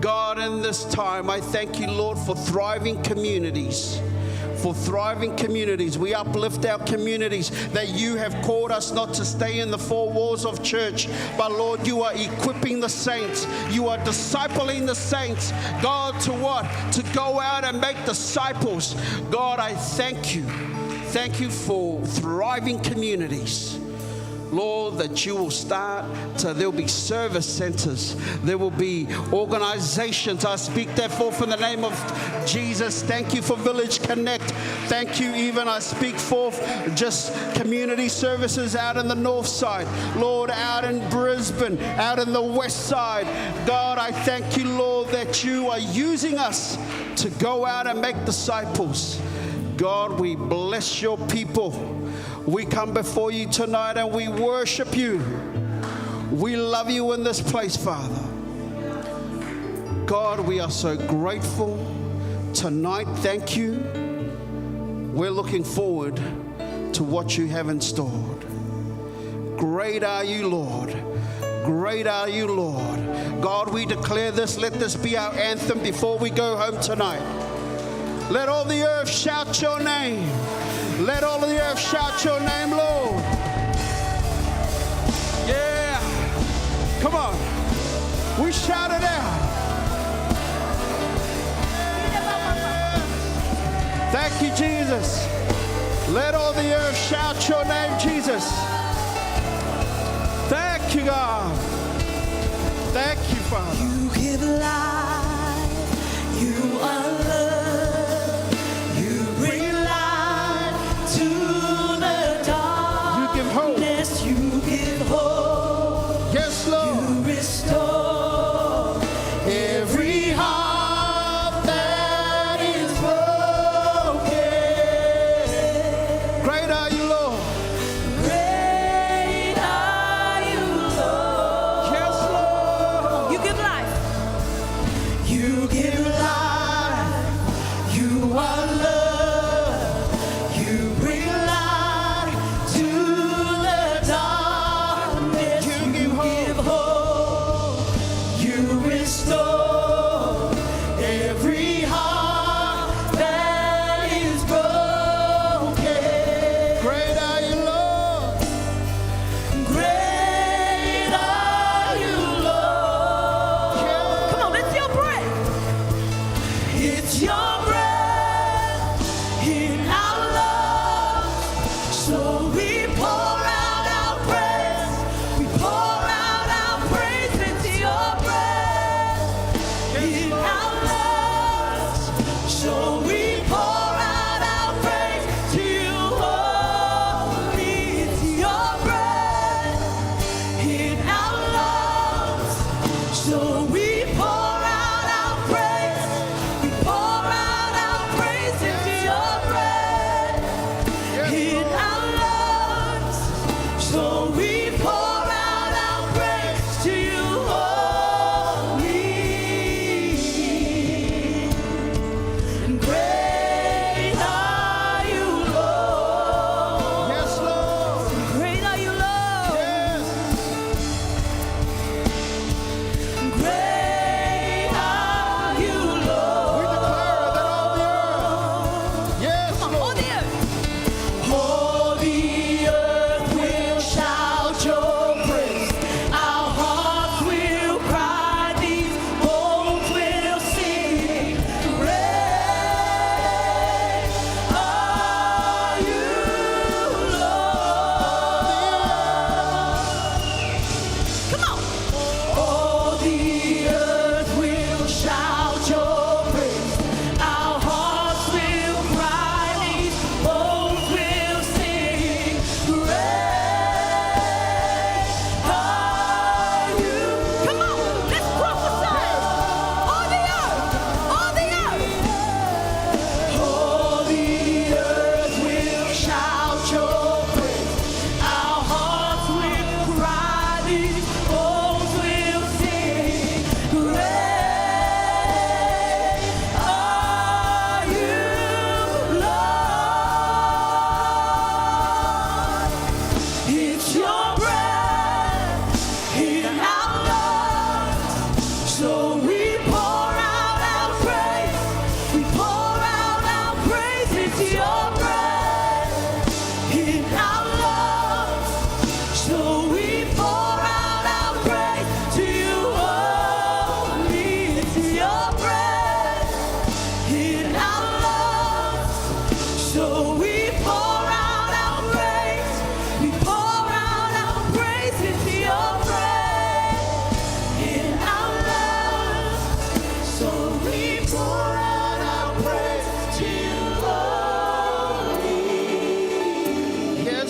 God, in this time, I thank you, Lord, for thriving communities. For thriving communities. We uplift our communities that you have called us not to stay in the four walls of church, but Lord, you are equipping the saints. You are discipling the saints. God, to what? To go out and make disciples. God, I thank you. Thank you for thriving communities. Lord, that you will start to, there'll be service centers, there will be organizations. I speak therefore in the name of Jesus. Thank you for Village Connect. Thank you, even I speak forth just community services out in the north side, Lord, out in Brisbane, out in the west side. God, I thank you, Lord, that you are using us to go out and make disciples. God, we bless your people. We come before you tonight and we worship you. We love you in this place, Father. God, we are so grateful tonight. Thank you. We're looking forward to what you have in store. Great are you, Lord. Great are you, Lord. God, we declare this. Let this be our anthem before we go home tonight. Let all the earth shout your name. Let all the earth shout your name, Lord. Yeah. Come on. We shout it out. Thank you, Jesus. Let all the earth shout your name, Jesus. Thank you, God. Thank you, Father. You give life. You are love. You bring light to the darkness. You give hope. You give hope. Yes, Lord. You restore every heart that is broken. Great are you, Lord. Great are you, Lord. Yes, Lord. You give life. You give life. You are love. You bring light to the darkness. You give hope. give hope. You restore every heart that is broken. Great are you, Lord. Great are you, Lord. Come on, it's your breath. It's your breath in our lungs. So we pour out our praise. We pour out our praise. It's your breath in our lungs. So we pour out our praise to you only. It's your breath in our lungs. So we pour out our praise. We pour out our praise. It's your breath in our lungs.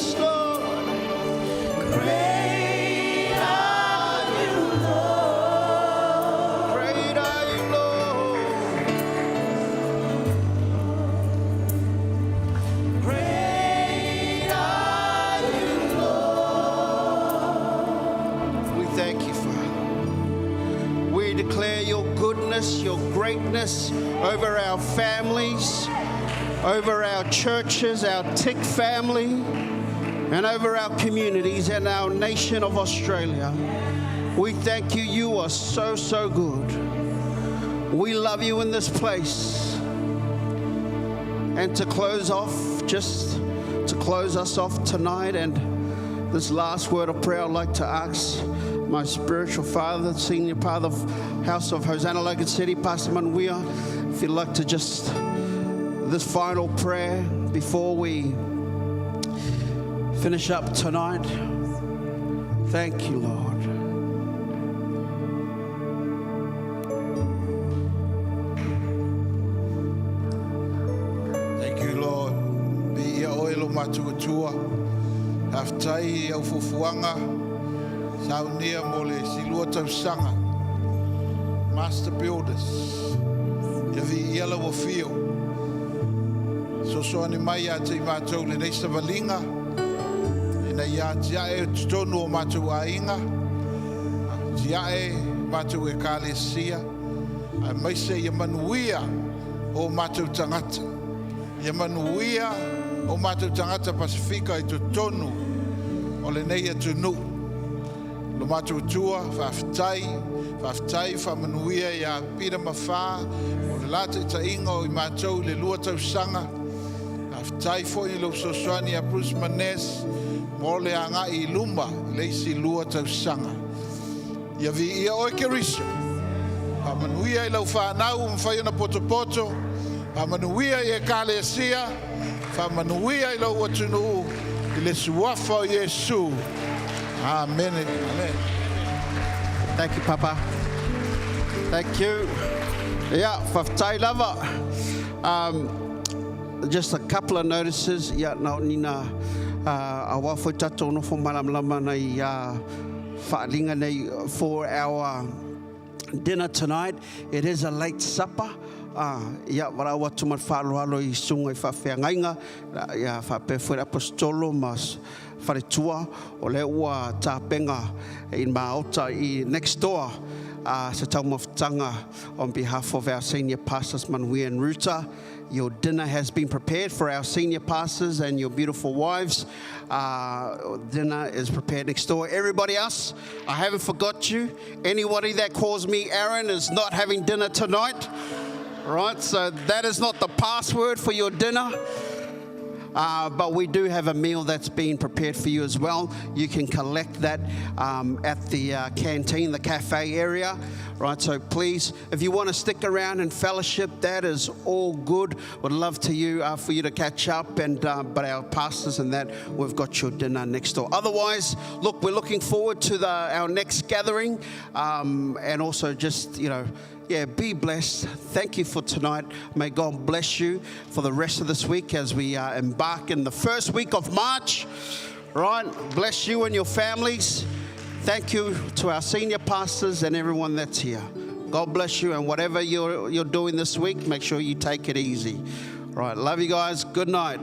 Yes, Lord. Great are you, Lord. Great are you, Lord. Great are you, Lord. We thank you, Father. We declare your goodness, your greatness over our families, over our churches, our TIC family, and over our communities and our nation of Australia. We thank you. You are so, so good. We love you in this place. And to close off, just to close us off tonight, and this last word of prayer, I'd like to ask my spiritual father, senior father of House of Hosanna Logan City, Pastor Manuia, if you'd like to just this final prayer before we finish up tonight. Thank you, Lord. Thank you, Lord. Bi ia oe lo matua tua. Haftai i au fufuanga. Saunia mo le silua tausanga. Master Builders. Ia vi ia lau fio. Sosoani mai a te mātou le nei savalinga. Ina ia tia e tonu o mātou ainga. Tia e mātou e kalesia. Ai maise ia manuia o mātou tangata. Ia manuia o mātou tangata Pasifika i totonu o le nei atu. Lo mātou tua, whaaftai, whaaftai, whaamanuia ia pira mawhā, o le lata i ta inga o i mātou le lua tausanga. Whaaftai fo i lo sosoani a Bruce Manes, mo le anga i luma, i le isi lua tausanga. Ia vi ia oe ke riso. Whaamanuia i lau whanau mwhai ona poto poto. Whaamanuia i e kalesia. Whaamanuia i lau atunu i le suafa o Yesu. Amen. Amen. Thank you, Papa. Thank you. Yeah, whaftai lava. Just a couple of notices. Yeah, no, nina a wafo tato no fo malam nei whaalinga nei for our dinner tonight. It is a late supper. Ia wara watu ma whaaloalo i sunga i whawheangainga ia whapewhera apostolo ma wharetua o le ua tāpenga i maota i next door se taumafutanga on behalf of our senior pastors Manuia and Ruta. Your dinner has been prepared for our senior pastors and your beautiful wives. Dinner is prepared next door. Everybody else, I haven't forgot you. Anybody that calls me Aaron is not having dinner tonight. Right, so that is not the password for your dinner. But we do have a meal that's been prepared for you as well. You can collect that at the canteen, the cafe area. Right, so please, if you want to stick around and fellowship, that is all good. Would love to you for you to catch up, and but our pastors and that, we've got your dinner next door. Otherwise, look, we're looking forward to our next gathering, and also just, you know, yeah, be blessed. Thank you for tonight. May God bless you for the rest of this week as we embark in the first week of March. Right? Bless you and your families. Thank you to our senior pastors and everyone that's here. God bless you, and whatever you're doing this week, make sure you take it easy. Right, love you guys. Good night.